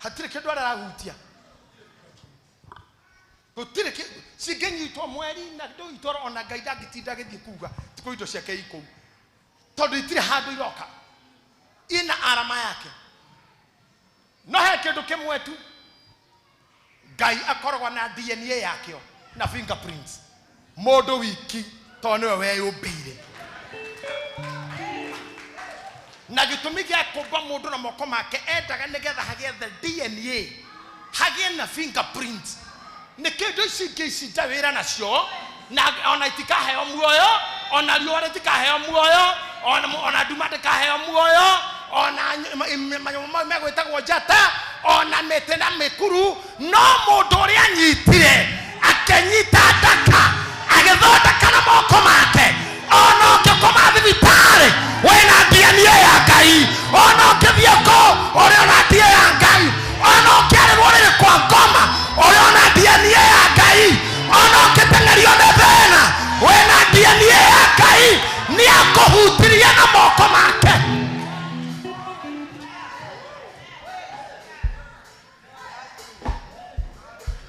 Hatirĩ kĩndũ ararahutia. Gũtirĩ kĩ- cingĩnyitwo mweri na ndũ itwarwo, ona Ngai ndangĩtinda agĩthiĩ kuga tikũ indo ciake ikũu, tondũ itirĩ handũ iroka, ina arama yake. No he kĩndũ kĩmwe tu Ngai akoragwo na DNA yakĩo na fingerprints, mũndũ wiki, tondũ nĩwe weyũmbĩire. Na gĩtũmi gĩa kũmba mũndũ na moko make, endaga nĩgetha hagĩe the DNA, hagĩe na fingerprints. Nĩ kĩndũ ici ingĩ ici nja wĩra nacio, na ona itikaheo muoyo, ona riũa rĩtikaheo muoyo, ona nduma ndĩkaheo muoyo, ona manyamũ mau megwĩtagwo njata, ona mĩtĩ na mĩkuru. No mũndũ ũrĩa anyitire, akĩnyita ndaka, agĩthondeka na moko make, ona ũngĩkoma thibitarĩ wĩna DNA ya Ngai, ona ũngĩthiĩ kũ ũrĩ ona DNA ya Ngai, ona ũkĩarĩrwo rĩrĩ kwa ngoma ũrĩ ona DNA ya Ngai, ona ũngĩteng'erio nĩ thĩna wĩna DNA ya Ngai. Nĩ akũhutirie na moko make.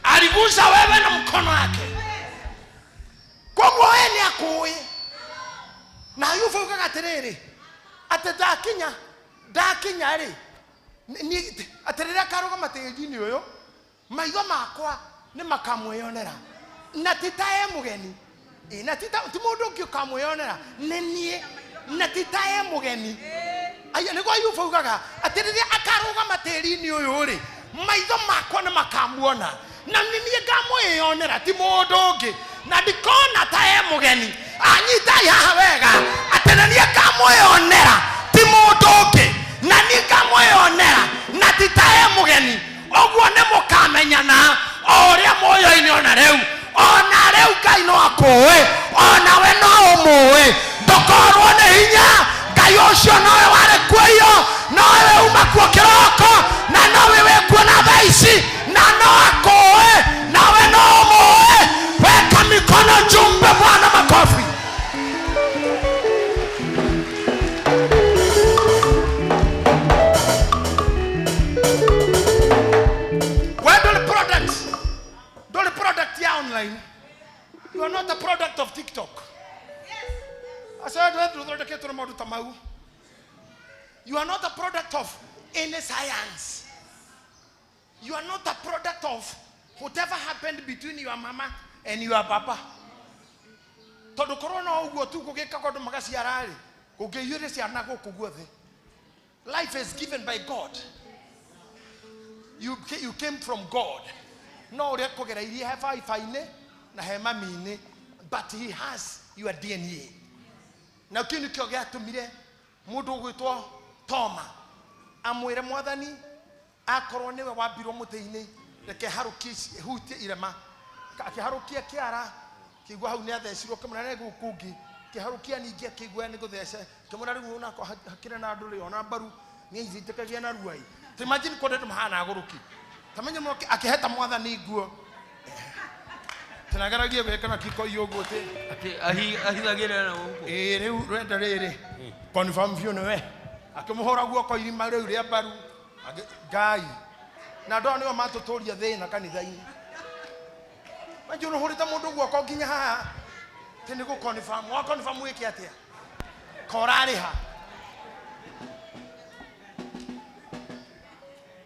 Aligusa wewe na mkono wake, koguo we nĩ akũĩ. Na Ayubu augaga atĩrĩrĩ, atĩ ndakinya rĩ, atĩ rĩrĩa karũgama tĩri-inĩ ũyũ, maitho makwa nĩ makamwĩyonera, na ti ta e mũgeni. Ĩ, na ti mũndũ ũngĩ ũkamwĩyonera, nĩ niĩ, na ti ta e mũgeni. Aya, nĩguo Ayubu augaga atĩ rĩrĩa akarũgama tĩri-inĩ ũyũ rĩ, maitho makwa nĩ makamuona, na nĩ niĩ ngamwĩyonera, ti mũndũ ũngĩ, na ndikona ta e mũgeni. Anyitai haha wega, atĩ nĩ niĩ ngamwĩyonera, ti mũndũ ũngĩ, na niĩ ngamwĩyonera, na ti ta e mũgeni. Ũguo nĩ mũkamenyana o ũrĩa muoyo-inĩ. Ona rĩu, ona rĩu Ngai no akũĩ, ona we no ũmũĩ. Ndũkorwo nĩ hinya, Ngai ũcio nowe warĩ kuo iyo, nowe uma kuo kĩroko, na nowe wĩ kuo na thaa ici, na no akũĩ, nawe no ũmũĩ. Weka mikono juu, mpe Bwana makofi. We ndũrĩ product, ndũrĩ product ya online. You are not a product of TikTok. Acio andũ ethondeketwo na maũndũ ta mau. You are not a product of any science. You are not a product of whatever happened between your mama and your papa, tondũ korwo no ũguo tu gũgĩkagwo andũ magaciara rĩ, kũngĩiyũria ciana gũkũ guothe. Life is given by God. You came from God. No ũrĩa kũgereirie he baibai-inĩ na he mami-inĩ, but he has your DNA. Na kĩu nĩkĩo gĩatũmire mũndũ ũgwĩtwo Toma amwĩre Mwathani, akorwo nĩwe wambirwo mũtĩ-inĩ, reke harũkie hutie irema. Akĩharũkia kĩara, kĩigua hau nĩ athecirwo, kĩmũra nĩ gũkũ ũngĩ, kĩharũkia ningĩ, akĩigua nĩ gũthece, kĩmũra rĩu onako hakĩrĩ na andũ rĩ, ona mbaru nĩ aicitĩkagia na ruai. Ta imagine kũndũ andũ mahana agũrũki, ta menye mũno akĩheta Mwathani nguo, tinageragie gwĩka na kiko ũguo ti. Atĩ ahithagĩrĩra na gũkũ. Ĩĩ, rĩu rwenda rĩrĩ confirm biũ nĩwe. Akĩmũhũra guoko irima rĩu rĩa mbaru. Ngai na andũ aya nĩo matũtũria thĩna kanitha-inĩ. Manji ũhũrĩte mũndũ guoko nginya haha tĩ nĩ gũ confirm. Wa confirm wĩke atĩa ka ũrarĩha?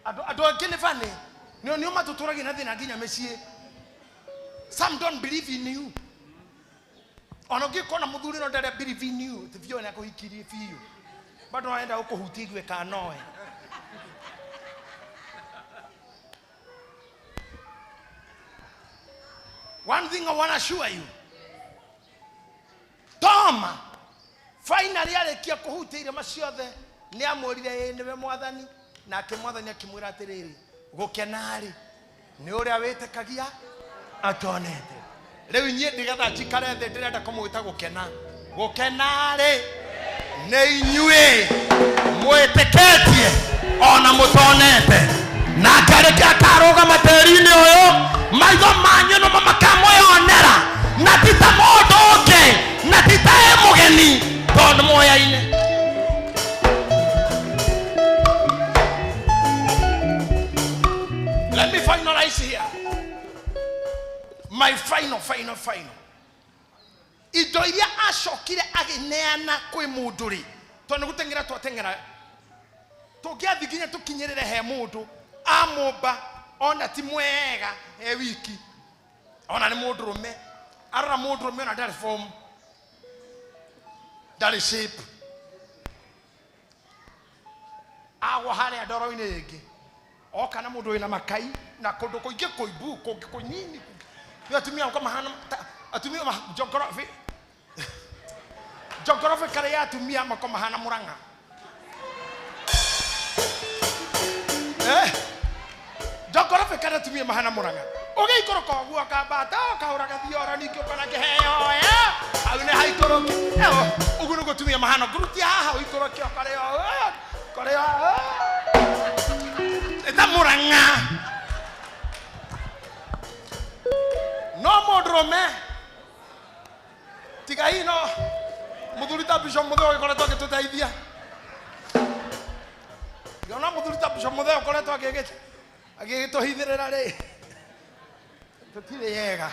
Andũ angĩ nĩ bani nĩo matũtũragia na thĩna nginya mĩciĩ. Some don't believe in you. Ona ũngĩkorwo na mũthuri no ndarĩa believe in you, ti biũ nĩ akũhikirie biũ, bado arenda gũkũhutia igue kana nowe. One thing I want to assure you, Toma Finally arĩkia kũhutia irĩma ciothe nĩ amwĩrire ĩĩ nĩwe mwathani. Nake mwathani akĩmwĩra atĩrĩrĩ, gũkena-rĩ nĩ ũrĩa wĩtĩkagia atonete. Rĩu inyuĩ nĩgetha njikare thĩ ndĩrenda kũmwĩta gũkena. Gũkena-rĩ nĩ inyuĩ mwĩtĩkĩtie ona mũtonete. Nake arĩkia akarũgama tĩri-inĩ ũyũ, maitho manyu nĩmo makamwĩonera, na ti ta mũndũ ũngĩ, na ti ta ĩ mũgeni, tondũ moyaine. Let me finalize here. My final, final, final. Indo iria acokire agĩneana kwĩ mũndũ rĩ, tondũ nĩ gũteng'era twateng'era, tũngĩathiĩ nginya tũkinyĩrĩre he mũndũ amũmba ona ti mwega he wiki, ona nĩ mũndũrũme, arora mũndũrũme ona ndarĩ form, ndarĩ shape, agwa harĩa ndoro-inĩ ĩngĩ oka na mũndũ wĩna makai na kũndũ kũingĩ kũimbu kũngĩ kũnini nĩ atumia ũka mahana atumia geography geographically ya atumia mako mahana mũrang'a eh geographically atumia mahana mũrang'a ũgĩikũrũka ũguo akambata ũkahũra gathioro ningĩ ũkona kĩheo eh hau nĩ haikũrũke ũguo nĩguo atumia mahana ngũrutia haha ũikũrũke ũkarĩo ũkarĩo ĩta mũrang'a no mũndũrũme tiga hihi no mũthuri ta Bishop Mũthee ũgĩkoretwo agĩtũteithia tiga no mũthuri ta Bishop Mũthee ũkoretwo agĩgĩtũhithĩrĩra rĩ tũtirĩ yega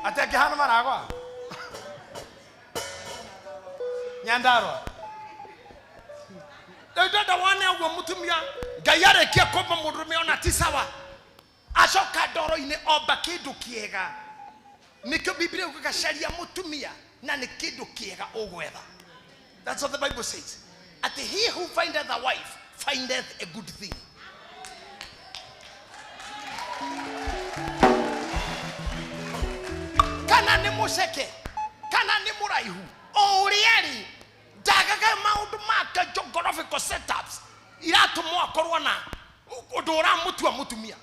atĩ akĩhana maragwa Nyandarua rĩu ndenda wone ũguo mũtumia Ngai arĩkia kũmba mũndũrũme ona ti sawa acoka ndoro-inĩ omba kĩndũ kĩega nĩkĩo Biblia yugaga caria mũtumia na nĩ kĩndũ kĩega ũgwetha. That's what the Bible says, atĩ he who findeth a wife findeth a good thing. Kana nĩ mũceke kana nĩ mũraihu o ũrĩa rĩ ndagaga maũndũ make geographical setups iratũmwo akorwo na ũndũ ũramũtua mũtumia.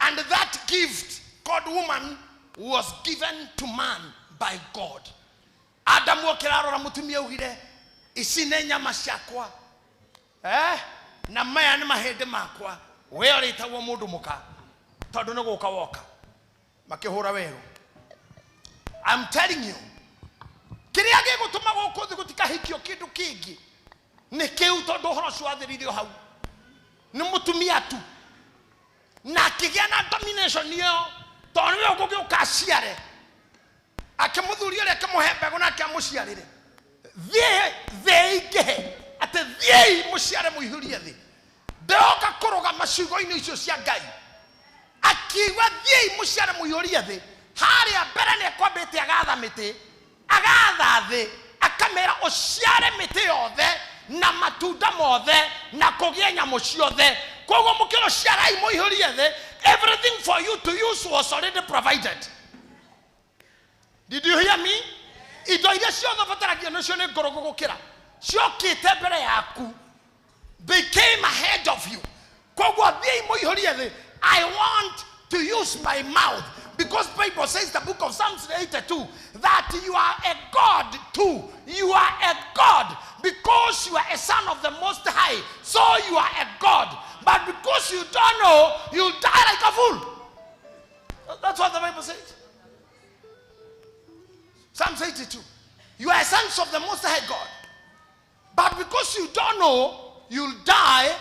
And that gift called woman was given to man by God. Adamu okĩra arora mũtumia augire ici nĩ nyama ciakwa na maya nĩ mahĩndĩ makwa, we ũrĩtagwo mũndũ mũka tondũ nĩ gũka woka makĩhũra werũ. I'm telling you, kĩrĩa gĩgũtũma gũkũ thĩ gũtikahikio kĩndũ kĩngĩ nĩ kĩu, tondũ ũhoro ũcio wathĩrĩirio hau nĩ mũtumia tu na akĩgĩa na domination ĩyo, tondũ nĩwe ũgũgĩũka aciare akĩmũthuria ũrĩa akĩmũhe mbegũ nake amũciarĩre. Thiĩ thĩ ingĩhe atĩ thiĩi mũciare mũihũrie thĩ. Ndĩroka kũrũgama ciugo-inĩ icio cia Ngai akiuga thiĩi mũciare mũihũrie thĩ. Harĩa mbere nĩ ekwambĩte agatha mĩtĩ, agatha thĩ, akamĩra ũciare mĩtĩ yothe na matunda mothe na kũgĩe nyamũ ciothe. Koguo mũkĩrwo ciarai mũihũrie thĩ, everything for you to use was already provided. Did you hear me? Indo iria ciothe ũbataragio nĩcio nĩ ngũrũ gũgũkĩra ciokĩte mbere yaku, they came ahead of you. Koguo thiĩi mũihũrie thĩ. I want to use my mouth because Bible says, the book of Psalms 82, that you are a God too. You are a God because you are a son of the Most High, so you are a God. But because you don't know, you die like a fool. That's what the Bible says. Psalms 82. You are sons of the Most High God. But because you don't know, you'll die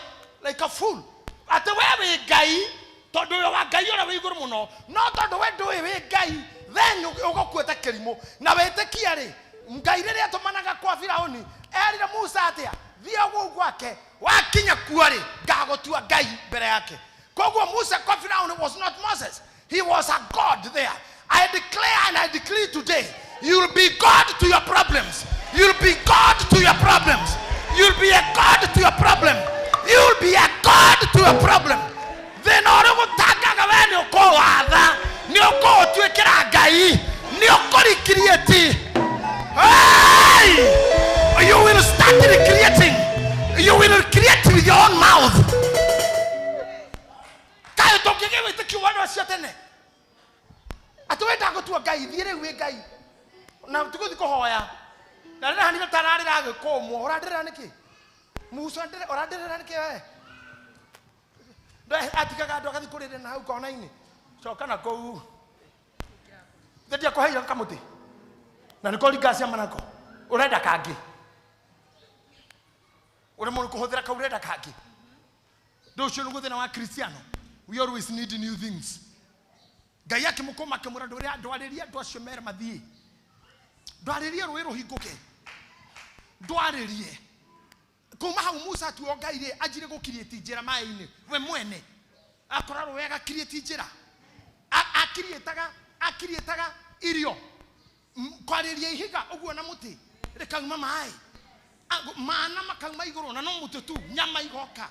like a fool. Atĩ we wĩ Ngai tondũ wĩ wa Ngai ũrĩa wĩ igũrũ mũno, no tondũ we ndũĩ wĩ Ngai, then ũgũkua ta kĩrimũ. Na wĩtĩkia rĩ, Ngai rĩrĩa atũmanaga kwa Firaũni erire Musa atĩa? Thiĩ kũu gwake, wakinya kuo rĩ, ngagũtua Ngai mbere yake. Koguo Musa kwa Firaũni was not Moses. He was a God there. I declare and I decree today, you'll be God to your problems. You'll be God to your problems. You'll be a God to your problem. You'll be a god to a problem. Thĩna ũrĩa ũgũtangaga we nĩ ũkũwatha, nĩ ũkũũtuĩkĩra Ngai, nĩ ũkũrikiriĩti. Hey! You will start recreating. You will create with your own mouth. Kaĩ tũngĩgĩa wĩtĩkio wa andũ acio tene atĩ wenda gũtua Ngai, thiĩ rĩu wĩ Ngai na tũgũthiĩ kũhoya na rĩrĩa hanire tararĩra agĩkũmwo ũrandĩrĩra nĩkĩ Musa ũrandĩrĩra nĩkĩ we? Atigaga andũ agathiĩ kũrĩrĩra na hau kona-inĩ, coka na kũu thendia kũheire kamũtĩ na nĩko ringaga ciama nako ũrenda kangĩ ũremwo nĩ kũhũthĩra kau ũrenda kangĩ. Ndũ ũcio nĩguo thĩna wa Kristiano. We always need new things. Ngai akĩmũkũma akĩmwĩra ndwarĩrie andũ acio mere mathiĩ, ndwarĩrie rũĩ rũhingũke, ndwarĩrie. Kuma hau Musa atuo Ngai rĩ anjire gũkiriĩti njĩra maĩ-inĩ we mwene akora rũĩ agakiriĩti njĩra, akiriĩtaga irio, kwarĩria ihiga ũguo na mũtĩ rĩkauma maĩ, mana makauma igũrũ na no mũtĩ tu, nyama igoka.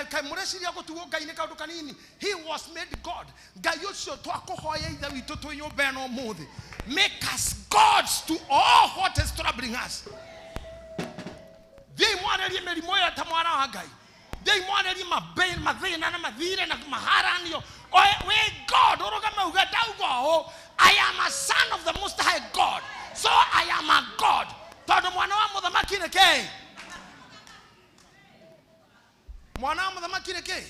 Kai mũreciria gũtuo Ngai nĩ kaũndũ kanini? He was made God. Ngai ũcio twakũhoya Ithe witũ twĩ nyũmba ĩno ũmũthĩ, make us gods to all what is troubling us. Thiĩi mwarĩrie mĩrimũ ĩyo ta mwana wa Ngai, thiĩi mwarĩrie mathĩna na mathirĩ na maharanio. Wĩ God ũrũgame uge ndauga ũũ, I am a son of the Most High God, so I am a God. Tondũ mwana wa mũthamaki nĩ kĩĩ? Mwana wa mũthamaki nĩ kĩĩ?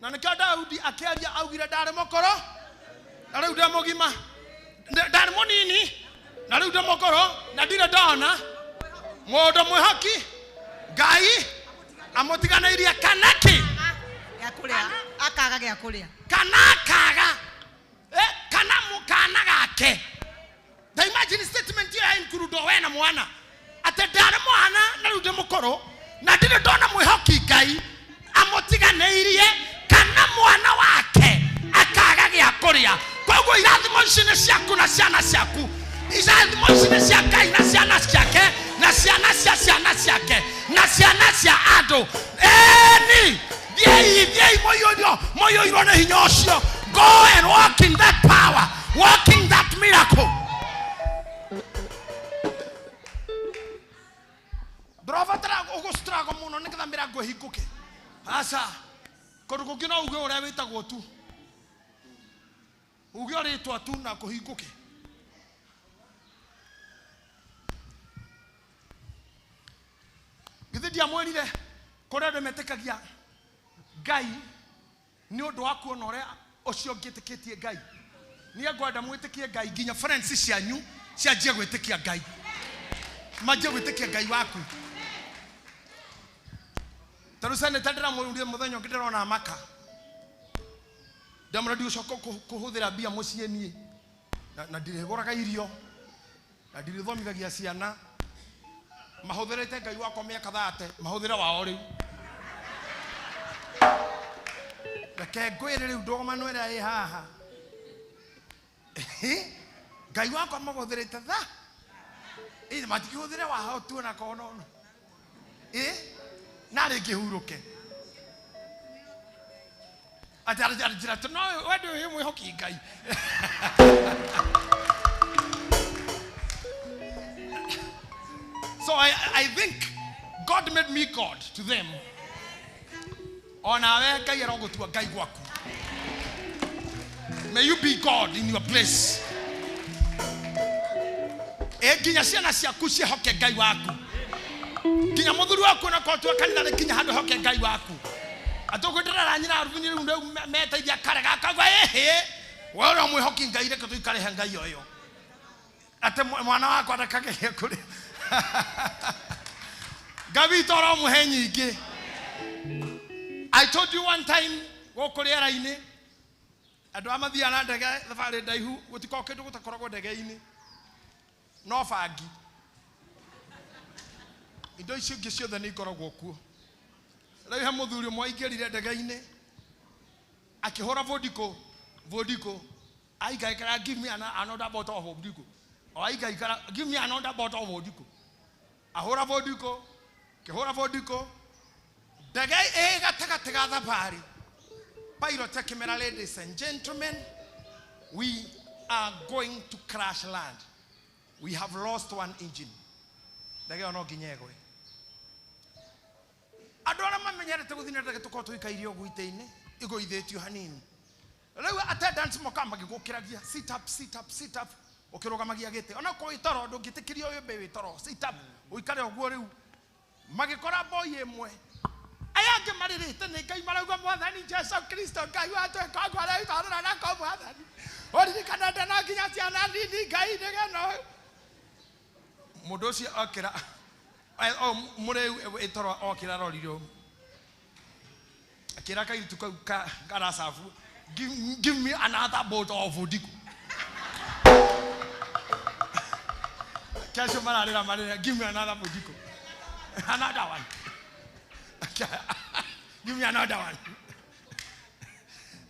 Na nĩkĩo Daudi akĩaria augire ndarĩ mũkũrũ na rĩu ndĩ mũgima, ndarĩ mũnini na rĩu ndĩ mũkũrũ na ndirĩ ndona mũndũ mwĩhoki Ngai amũtiganĩirie kana kĩ? Gĩa kũrĩa, akaga gĩa kũrĩa. Kana akaga, kana mũkana gake. Ta imagine statement ĩyo ya include we na mwana atĩ ndarĩ mwana na rĩu ndĩ mũkũrũ na ndirĩ ndona mwĩhoki Ngai amũtiganĩirie kana mwana wake akaga gĩa kũrĩa. Koguo irathimo ici nĩ ciaku na ciana ciaku, irathimo ici nĩ cia Ngai na ciana ciake na ciana cia ciana ciake na ciana cia andũ. Ĩni thiĩi, thiĩi mũiyũirwo nĩ hinya ũcio. Go and walk in that power, walk in that miracle. Ndũrabatara ũgũ-struggle mũno nĩgetha mĩrango ĩhingũke. Aca, kũndũ kũngĩ no uge ũrĩa wĩtagwo tu, uge ũrĩtwa tu na kũhingũke. Githĩ ndiamwĩrire kũrĩ andũ metĩkagia Ngai nĩ ũndũ wa kuona ũrĩa ũcio ũngĩtĩkĩtie Ngai. Niĩ ngwenda mwĩtĩkie Ngai nginya friends cianyu cianjie gwĩtĩkia Ngai, manjie gwĩtĩkia Ngai waku. Ta rĩu senator ndĩramũrire mũthenya ũngĩ ndĩrona maka, ndamũra ndigũcoka kũhũthĩra mbia mũciĩ niĩ, na ndirĩgũraga irio na ndirĩthomithagia ciana. Mahũthĩrĩte Ngai wakwa mĩaka 30, mahũthĩre wao rĩu. Reke ngwĩre rĩu ndũgomano ĩrĩa ĩ haha, Ngai wakwa mahũthĩrĩte tha ĩ matikĩhũthĩre wao tu ona korwo no ĩ narĩ ngĩhurũke. Atĩ anjĩra atĩ no we ndũĩ mwĩhoki Ngai. So I think God made me God to them. Onawe Ngai arogũtua Ngai gwaku. May you be God in your place. Nginya ciana ciaku ciĩhoke Ngai waku, nginya mũthuri waku ona korwo tua kanitha nĩ nginya handũ hoke Ngai waku. Atũkwĩndĩrĩra nyina arubini rĩu rĩu meteithia karega akauga ĩhĩ we ũrĩa mwĩhoki Ngai reke tũikare he Ngai ũyũ. Atĩ mwana wakwa ndakagĩe kũrĩa. Ngai witũ aromũhe nyingĩ. I told you one time gũkũ rĩera-inĩ andũ arĩa mathiaga na ndege thabarĩ ndaihu gũtikoragwo kĩndũ gũtakoragwo ndege-inĩ no bangi, indo icio ingĩ ciothe nĩ ikoragwo kuo. Rĩu he mũthuri ũmwe aingĩrire ndege-inĩ akĩhũra vodiko, vodiko aikaikara, give me another bottle of vodiko, o aikaikara, give me another bottle of vodiko. Ahũra bondiko, kĩhũra bondiko, ndege ĩ gatagatĩ ga thabarĩ. Pilot akĩmera, ladies and gentlemen, we are going to crash land. We have lost one engine. Ndege ĩyo no nginya ĩgwe. Andũ arĩa mamenyerete gũthiĩ na ndege tũkorwo tũikaire ũguo itĩ-inĩ igũithĩtio hanini. Rĩu attendants mokaga magĩgũkĩragia sit up, sit up, sit up, ũkĩrũgamagia gĩtĩ. Ona korwo wĩ toro ndũngĩtĩkĩrio wĩmbe wĩ toro. Sit up, ũikare ũguo rĩu. Magĩkora boy ĩmwe. Aya angĩ marĩrĩte nĩ Ngai marauga Mwathani Jesu Kristo Ngai watwĩka ũguo arĩa nako Mwathani. Ũririkane ndena nginya ciana nini Ngai nĩgeno. Mũndũ ũcio okĩra, mũrĩu ĩtoro okĩra rorire ũũ. Akĩra kairĩtu kau karacabu, give me another bottle of Odiku. Kesho mararĩra marĩra, give me another Odiku. Another one. Give me another one.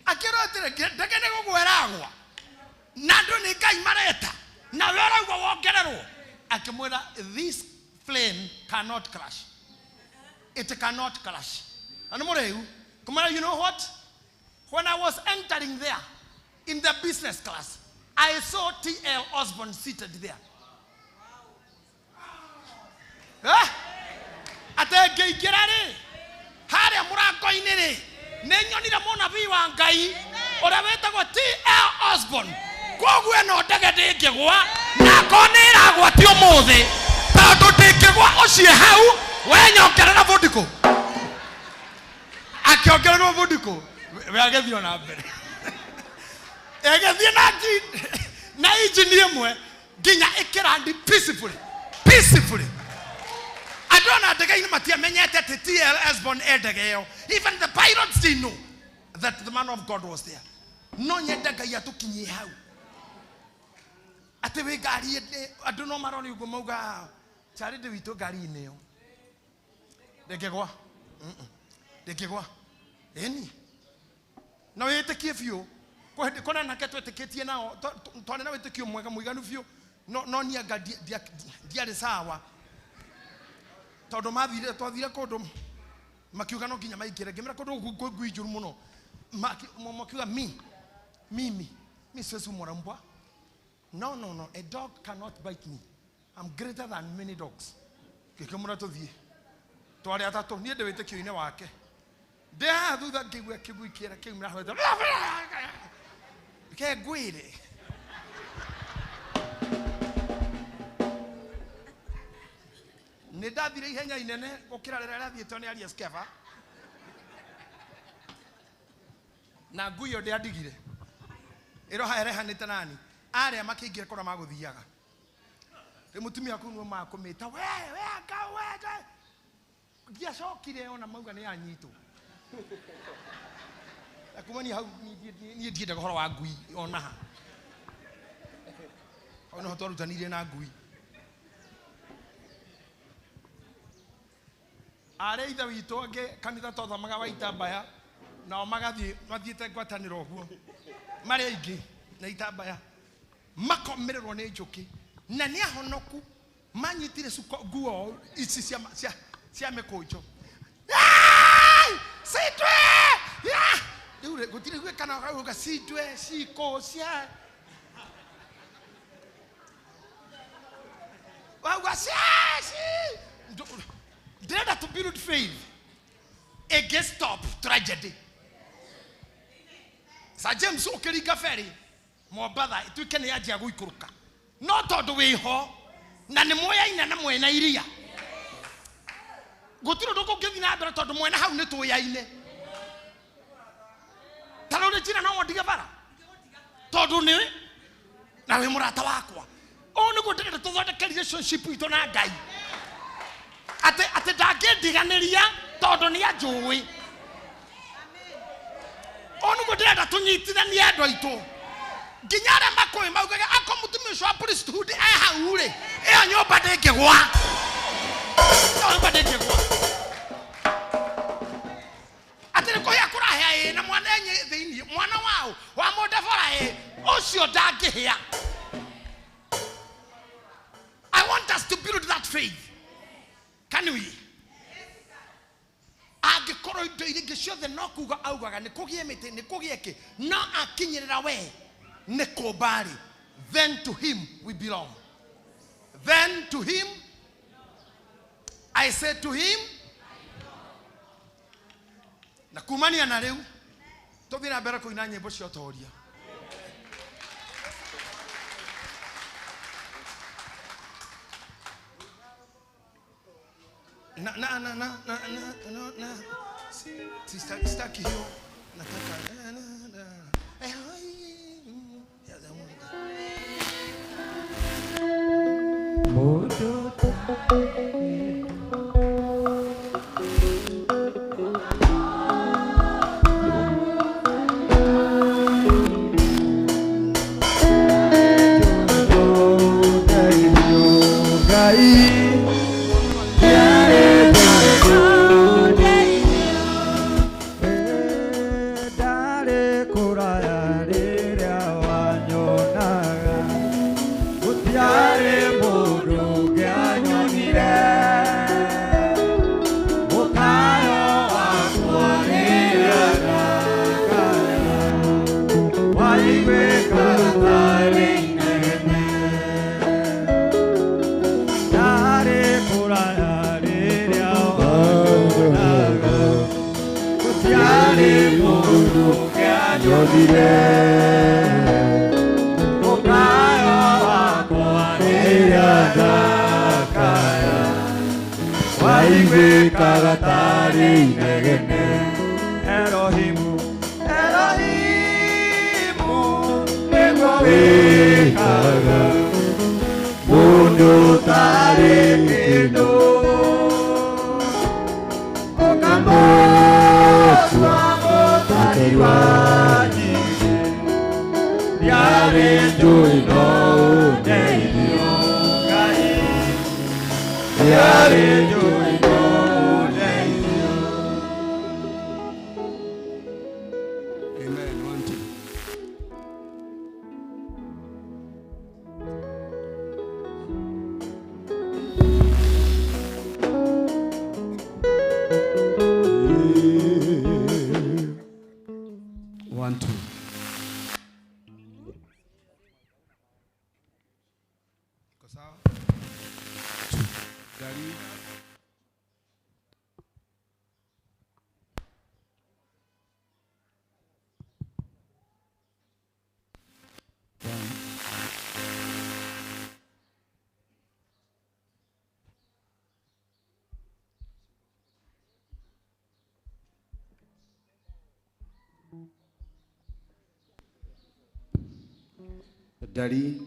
Akĩrwo atĩrĩ, ndege nĩ gũgwa ĩragwa. Na andũ nĩ Ngai mareta. Na we ũraigua wongererwo. Akĩmwĩra, this plane cannot crash. It cannot crash. Na nĩ mũrĩu. Kũmwĩra, you know what? When I was entering there in the business class, I saw T.L. Osborne seated there. Eh? Ate ngĩingĩra rĩ, harĩa mũrango-inĩ rĩ, nĩ nyonire mũnabii wa Ngai ũrĩa wĩtagwo T.L. Osborne. Koguo ĩno ndege ndĩngĩgwa, na akorwo nĩ ĩragwa ti ũmũthĩ, tondũ ndĩngĩgwa ũciĩ hau, we nyongerera bundiko. Akĩongererwo bundiko, we agĩthiĩ ona mbere. Ĩgĩthiĩ na injini ĩmwe nginya ĩkĩrandi peacefully, peacefully. Andũ ona ndege-inĩ matiamenyete atĩ T.L. Osborne e ndege ĩyo. Even the pilots didn't know that the man of God was there. No nyende Ngai atũkinyie hau. Atĩ wĩ ngari-inĩ, andũ no marore ũguo mauga, Charity witũ ngari-inĩ ĩyo. Ndĩngĩgwa. Ndĩngĩgwa. Ĩni. Na wĩtĩkie biũ. Kwĩ hĩndĩ kũna anake twetĩkĩtie nao, twarĩ na wĩtĩkio mwega mũiganu biũ. No niĩ anga ndiarĩ sawa. Tondũ twathire kũndũ makiuga no nginya maingĩre. Ngĩmera kũndũ gũkũ kwĩ ngui njũru mũno. Makiuga mimi, mi siwezi umwa na mbwa. No, no, no, a dog cannot bite me. I'm greater than many dogs. Ngĩkĩmwĩra tũthiĩ. Twarĩ atatũ, niĩ ndĩ wĩtĩkio-inĩ wake. Ndĩ haha thutha ngĩigua kĩgui kĩera kĩu mĩraho. Ke ngwĩre. Nĩ ndathire ihenya inene gũkĩra rĩrĩa rĩathiĩtwo nĩ Arias Kefa. Na ngui ĩyo ndĩandigire. Ĩroha ĩrehanĩte nani. Arĩa makĩingĩra kũrĩa magũthiaga. Rĩu mũtumia kũu nĩwe makũmĩta, we, we, anga, we, we. Ndiacokire ona mauga nĩ anyitwo. Na kumania hau niĩ ndiendaga ũhoro wa ngui ona ha. Hau nĩho twarutanirie na ngui. Arĩa ithe witũ angĩ kanitha twathomaga wa itambaya, nao magathiĩ mathiĩte ngwatanĩro ũguo. Marĩ aingĩ na itambaya. Makomererwo nĩ njũkĩ. Na nĩ ahonoku manyitire cuko nguo ici cia mĩkũnjo. Ai! Sitwe! Ya! Rĩu rĩ, gũtirĩ gwĩkana ũgauga sitwe, ciko, cia. Wauga cia, ci. Ndĩrenda to build faith against stop tragedy. Sir James ũkĩringa ferry Mombatha ĩtuĩke nĩ yanjia gũikũrũka. No tondũ wĩho na nĩ mũyaine na mwena iria. Gũtirĩ ũndũ kũngĩthiĩ na mbere tondũ mwena hau nĩ tũyaine. Ta rĩu Regina no wondige bara. Tondũ nĩ na wĩ mũrata wakwa. Ũũ nĩguo ndĩrenda tũthondeke relationship itũ na Ngai. Atĩ ndangĩndiganĩria tondũ nĩ anjũĩ. Ũũ nĩguo ndĩrenda tũnyitithanie andũ aitũ. Nginya arĩa makũĩ maugage ako mũtumia ũcio wa priesthood e hau rĩ, ĩyo nyũmba ndĩngĩgwa. Ĩyo nyũmba ndĩngĩgwa. Atĩ nĩ kũhĩa kũrahĩa ĩ na mwana enye thĩinĩ, mwana wao wa mũndebora ĩ, ũcio ndangĩhĩa. I want us to build that faith. Indo iria ingĩ ciothe no kuga augaga nĩ kũgĩe mĩtĩ, nĩ kũgĩe kĩ, no akinyĩrĩra we nĩ kũmba-rĩ, then to him we belong. Then to him, I say to him, na kumania na rĩu tũthiĩ na mbere kũina nyĩmbo cia ũtoria. Na na na na na na na na sitaki hiyo, nataka na na na Ndari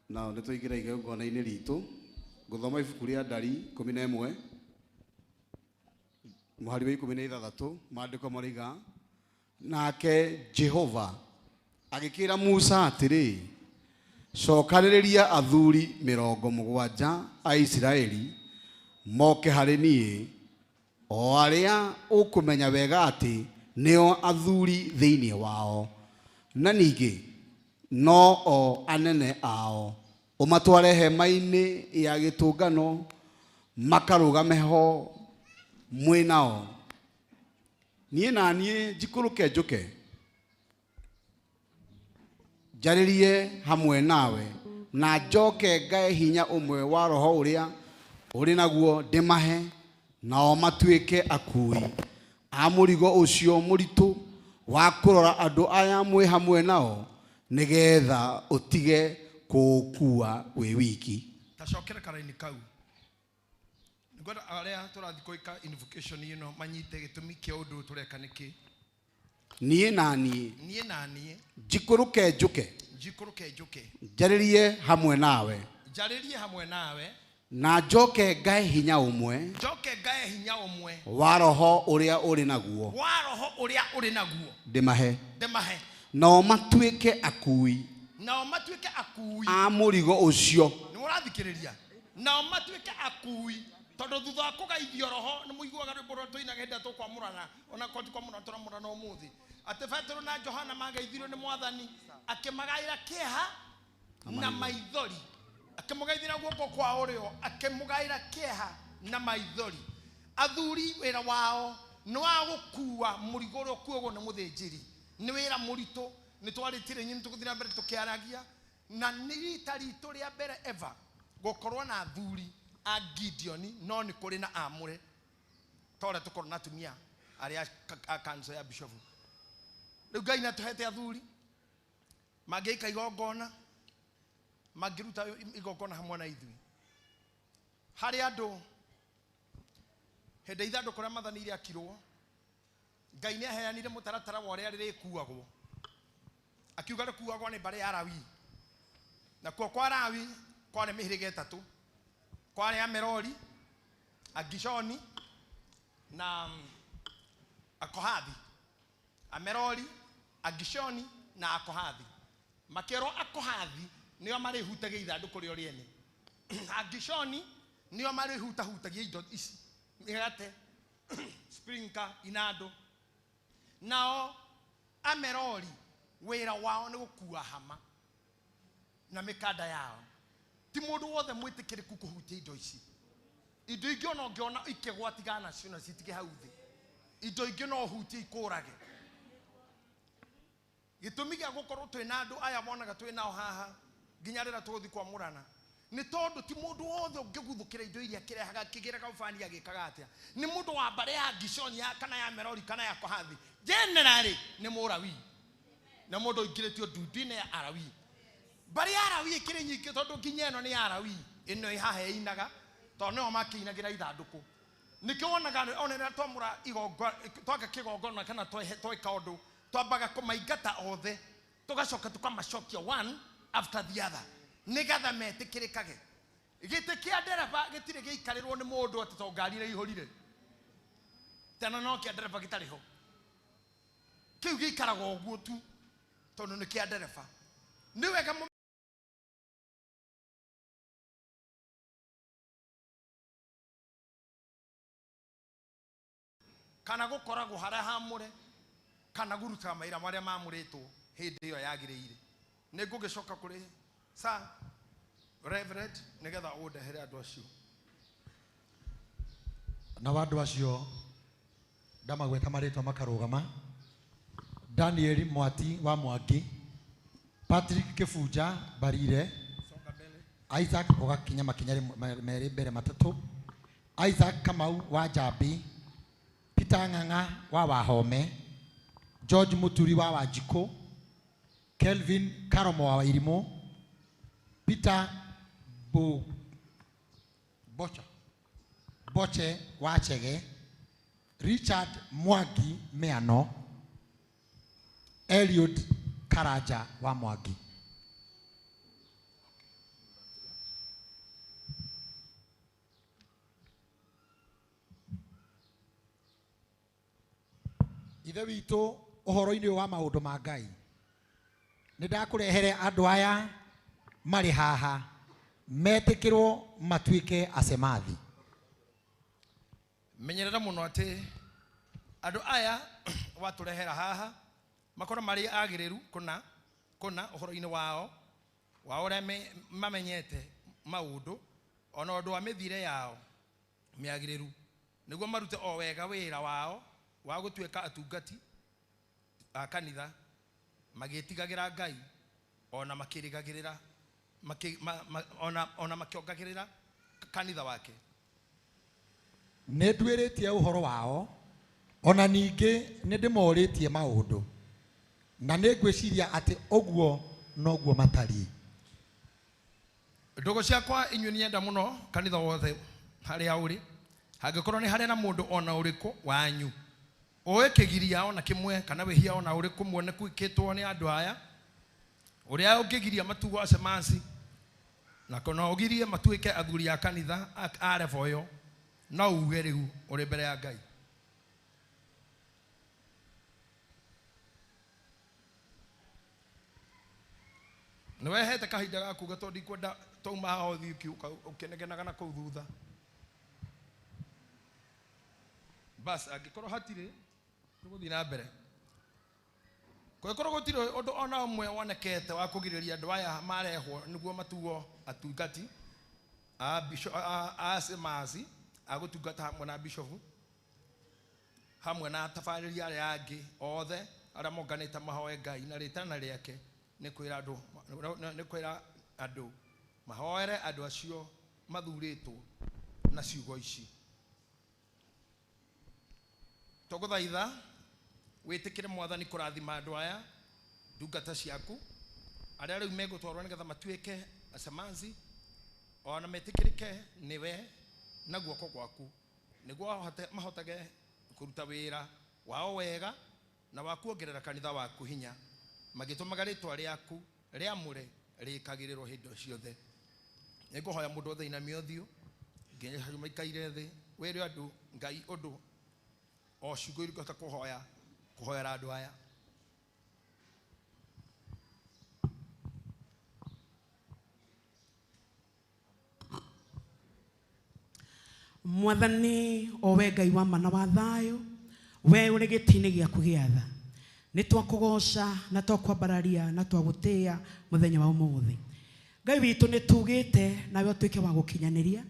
nao nĩ tũingĩra igongona-inĩ ritũ ngũthoma ibuku rĩa Ndari 11 mũhari wa 16 maandĩko maraiga nake Jehova agĩkĩra Musa atĩrĩ, cokanĩrĩria athuri 70 a Isiraeli moke harĩ niĩ, o arĩa ũkũmenya wega atĩ nĩo athuri thĩinĩ wao, na ningĩ no o anene ao, ũmatware hema-inĩ ya gĩtũngano makarũgame ho mwĩ nao. Niĩ na niĩ njikũrũke njũke njarĩrie hamwe nawe, na njoke ngae hinya ũmwe wa roho ũrĩa ũrĩ naguo ndĩmahe, nao matuĩke akui a mũrigo ũcio mũritũ wa kũrora andũ aya mwĩ hamwe nao, nĩgetha ũtige kũũkua wĩ wiki. Tacokera karaini kau ngwenda arĩa tũrathiĩ gwĩka invocation ĩno manyite gĩtũmi kĩa ũndũ tũreka nĩkĩ. Niĩ na niĩ niĩ na niĩ njikũrũke njũke njikũrũke njũke njarĩrie hamwe nawe njarĩrie hamwe nawe, na njoke ngae hinya ũmwe njoke ngae hinya ũmwe wa roho ũrĩa ũrĩ naguo wa roho ũrĩa ũrĩ naguo ndĩmahe ndĩmahe, nao matuĩke akui nao matuĩke akui a mũrigo ũcio. Nĩ mũrathikĩrĩria? Nao matuĩke akui, tondũ thutha wa kũgaithio roho nĩ mũiguaga rwĩmbo rũrĩa tũinaga hĩndĩ ĩrĩa tũkwamũrana, ona korwo ti kwamũrana tũramũrana ũmũthĩ, atĩ Petero na Johana magaithirio nĩ Mwathani akĩmagaĩra kĩeha na maithori, akĩmũgaithĩra guoko kwa ũrĩo, akĩmũgaĩra kĩeha na maithori. Athuri wĩra wao nĩ wa gũkua mũrigo ũrĩa ũkuagwo nĩ mũthĩnjĩri. Nĩ wĩra mũritũ, nĩ twarĩtire nyini tũgũthiĩ na mbere tũkĩaragia, na nĩ rita ritũ rĩa mbere ever gũkorwo na athuri a Gideon, no nĩ kũrĩ na amũre ta ũrĩa tũkorwo na atumia arĩa a kanitha ya bishofu. Rĩu Ngai nĩ atũhete athuri mangĩika igongona, mangĩruta igongona hamwe na ithuĩ. Harĩ andũ hĩndĩ ithandũkũ rĩa Mwathani rĩakirwo, Ngai nĩ aheanire mũtaratara wa ũrĩa rĩrĩkuagwo. Akiuga rĩkuagwo nĩ mbarĩ ya Lawi. Nakuo kwa Lawi kwarĩ mĩhĩrĩga ĩtatũ. Kwarĩ Amerori, Agishoni na Akohathi. Amerori, Agishoni na Akohathi. Makĩerwo Akohathi nĩo marĩhutagia ithandũkũ rĩo rĩene. Agishoni nĩo marĩhutahutagia indo ici, mĩgate, sprinka, inando. Nao Amerori wĩra wao nĩ gũkua hama na mĩkanda yao. Ti mũndũ wothe mwĩtĩkĩrĩku kũhutia indo ici. Indo ingĩ ona ũngĩona ikĩgwa tigana nacio na citige hau thĩ. Indo ingĩ no ũhutie ikũrage. Gĩtũmi gĩa gũkorwo twĩna andũ aya monaga twĩ nao haha nginya rĩrĩa tũgũthiĩ kwamũrana nĩ tondũ ti mũndũ wothe ũngĩguthũkĩra indo iria kĩrehaga kĩgĩraga ũbani agĩkaga atĩa. Nĩ mũndũ wa mbarĩ ya Gishoni kana ya Merori kana ya Kohathi. Generally nĩ Mũlawi na mũndũ ũingĩrĩtio ndundu-inĩ ya Alawi. Mbarĩ ya Alawi ĩkĩrĩ nyingĩ tondũ nginya ĩno nĩ ya Alawi. Ĩno ĩ haha ĩinaga tondũ nĩo makĩinagĩra ithandũkũ. Nĩkĩo wonaga ona rĩrĩa twamũra igongona, twaka kĩgongona kana tweka ũndũ, twambaga kũmaingata othe, tũgacoka tũkamacokia one after the other nĩgetha metĩkĩrĩkage. Gĩtĩ kĩa ndereba gĩtirĩ gĩikarĩrwo nĩ mũndũ atĩ tondũ ngari ĩraihũrire. Tena no kĩa ndereba gĩtarĩ ho. Kĩu gĩikaraga ũguo tu tondũ nĩ kĩa ndereba. Nĩ wega kana gũkoragwo harĩa hamũre kana gũruta mawĩra marĩa mamũrĩtwo hĩndĩ ĩyo yagĩrĩire. Nĩ ngũgĩcoka kũrĩ Sir Reverend nĩgetha ũndehere andũ acio. Na andũ acio ndamagweta marĩtwa makarũgama: Daniel Mwati wa Mwangi, Patrick Kĩbunja Barire, Isaac ũgakinya makinya merĩ mbere matatũ, Isaac Kamau wa Njambi, Peter Ng'ang'a wa Wahome, George Muturi wa Wanjikũ, Kelvin Karomo wa Wairimũ, Peter Boche wa Chege, Richard Mwangi Meano, Eliud Karaja wa Mwangi. Ithe witũ ũhoro-inĩ wa maũndũ ma Ngai, nĩ ndakũrehere andũ aya marĩ haha metĩkĩrwo matuĩke acemathi. Menyerera mũno atĩ andũ aya watũrehera haha makorwo marĩ agĩrĩru kũna kũna ũhoro-inĩ wao wa ũrĩa mamenyete maũndũ ona ũndũ wa mĩthiĩre yao mĩagĩrĩru, nĩguo marute o wega wĩra wao wa gũtuĩka atungati a kanitha magĩtigagĩra Ngai ona makĩrĩgagĩrĩra ona makĩongagĩrĩra kanitha wake. Nĩ nduĩrĩtie ũhoro wao ona ningĩ nĩ ndĩmorĩtie maũndũ na nĩ ngwĩciria atĩ ũguo noguo matariĩ. Ndũgũ ciakwa inyuĩ nĩenda mũno kanitha wothe harĩa ũrĩ, hangĩkorwo nĩ harĩ na mũndũ ona ũrĩkũ wanyu ũĩ kĩgiria ona kĩmwe kana wĩhia ona ũrĩkũ muoneku wĩkĩtwo nĩ andũ aya, ũrĩa ũngĩgiria matuo acemasi na kana ũgirie matuĩke athuri a kanitha a level ĩyo, no uge rĩu ũrĩ mbere ya Ngai. Nĩ wehete kahinda ga kuga tondũ ndikwenda twauma haha ũthiĩ ũkĩnegenaga na kũu thutha. Bas angĩkorwo hatirĩ tũgũthiĩ na mbere. Kũngĩkorwo gũtirĩ ũndũ ona ũmwe wonekete wa kũgirĩrĩria andũ aya marehwo nĩguo matuo atungati a acemasi a gũtungata hamwe na bishofu, Hamwe na atabarĩri arĩa angĩ othe arĩa monganĩte mahoe Ngai na rĩtana rĩake nĩ kwĩra andũ mahoere andũ acio mathurĩtwo na ciugo ici. Tũgũthaitha wĩtĩkĩre Mwathani kũrathima andũ aya ndungata ciaku arĩa rĩu megũtwarwo nĩgetha matuĩke acamanzi ona metĩkĩrĩke nĩwe na guoko gwaku nĩguo mahotage kũruta wĩra wao wega na wa kuongerera kanitha waku hinya magĩtũmaga rĩtwa rĩaku rĩamũre rĩkagĩrĩrwo hĩndĩ ciothe. Nĩngũhoya mũndũ othe inamie ũthiũ nginya harĩa maikaire thĩ wĩre andũ Ngai ũndũ o ciugo iria ũngĩhota kũhoya kũhoera andũ aya. Mwathani o we Ngai wa mana wa thayũ we ũrĩ gĩtĩ-inĩ gĩaku gĩa tha nĩ twakũgoca na twakwambararia na twagũtĩĩa mũthenya wa ũmũthĩ. Ngai witũ nĩ tugĩte nawe ũtuĩke wa gũkinyanĩria.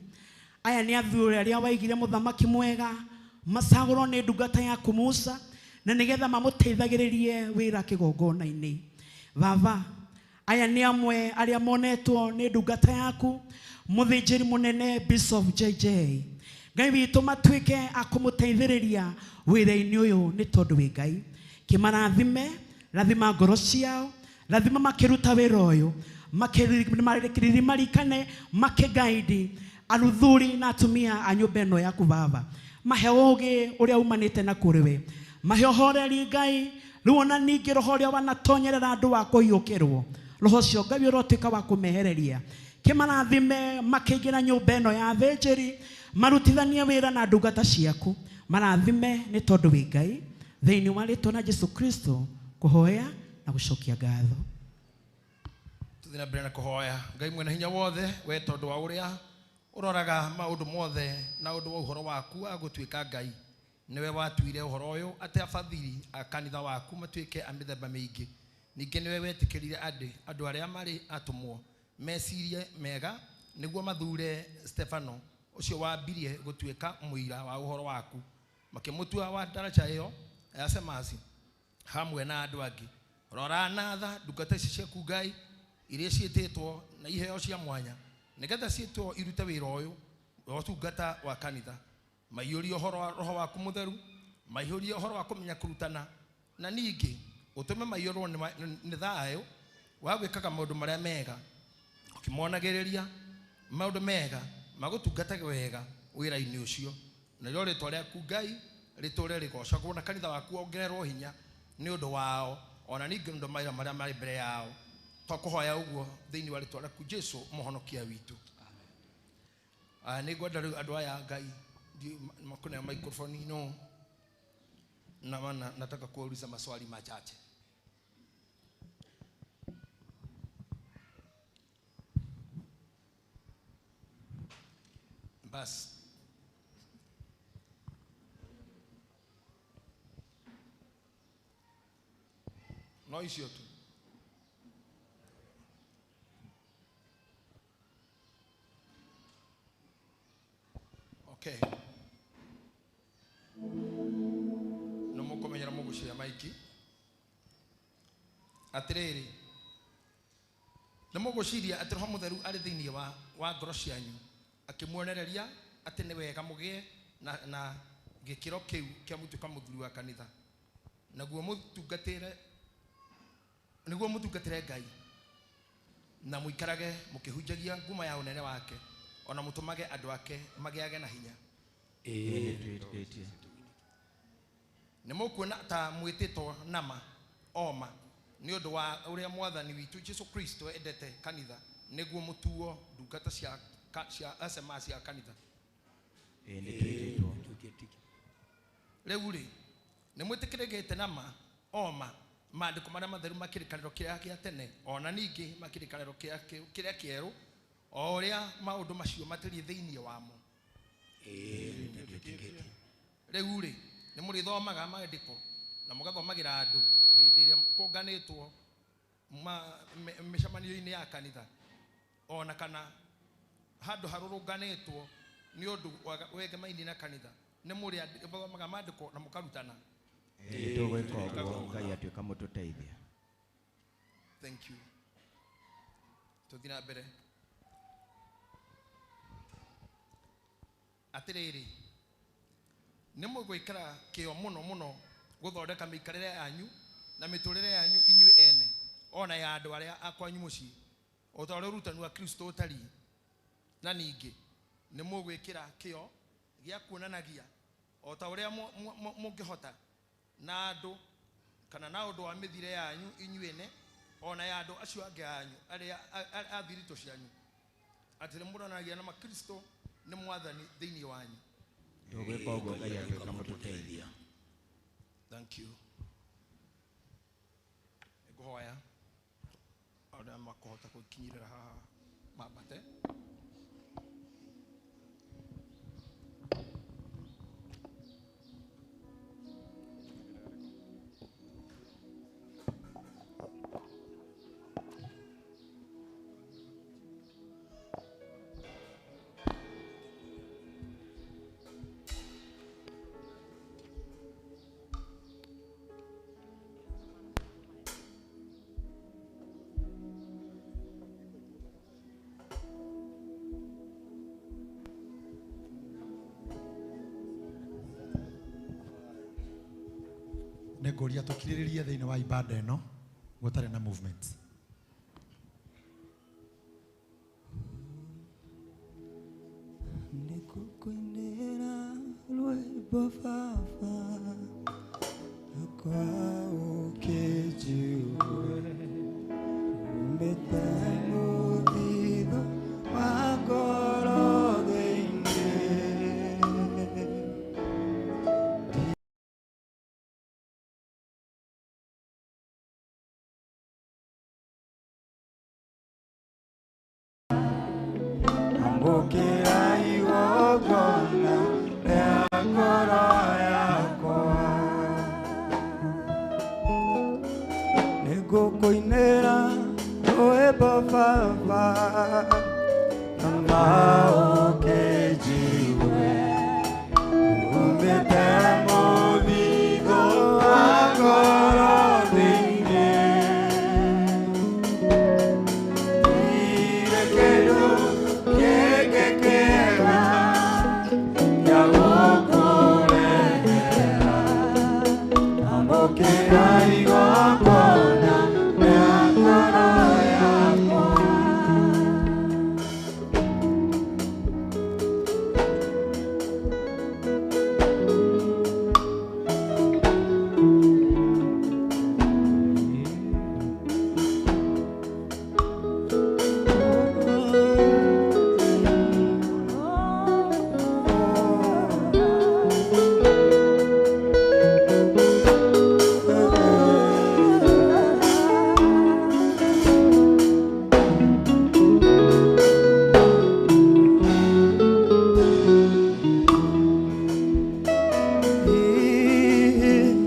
Aya nĩ athuri arĩa waigire mũthamaki mwega macagũrwo nĩ ndungata yaku Musa na nĩgetha mamũteithagĩrĩrie wĩra kĩgongona-inĩ. Baba, aya nĩ amwe arĩa monetwo nĩ ndungata yaku mũthĩnjĩri mũnene Bishop JJ. Ngai witũ matuĩke a kũmũteithĩrĩria wĩra-inĩ ũyũ nĩ tondũ wĩ Ngai. Kĩmarathime, rathima ngoro ciao, rathima makĩruta wĩra ũyũ, makĩririkane, makĩgaidi aruthuri na atumia a nyũmba ĩno yaku Baba. Mahe ũũgĩ ũrĩa umanĩte na kũrĩ we. Mahe ũhoreri Ngai, rĩu ona ningĩ roho ũrĩa wanatonyerera andũ wa kũhiũkĩrwo. Roho ũcio Ngai ũrotuĩka wa kũmehereria. Kĩmarathime makĩingĩra nyũmba ĩno ya athĩnjĩri, marutithanie wĩra na ndungata ciaku. Marathime nĩ tondũ wĩ Ngai. Thĩinĩ wa rĩtwa rĩa Jesu Kristo kũhoya na gũcokia ngatho. Tũthiĩ na mbere na kũhoya. Ngai mwene hinya wothe, we tondũ wa ũrĩa ũroraga maũndũ mothe na ũndũ wa ũhoro waku wa gũtuĩka Ngai nĩwe watuire ũhoro ũyũ atĩ abathiri a kanitha waku matuĩke a mĩthemba mĩingĩ. Ningĩ nĩwe wetĩkĩrire andũ arĩa marĩ atũmwo mecirie mega nĩguo mathure Stefano ũcio wambirie gũtuĩka mũira wa ũhoro waku makĩmũtua wa daraja ĩyo ya Semasi hamwe na andũ angĩ. Rora na tha ndungata ici ciaku Ngai iria ciĩtĩtwo na iheo cia mwanya nĩgetha ciĩtwo irute wĩra ũyũ wa ũtungata wa kanitha. Maiyũrie ũhoro wa roho waku mũtheru, maiyũrie ũhoro wa kũmenya kũrutana, na ningĩ ũtũme maiyũrwo nĩ thayũ wa gwĩkaga maũndũ marĩa mega, ũkĩmonagĩrĩria maũndũ mega magũtungatage wega wĩra-inĩ ũcio. Narĩo rĩtwa rĩaku Ngai rĩtũre rĩgocagwo na kanitha waku wongererwo hinya nĩ ũndũ wao ona ningĩ nĩ ũndũ mawĩra marĩa marĩ mbere yao. Twakũhoya ũguo thĩinĩ wa rĩtwa rĩaku Jesu mũhonokia witũ. Nĩ ngwenda rĩu andũ aya Ngai makũneo microphone no na maana nataka kuuliza maswali machache. Bas. No icio tu. Okay. No mũkũmenyera mũgũcia maiki. Atĩrĩrĩ, nĩ mũgũciria atĩ Roho Mũtheru arĩ thĩinĩ wa ngoro cianyu akĩmuonereria atĩ nĩ wega mũgĩe na gĩkĩro kĩu kĩa mũtuĩka mũthuri wa kanitha naguo mũtungatĩre Ngai na mũikarage mũkĩhunjagia nguma ya ũnene wake ona mũtũmage andũ ake magĩage na hinya. Nĩ mũkuona ta mwĩtĩtwo nama oma nĩ ũndũ wa ũrĩa Mwathani witũ Jesu Kristo endete kanitha nĩguo mũtuo ndungata cia SMA cia kanitha. Rĩu rĩ nĩ mwĩtĩkĩrĩkĩte nama oma maandĩko marĩa matheru ma kĩrĩkanĩro kĩrĩa kĩa tene ona ningĩ ma kĩrĩkanĩro kĩrĩa kĩerũ o ũrĩa maũndũ macio matariĩ thĩinĩ wamo. Rĩu rĩ nĩ mũrĩthomaga maandĩko na mũgathomagĩra andũ hĩndĩ ĩrĩa kũnganĩtwo mĩcemanio-inĩ ya kanitha ona kana handũ harũrũnganĩtwo nĩ ũndũ wegemainie na kanitha Nĩ mũrĩ mũthomaga maandĩko na mũkarutana. Ĩĩ tũgwĩka ũguo Ngai atuĩka mũtũteithia. Thank you. Tũthiĩ na mbere. Atĩrĩrĩ, nĩ mũgwĩkĩra kĩo mũno mũno gũthondeka mĩikarĩre yanyu na mĩtũrĩre yanyu inyuĩ ene ona ya andũ arĩa a kwanyu mũciĩ o ta ũrĩa ũrutani wa Kristo ũtariĩ. Na ningĩ nĩ mũgwĩkĩra kĩo gĩa kuonanagia o ta ũrĩa mũngĩhota na andũ kana na ũndũ wa mĩthiĩre yanyu inyuĩ ene ona ya andũ acio angĩ anyu arĩa a thiritũ cianyu atĩ nĩ mũronanagia na Makristo nĩ mwathani thĩinĩ wanyu. Tũgwĩka ũguo Ngai atuĩka mũtũteithia. Thank you. Ngũhoya arĩa makũhota gũkinyĩrĩra haha mambate. Nĩngũria tũkirĩrĩrie thĩinĩ wa ibada ĩno gũtarĩ na movements. Nĩngũkũinĩra rwĩmbo baba rwakwa ũkĩnjigue rumĩte mũthithũ wa ngoro thĩinĩ. Amũkĩra igongona rĩa ngoro yakwa. Nĩngũkũinĩra rwĩmbo baba na ũkĩnjigue rumĩte mũthithũ wa ngoro thĩinĩ. Ndirĩ kĩndũ kĩngĩ kĩega gĩa gũkũrehera. Amũkĩra igongona rĩa ngoro yakwa.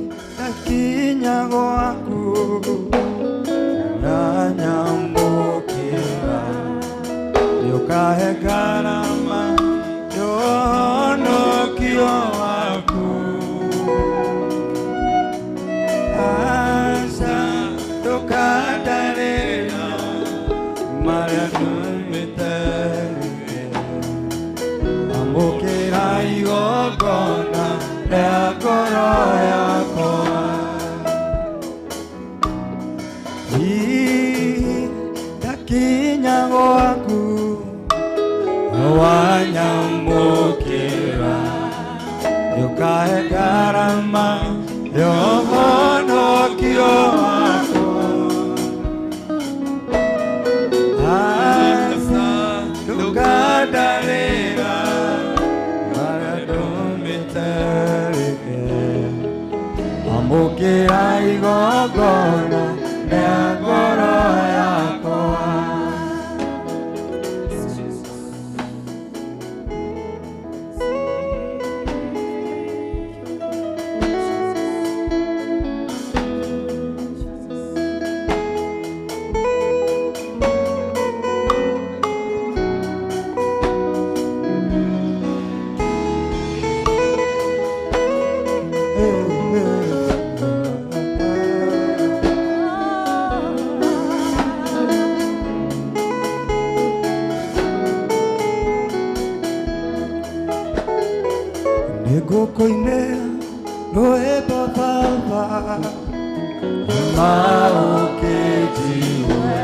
Ndakinya gwaku na nyamũkĩra nĩũkahe ngarama ya ũhonokio waku. Aca ndũkandarĩra marĩa numĩte amũkĩra igongona rĩa ngoro yakwa. Ndakinya gwaku wanyamũkĩra nĩũkahe ngarama ya ũhonokio wakwa. Aca ndũkandarĩra marĩa ndũmĩte rĩngĩ. Amũkĩra igongona rĩa ngoro yakwa. Rwĩmbo Baba maũkĩnjigue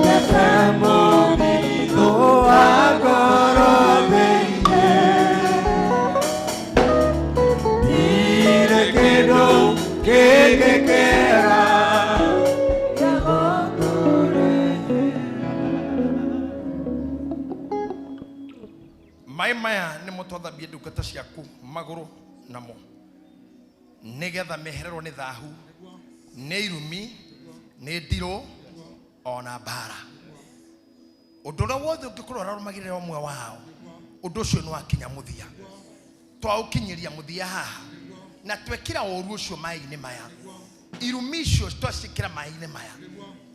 ndete mũthithũ wa ngoro thĩinĩ ndirĩ kĩndũ kĩngĩkĩra. Maĩ maya nĩmo twathambie ndungata ciaku magũrũ namo nĩgetha mehererwo nĩ thahu nĩ irumi nĩ ndirũ ona mbara. Ũndũ ũrĩa wothe ũngĩkorwo ũrarũmagĩrĩra ũmwe wao, ũndũ ũcio nĩ wakinya mũthia. Twaũkinyĩria mũthia haha na twekĩra ũru ũcio maĩ-inĩ maya, irumi icio twaciĩkĩra maĩ-inĩ maya,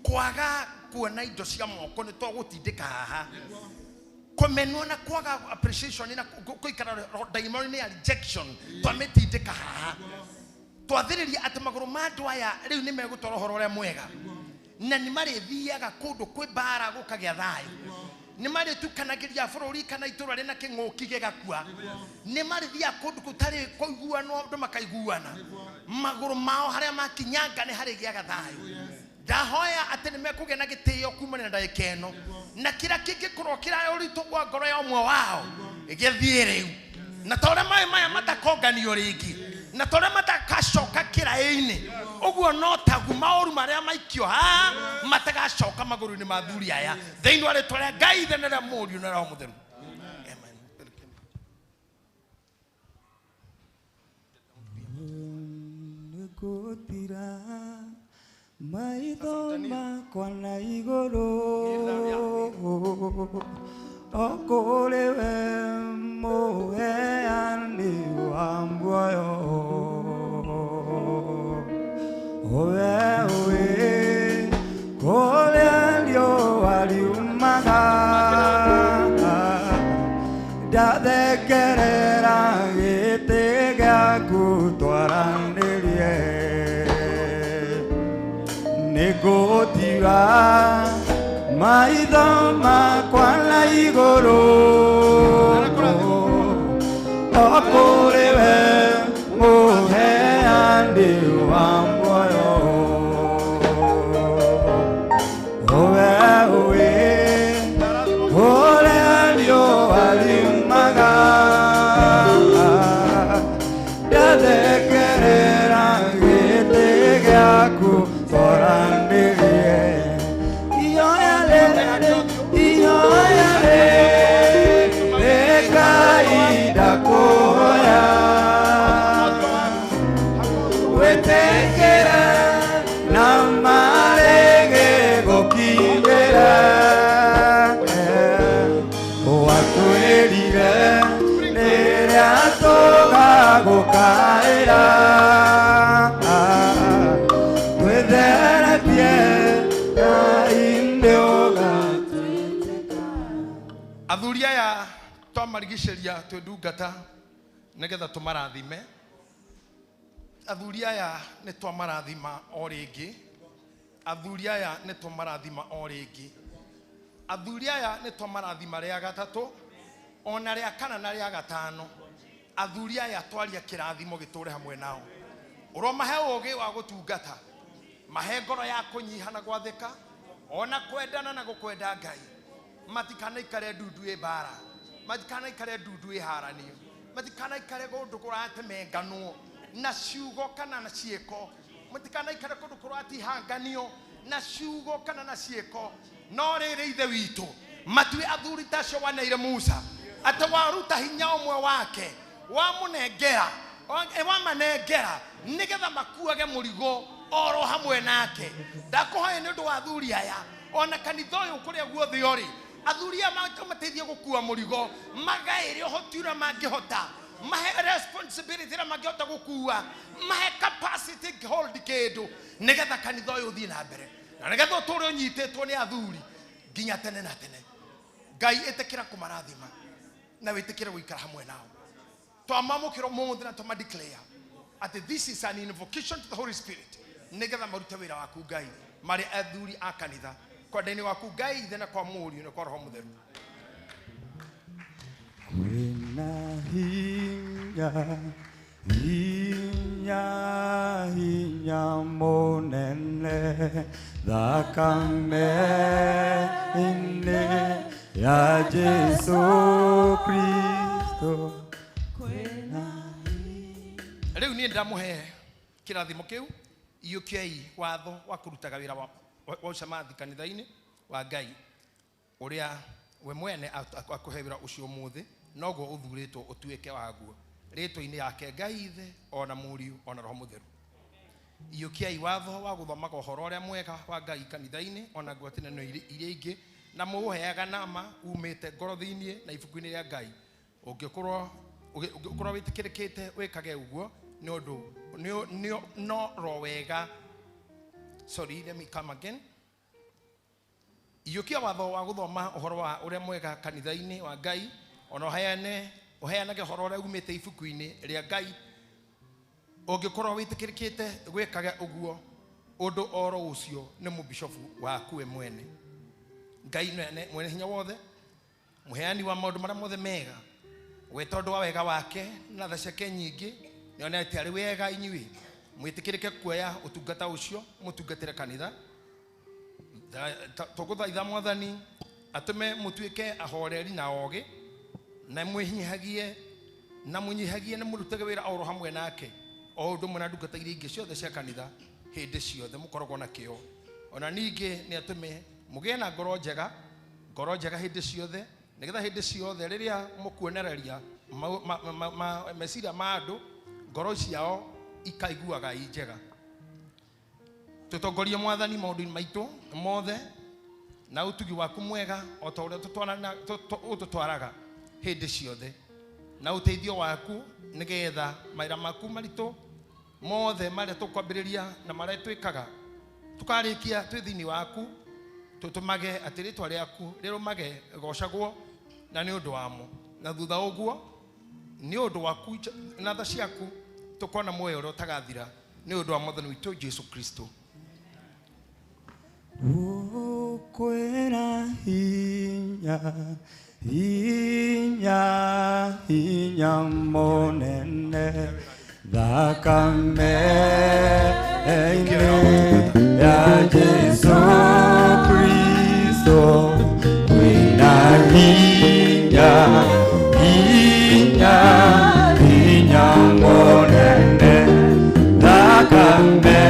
kwaga kuona indo cia moko nĩ twagũtindĩka haha, kũmenwo na kwaga appreciation na gũikara daimoni ya rejection twamĩtindĩka haha. Twathĩrĩria atĩ magũrũ ma andũ aya rĩu nĩ megũtwara ũhoro ũrĩa mwega na nĩ marĩthiaga kũndũ kwĩ mbara gũkagĩa thayũ, nĩ marĩtukanagĩria bũrũri kana itũra rĩna kĩng'ũki gĩgakua, nĩ marĩthiaga kũndũ gũtarĩ kũiguanwo andũ makaiguana, magũrũ mao harĩa makinyanga nĩ harĩgĩaga thayũ. Ndahoya atĩ nĩ mekũgĩa na gĩtĩo kumana na ndagĩka ĩno na kĩrĩa kĩngĩkorwo kĩrarĩ ũritũ kwa ngoro ya ũmwe wao gĩthiĩ rĩu, na ta ũrĩa maĩ maya matakonganio rĩngĩ na ta ũrĩa matagacoka kĩraĩ-inĩ ũguo no tagu maũru marĩa maikio haha matagacoka magũrũ-inĩ ma athuri aya thĩinĩ wa rĩtwa rĩa Ngai Ithe na rĩa Mũriũ na Roho Mũtheru. Nĩngũtira maitho makwa na igũrũ o kũrĩ we mũheani wa muoyo, we ũĩ kũrĩa riũa riumaga ndathekerera gĩtĩ gĩaku twaranĩrie nĩngũtiga maitho makwa na igũrũ o kũrĩ we mũheani wa muoyo, we ũĩ kũrĩa riũa riumaga ndathekerera gĩtĩ gĩaku twaranĩrie. Ihoya rĩrĩ, ihoya rĩrĩ Ngai ndakũhoya wĩtĩkĩre na marĩgĩ gũkinyĩre watwĩrire rĩrĩa tũgagũkaĩra twĩtheretie Ngai nĩ ũgatwĩtĩka. Athuri aya twamarigicĩria twĩ ndungata nĩgetha tũmarathime. Athuri aya nĩ twamarathima o rĩngĩ, athuri aya nĩ twamarathima o rĩngĩ, athuri aya nĩ twamarathima rĩa gatatũ ona rĩa kana na rĩa gatano. Athuri aya twaria kĩrathimo gĩtũre hamwe nao, ũromahe ũũgĩ wa gũtungata, mahe ngoro ya kũnyiha na gwathĩka ona kwendana na gũkwenda Ngai, matikanaikare ndundu ĩ mbara, matikanaikare ndundu ĩ haranio, matikanaikare kũndũ kũratemenganwo na ciugo kana na ciĩko, matikanaikare kũndũ kũratihanganio na ciugo kana na ciĩko. No rĩrĩ Ithe witũ, matue athuri ta acio waneire Musa atĩ waruta hinya ũmwe wake wamũnengera wamanengera nĩgetha makuage mũrigo oro hamwe nake. Ndakũhoya nĩ ũndũ wa athuri aya ona kanitha ũyũ kũrĩa guothe ũrĩ, athuri aya mateithie gũkua mũrigo, magaĩre ũhoti ũrĩa mangĩhota, mahe responsibility ĩrĩa mangĩhota gũkua, mahe capacity hold kĩndũ nĩgetha kanitha ũyũ ũthiĩ na mbere na nĩgetha ũtũũre ũnyitĩtwo nĩ athuri nginya tene na tene. Ngai ĩtĩkĩra kũmarathima na wĩtĩkĩre gũikara hamwe nao. Twamamũkĩra ũmũthĩ na twamadeclare atĩ this is an invocation to the Holy Spirit nĩgetha marute wĩra waku Ngai marĩ athuri a kanitha kwenda-inĩ waku Ngai Ithe na kwa Mũriũ na kwa Roho Mũtheru. Kwĩna hinya Hinya hinya munene thakame inĩ ya Jesu Kristo. Rĩu niĩ ndamũhe kĩrathimo kĩu iyũkiai watho wa kũrutaga wĩra wa ũcamathi kanitha-inĩ wa Ngai ũrĩa we mwene akũhe wĩra ũcio ũmũthĩ noguo ũthurĩtwo ũtuĩke waguo rĩtwa-inĩ yake Ngai Ithe ona Mũriũ ona Roho Mũtheru. Iyũkiai watho wa gũthomaga ũhoro ũrĩa mwega wa Ngai kanitha-inĩ ona ngwatanĩro iria ingĩ na mũũheaga nama umĩte ngoro thĩinĩ na ibuku-inĩ rĩa Ngai. Ũngĩkorwo wĩtĩkĩrĩkĩte wĩkage ũguo nĩ ũndũ no ro wega. Sorry, let me come again. Iyũkia watho wa gũthoma ũhoro wa ũrĩa mwega kanitha-inĩ wa Ngai ona ũheanage ũhoro ũrĩa umĩte ibuku-inĩ rĩa Ngai. Ũngĩkorwo wĩtĩkĩrĩkĩte gwĩkage ũguo ũndũ oro ũcio nĩ mũbishofu waku we mwene. Ngai mwene hinya wothe mũheani wa maũndũ marĩa mothe mega we tondũ wa wega wake na tha ciake nyingĩ nĩonete arĩ wega inyuĩ mwĩtĩkĩrĩke kuoya ũtungata ũcio mũtungatĩre kanitha. Tũgũthaitha Mwathani atũme mũtuĩke ahoreri na ogĩ na mwĩnyihagie na mũnyihagie na mũrutage wĩra oro hamwe nake o ũndũ ũmwe na ndungata iria ingĩ ciothe cia kanitha hĩndĩ ciothe mũkoragwo na kĩo. Ona ningĩ nĩ atũme mũgĩe na ngoro njega hĩndĩ ciothe nĩgetha hĩndĩ ciothe rĩrĩa mũkuonereria meciria ma andũ ngoro ciao ikaiguaga i njega. Tũtongorie Mwathani maũndũ-inĩ maitũ mothe na ũtugi waku mwega o ta ũrĩa ũtũtwaraga hĩndĩ ciothe na ũteithio waku nĩgetha mawĩra maku maritũ mothe marĩa tũkwambĩrĩria na marĩa twĩkaga tũkarĩkia twĩ thĩinĩ waku tũtũmage atĩ rĩtwa rĩaku rĩrũmage gocagwo na nĩ ũndũ wamo na thutha ũguo nĩ ũndũ waku na tha ciaku tũkona muoyo ũrĩa ũtagathira nĩ ũndũ wa Mwathani witũ Jesu Kristo. Kwĩna hinya hinya hinya mũnene thakame inĩ ya Jesu Kristo. Kwĩna hinya hinya hinya mũnene thakame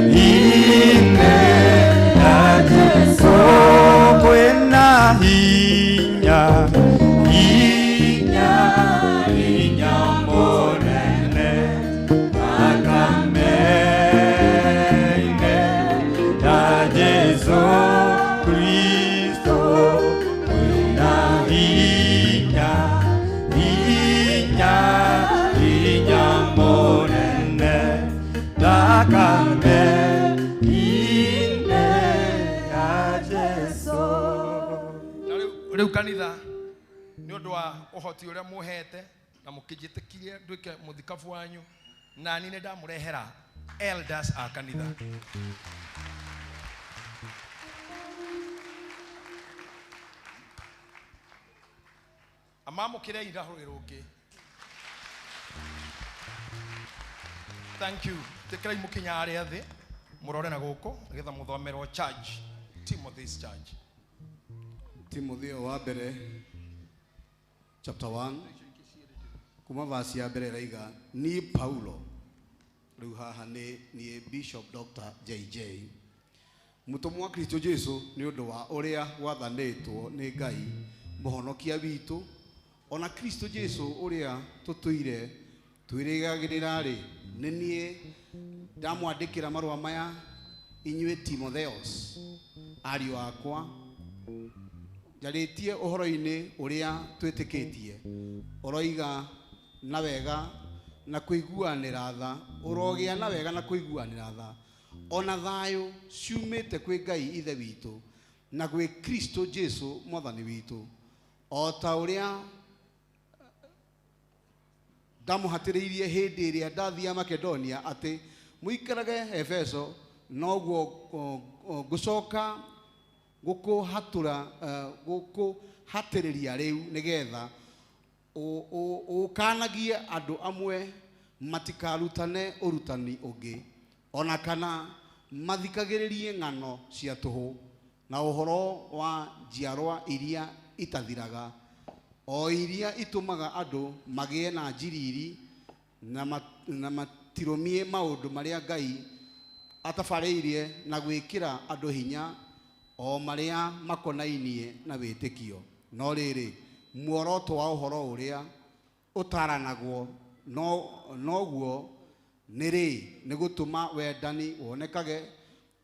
inĩ ya Jesu. Kwĩna hinya hinya hinya mũnene thakame inĩ ya Jesu Kristo. Kwĩna hinya hinya hinya mũnene thakame inĩ ya Jesu. Rĩu kanitha nĩ ũndũ wa ũhoti ũrĩa mũhete na mũkĩnjĩtĩkirie nduĩke mũthikabu wanyu na niĩ nĩ ndamũrehera elders a kanitha. Amamũkĩrei rũĩ rũngĩ. Thank you. Tĩkĩrai mũkinya arĩa thĩ mũrore na gũkũ nĩgetha mũthomerwo charge Timothy's charge. Timotheo wa mbere chapter 1 kuma verse ya mbere ĩraiga niĩ Paulo rĩu haha nĩ niĩ Bishop Dr. JJ mũtũmwo wa Kristo Jesu nĩ ũndũ wa ũrĩa gwathanĩtwo nĩ Ngai mũhonokia witũ ona Kristo Jesu ũrĩa tũtũire twĩrĩgagĩrĩra rĩ nĩ niĩ ndamwandĩkĩra marũa maya inyuĩ Timotheos ariũ akwa njarĩtie ũhoro-inĩ ũrĩa twĩtĩkĩtie ũroiga na wega na kũiguanĩra tha ũrogĩa na wega na kũiguanĩra tha ona thayũ ciumĩte kwĩ Ngai Ithe witũ na gwĩ Kristo Jesu Mwathani witũ o ta ũrĩa ndamũhatĩrĩirie hĩndĩ ĩrĩa ndathiaga Makedonia atĩ mũikarage Efeso noguo ngũcoka gũkũhatĩrĩria rĩu nĩgetha ũkanagie andũ amwe Matikarutane ũrutani ũngĩ, ona kana mathikagĩrĩrie ng'ano cia tũhũ na ũhoro wa njiarwa iria itathiraga, o iria itũmaga andũ magĩe na njiriri na matirũmie maũndũ marĩa Ngai atabarĩirie na gwĩkĩra andũ hinya o marĩa makonainie na wĩtĩkio. No rĩrĩ, muoroto wa ũhoro ũrĩa ũtaranagwo noguo nĩ rĩ nĩ gũtũma wendani wonekage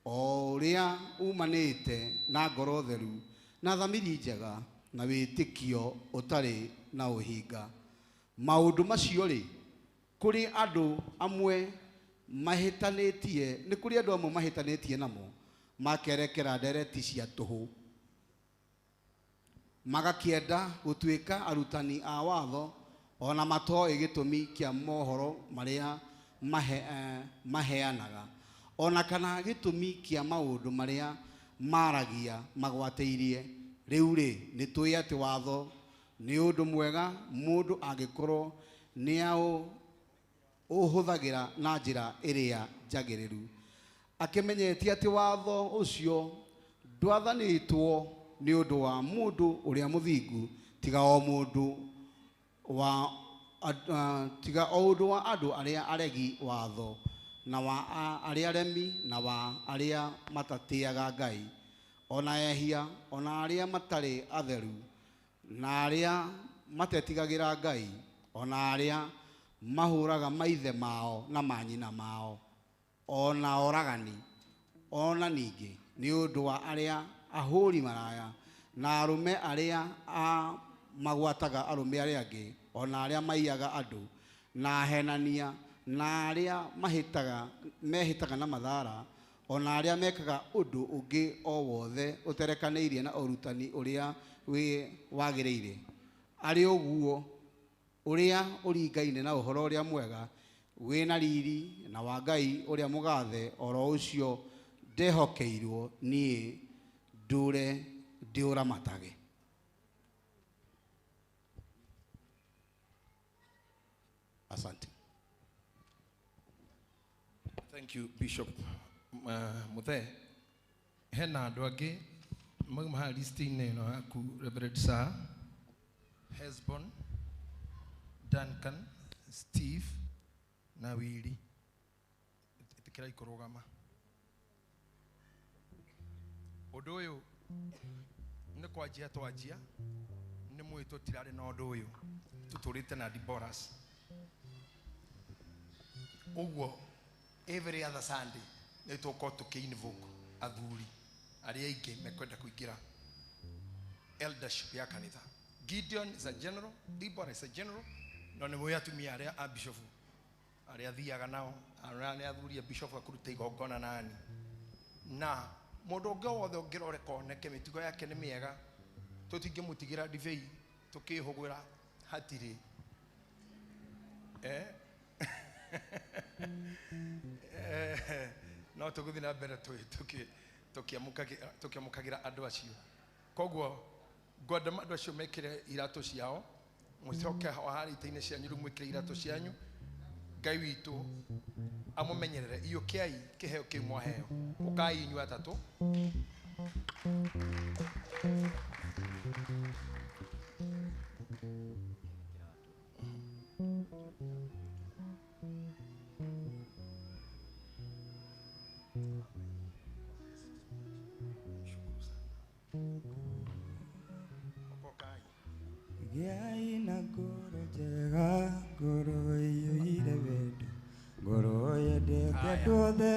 o ũrĩa umanĩte na ngoro theru na thamiri njega na wĩtĩkio ũtarĩ na ũhinga. Maũndũ macio rĩ, kũrĩ andũ amwe mahĩtanĩtie, nĩ kũrĩ andũ amwe mahĩtanĩtie namo makerekera ndereti cia tũhũ, magakĩenda gũtuĩka arutani a watho ona matoĩ gĩtũmi kĩa mohoro marĩa maheanaga, ona kana gĩtũmi kĩa maũndũ marĩa maragia magwatĩirie. Rĩu rĩ, nĩ tũĩ atĩ watho nĩ ũndũ mwega mũndũ angĩkorwo nĩ ũhũthagĩra na njĩra ĩrĩa njagĩrĩru, akĩmenyetie atĩ watho ũcio ndwathanĩtwo nĩ ũndũ wa mũndũ ũrĩa mũthingu, tiga o ũndũ wa andũ arĩa aregi watho na wa arĩa aremi na wa arĩa matatĩaga Ngai, ona ehia, ona arĩa matarĩ atheru, na arĩa matetigagĩra Ngai, ona arĩa mahũraga maithe mao na manyina mao, ona oragani, ona ningĩ nĩ ũndũ wa arĩa ahũri maraya na arũme arĩa magwataga arũme arĩa angĩ, ona arĩa maiyaga andũ na ahenania na arĩa mehĩtaga na mathara, ona arĩa mekaga ũndũ ũngĩ o wothe ũterekanĩirie na ũrutani ũrĩa wagĩrĩire. Arĩ ũguo ũrĩa ũringaine na ũhoro ũrĩa mwega wĩna riri na wa Ngai ũrĩa mũgathe, oro ũcio ndehokeirwo niĩ ndũre ndĩũramatage. Asante. Thank you, Bishop Muthe. Hena andũ angĩ mauma haha list-inĩ ĩno yaku, Reverend Sir, Hesbon, Duncan, Steve na Willy. Ĩtĩkĩrai kũrũgama. Ũndũ ũyũ nĩ kwanjia twanjia, nĩ mũĩ tũtirarĩ na ũndũ ũyũ, tũtũrĩte na Deborahs. Ũguo every other Sunday nĩ tũgũkorwo tũkĩ-invoke athuri arĩa aingĩ mekwenda kũingĩra eldership ya kanitha. Gideon is a general, Deborah is a general, no nĩ mũĩ atumia arĩa a bishop arĩa athiaga nao, arĩa nĩ athuri a bishop a kũruta igongona nani. Na mũndũ ũngĩ o wothe ũngĩroreka oneke mĩtugo yake nĩ mĩega, tũtingĩmũtigĩra ndibei tũkĩhũgũra hatirĩ. No tũgũthiĩ na mbere tũkĩamũkagĩra andũ acio. Koguo ngwenda andũ acio mekĩre iratũ ciao, mũcoke harĩa itĩ-inĩ cianyu rĩu mwĩkĩre iratũ cianyu. Ngai witũ amũmenyerere, iyũkiai kĩheo kĩu mwaheo. Ũkai inyuĩ atatũ. Gĩai na ngoro njega, ngoro ĩiyũire wendo, ngoro yendete andũ othe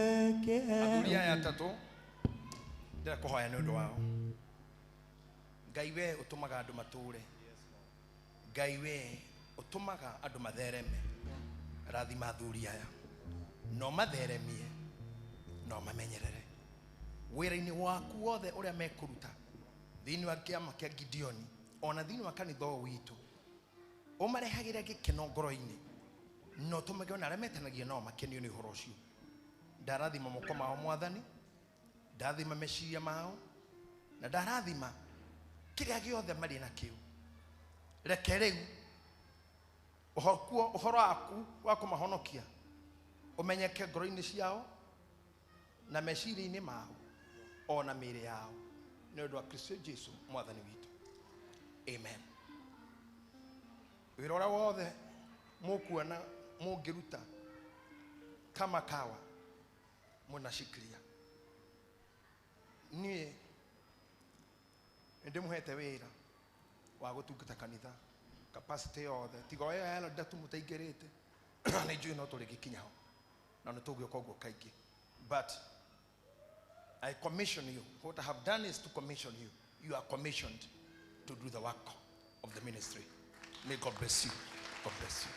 kĩheo. Athuri aya atatũ ndĩrenda kũhoya nĩ ũndũ wao. Ngai we ũtũmaga andũ matũre, Ngai we ũtũmaga andũ mathereme, rathima athuri aya, no matheremie, no mamenyerere wĩra-inĩ waku wothe ũrĩa mekũruta thĩinĩ wa kĩama kĩa Gideoni, ona thĩinĩ wa kanitha ũyũ witũ, ũmarehagĩre gĩkeno ngoro-inĩ, na ũtũmage ona arĩa metanagia nao makenio nĩ ũhoro ũcio. Ndarathima moko mao Mwathani, ndathima meciria mao, na ndarathima kĩrĩa gĩothe marĩ nakĩo. Reke rĩu Ũhoro waku wa kũmahonokia ũmenyeke ngoro-inĩ ciao na meciria-inĩ mao ona mĩĩrĩ yao nĩ ũndũ wa Kristo Jesu mwathani witũ. Amen. Wĩra ũrĩa wothe mũkuona mũngĩruta kama kawa mũnashikiria. Niĩ nĩndĩmũhete wĩra wa gũtungata kanitha capacity yothe tiga ĩyo ya elder tu mũtaingĩrĩte nĩ njũĩ no tũrĩgĩkinya ho na nĩ tũgĩũka ũguo kaingĩ, but I commission you. What I have done is to commission you. You are commissioned to do the work of the ministry. May God bless you. God bless you.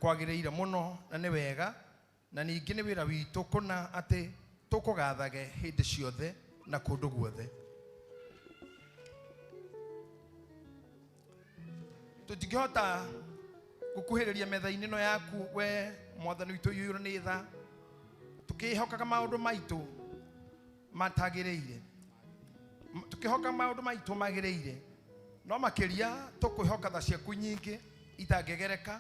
Kwagĩrĩire mũno na nĩ wega na ningĩ nĩ wĩra witũ kũna atĩ tũkũgathage hĩndĩ ciothe na kũndũ guothe. Tũtingĩhota gũkuhĩrĩria metha-inĩ ĩno yaku we mwathani witũ ũiyũirwo nĩ tha tũkĩhokaga maũndũ maitũ matagĩrĩire, tũkĩhoka maũndũ maitũ magĩrĩire, no makĩria tũkwĩhoka tha ciaku nyingĩ itangĩgereka.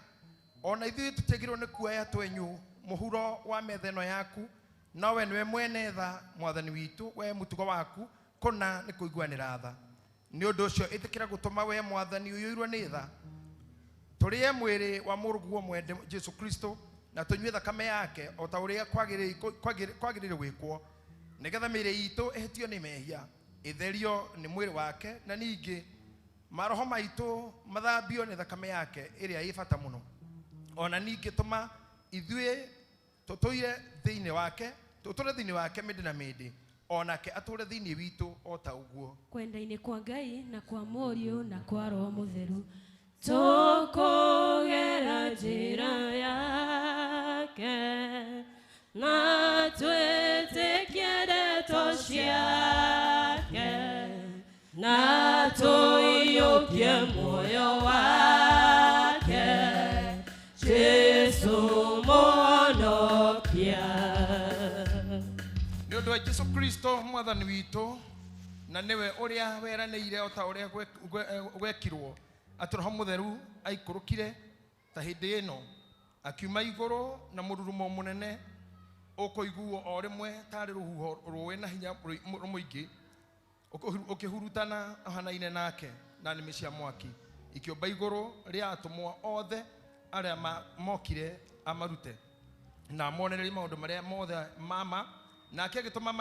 Ona ithuĩ tũtiagĩrĩirwo nĩ kuoya twenyu mũhuro wa metha ĩno yaku, no we nĩwe mwene tha mwathani witũ, we mũtugo waku kũna nĩ kũiguanĩra tha. Nĩ ũndũ ũcio ĩtĩkĩra gũtũma we mwathani ũiyũirwo nĩ tha tũrĩe mwĩrĩ wa mũrũguo mwende Jesu Kristo na tũnyue thakame yake o ta ũrĩa kwagĩrĩire gwĩkwo, nĩgetha mĩĩrĩ itũ ĩhĩtio nĩ mehia ĩtherio nĩ mwĩrĩ wake, na ningĩ maroho maitũ mathambio nĩ thakame yake ĩrĩa ĩ bata mũno. Ona ningĩ tũma ithuĩ tũtũire thĩinĩ wake, tũtũre thĩinĩ wake mĩndĩ na mĩndĩ, onake atũre thĩinĩ witũ o ta ũguo. Kwenda-inĩ kwa Ngai na kwa Mũriũ na kwa Roho Mũtheru tũkũgera njĩra yake na twĩtĩkie ndeto ciake na tũiyũkie muoyo wake Jesu mũhonokia. Nĩ ũndũ wa Jesu Kristo mwathani witũ, na nĩwe ũrĩa weranĩire o ta ũrĩa gwekirwo atĩ Roho Mũtheru aikũrũkire ta hĩndĩ ĩno akiuma igũrũ na mũrurumo mũnene ũkũiguo o rĩmwe tarĩ rũhuho rũĩ na hinya mũingĩ ũkĩhurutana ũhanaine nake na nĩmĩ cia mwaki ikĩũmba igũrũ rĩa atũmwo othe arĩa mokire amarute na monererie maũndũ marĩa mothe mama, nake agĩtũma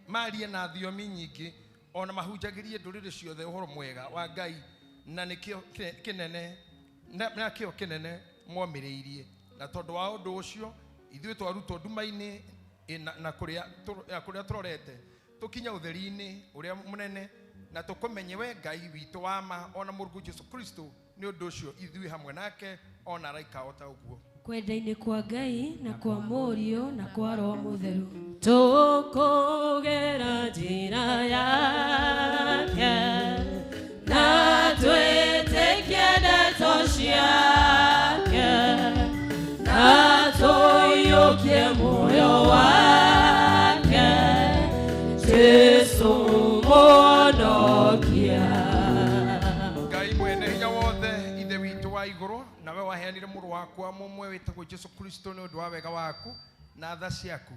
marie na thiomi nyingĩ ona mahunjagĩrie ndũrĩrĩ ciothe ũhoro mwega wa Ngai, na nĩkĩo kĩnene na kĩo kĩnene momĩrĩirie. Na tondũ wa ũndũ ũcio ithuĩ twarutwo nduma-inĩ na kũrĩa tũrorete tũkinya ũtheri-inĩ ũrĩa mũnene, na tũkũmenye we Ngai witũ wa ma ona Mũrungu Jesu Kristo. Nĩ ũndũ ũcio ithuĩ hamwe nake ona araika o ta ũguo. Kwenda-inĩ kwa Ngai na kwa Mũriũ na kwa Roho Mũtheru tũkũgera njĩra yake na twĩtĩkie ndeto ciake na Tuiyukie moyo wake Jesu Mwonokia. Ngai mwene hinya wothe ithe witũ wa igũrũ nawe waheanire mũrũ waku wa mũmwe wĩtagwo Jesu Kristo nĩ ũndũ wa wega waku na tha ciaku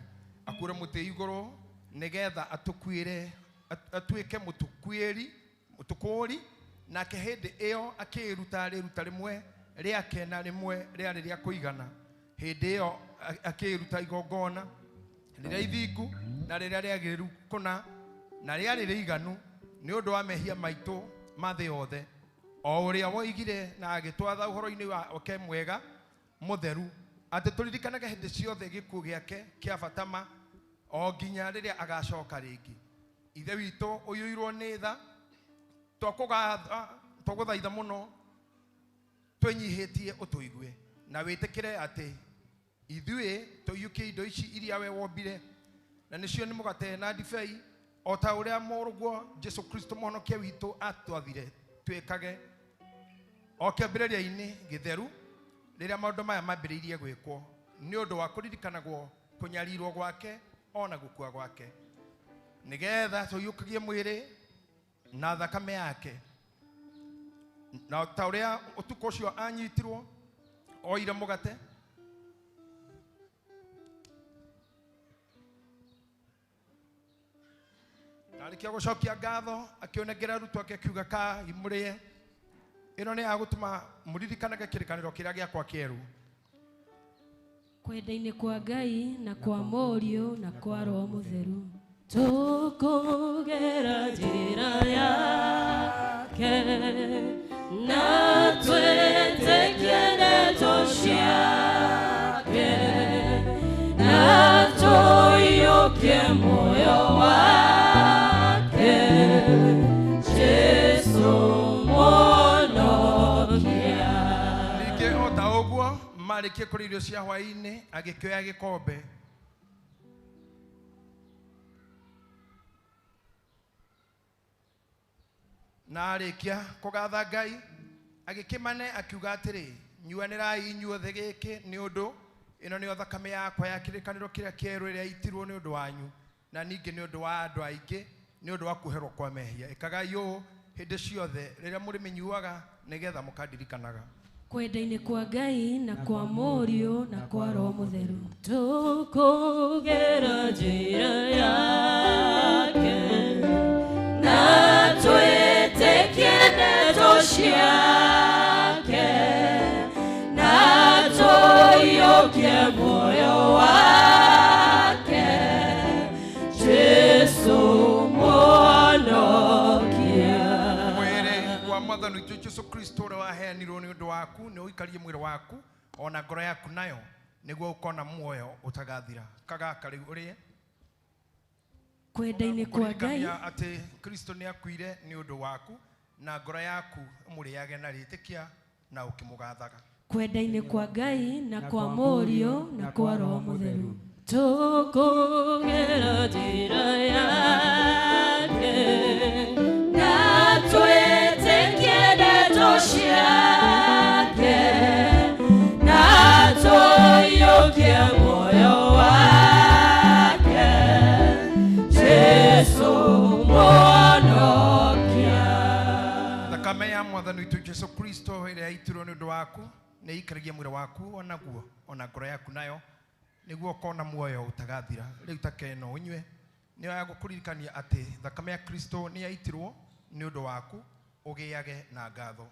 akure mũtĩ igũrũ nĩgetha atũkuĩre atuĩke mũtũkũũri nake hĩndĩ ĩyo akĩĩruta rĩruta rĩmwe rĩake na rĩmwe rĩarĩ rĩa kũigana hĩndĩ ĩyo akĩĩruta igongona rĩrĩa ithingu na rĩrĩa rĩagĩrĩru kũna na rĩarĩ rĩiganu nĩ ũndũ wa mehia maitũ ma thĩ yothe o ũrĩa woigire na agĩtwatha ũhoro-inĩ wake mwega mũtheru atĩ tũririkanage hĩndĩ ciothe gĩkuũ gĩake kĩa bata ma o nginya rĩrĩa agacoka rĩngĩ. Ithe witũ ũiyũirwo nĩ tha twagũthaitha mũno twĩnyihĩtie ũtũigue na wĩtĩkĩre atĩ ithuĩ tũiyũkie indo ici iria we wombire na nĩcio nĩ mũgate na ndibei o ta ũrĩa mũrũguo Jesu Kristo mũhonokia witũ atwathire twĩkage o kĩambĩrĩria-inĩ gĩtheru rĩrĩa maũndũ maya mambĩrĩirie gwĩkwo nĩ ũndũ wa kũririkanagwo kũnyarirwo gwake ona gũkua gwake nĩgetha tũiyũkagie mwĩrĩ na thakame yake na ta ũrĩa ũtukũ ũcio anyitirwo oire mũgate na arĩkia gũcokia ngatho akĩũnengera arutwo ake akiuga kai mũrĩe ĩno nĩ ya gũtũma mũririkanage kĩrĩkanĩro kĩrĩa gĩakwa kĩerũ. Kwenda-inĩ kwa Ngai na kwa Mũriũ na kwa Roho Mũtheru tũkũgera njĩra yake na twĩtĩkie ndeto ciake na tũiyũkie muoyo wake Jesu Mwonokia. Ningĩ o ta ũguo marĩkie kũrĩa irio cia hwaĩ-inĩ agĩkĩoya gĩkombe na arĩkia kũgatha Ngai agĩkĩmane akiuga atĩrĩ nyuanĩrai inyuothe gĩkĩ nĩ ũndũ ĩno nĩyo thakame yakwa ya kĩrĩkanĩro kĩrĩa kĩerũ ĩrĩa yaitirwo nĩ ũndũ wanyu na ningĩ nĩ ũndũ wa andũ aingĩ nĩ ũndũ wa kuoherwo kwa mehia. Ĩkagai ũũ hĩndĩ ciothe rĩrĩa mũrĩmĩnyuaga nĩgetha mũkandirikanaga. Kwenda-inĩ kwa Ngai na kwa Mũriũ na kwa Roho Mũtheru tũkũgera njĩra yake na twĩtĩkie ndeto ciake na tũiyũkie muoyo wake Jesu Mwonokia. Mwĩrĩ wa Mwathani witũ Jesu Kristo ũrĩa waheanirwo nĩ ũndũ waku nĩ ũikarie mwĩrĩ waku ona ngoro yaku nayo nĩguo ũkona muoyo ũtagathira. Kagaka rĩu ũrĩe. Kwenda-inĩ kwa Ngai Kũririkania atĩ Kristo nĩ akuire nĩ ũndũ waku na ngoro yaku ũmũrĩage na rĩtĩkia na ũkĩmũgathaga. Kwenda-inĩ kwa Ngai na kwa Mũriũ na kwa Roho Mũtheru tũkũgera njĩra yake na twĩtĩkie ndeto ciake na tũiyũkie muoyo wake Jesu Mwonokia. Thakame ya Mwathani witũ Jesu Kristo ĩrĩa yaitirwo nĩ ũndũ waku nĩ ĩikaragie mwĩrĩ waku onaguo ona ngoro yaku nayo nĩguo ũkona muoyo ũtagathira. Rĩu ta keno ũnyue nĩyo ya gũkũririkania atĩ thakame ya Kristo nĩ yaitirwo nĩ ũndũ waku ũgĩage na ngatho.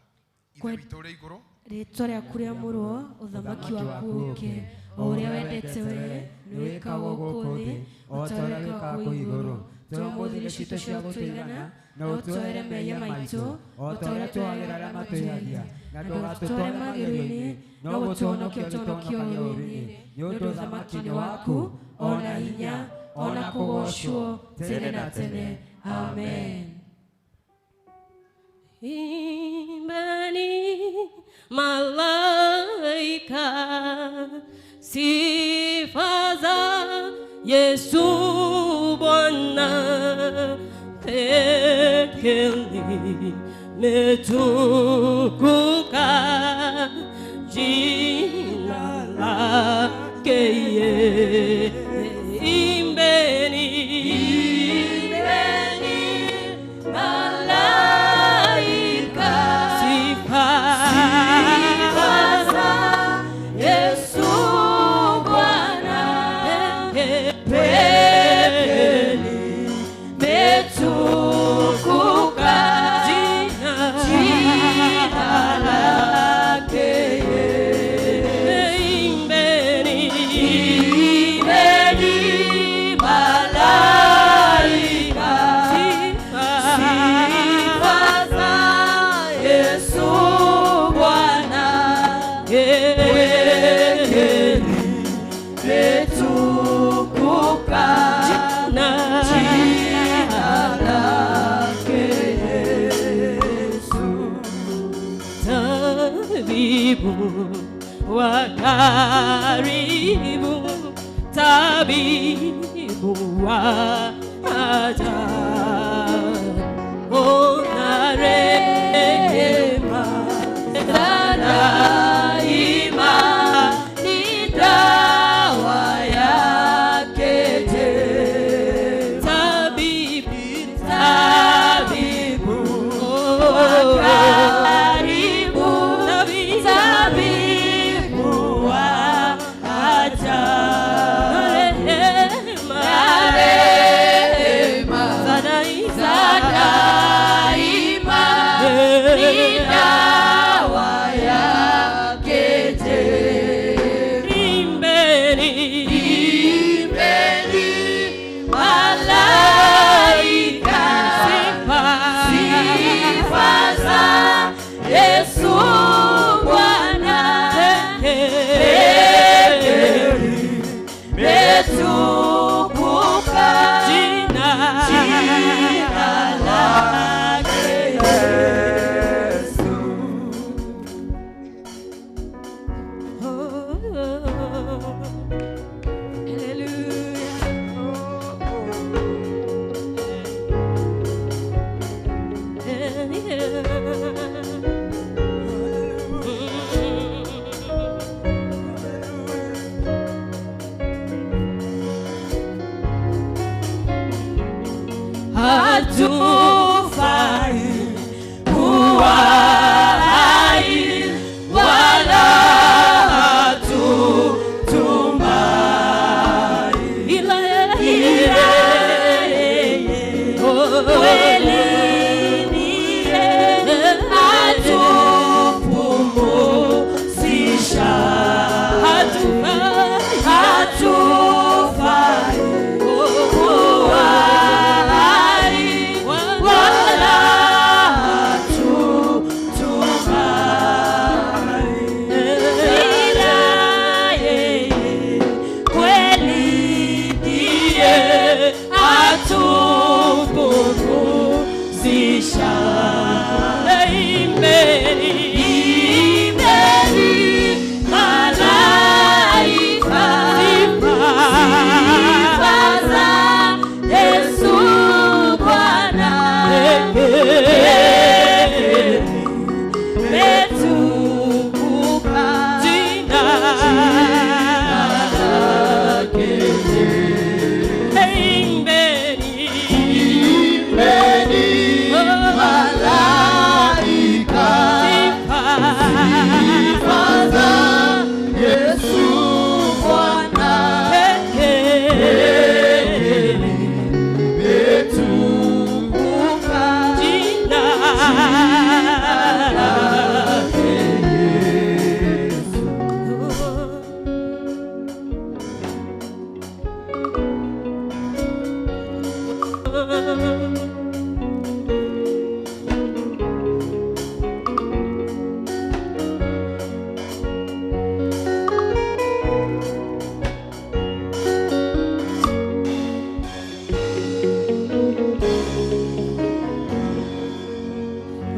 Ithe witũ ũrĩ igũrũ rĩtwa rĩaku rĩamũrwo ũthamaki waku ũũke o ũrĩa wendete wee nĩ wĩkagwo gũkũ thĩ o ta ũrĩa wĩkagwo kũu igũrũ. Tũhe ũmũthĩ irio citũ cia gũtũigana na ũtuohere mehia maitũ o ta ũrĩa tuohagĩra arĩa matwĩhagia na ndũgatũtware magerio-inĩ no gũtũhonokia ũtũhonokie ũũru-inĩ nĩ ũndũ ũthamaki nĩ waku ona hinya ona kũgoocwo tene na tene. Amen. Imbeni malaika sifa za Yesu Bwana pekee limetukuka jina lake. Yeye. Imbeni, imbeni malaika, sifa, sifa za Yesu Bwana. Pepeni metukuka jina, jina lake. Imbeni, imbeni malaika, sifa, sifa za Yesu Bwana. Pepeni metukuka jina, jina lake Yesu. Tabibu wa karibu, tabibu wa ajabu, ona rehema za daima, ni dawa yake tena. Tabibu, tabibu wa karibu, tabibu wa ajabu, rehema za daima, ni dawa yake tena. Imbeni, imbeni malaika, sifa, sifa za Yesu Bwana. Pepeni metukuka jina, jina lake Yesu. Hatufai kuwa hai wala hatutumai, ila yeye kweli ndiye atupumzisha. Hatufai kuwa hai wala hatutumai, ila yeye kweli ndiye atupumzisha. Imbeni, imbeni malaika, sifa za Yesu Bwana. Pepeni metukuka jina lake. Imbeni, imbeni malaika, sifa za Yesu Bwana. Pepeni metukuka jina lake Yesu.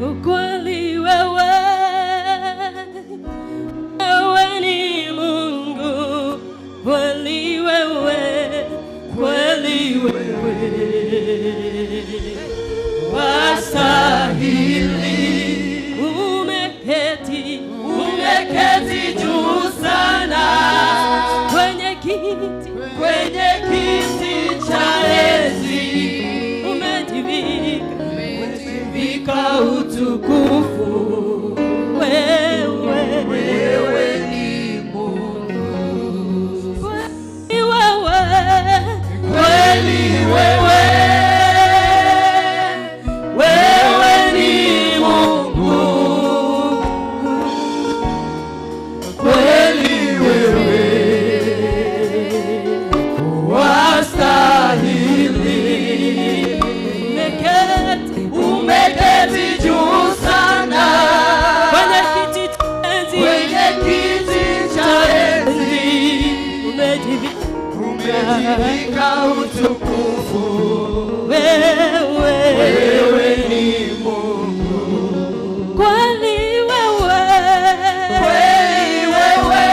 Ukweli wewe, wewe ni Mungu, kweli wewe, kweli wewe wastahili. Umeketi, umeketi juu sana kwenye utukufu. Wewe, wewe ni Mungu. Kweli wewe, kweli wewe,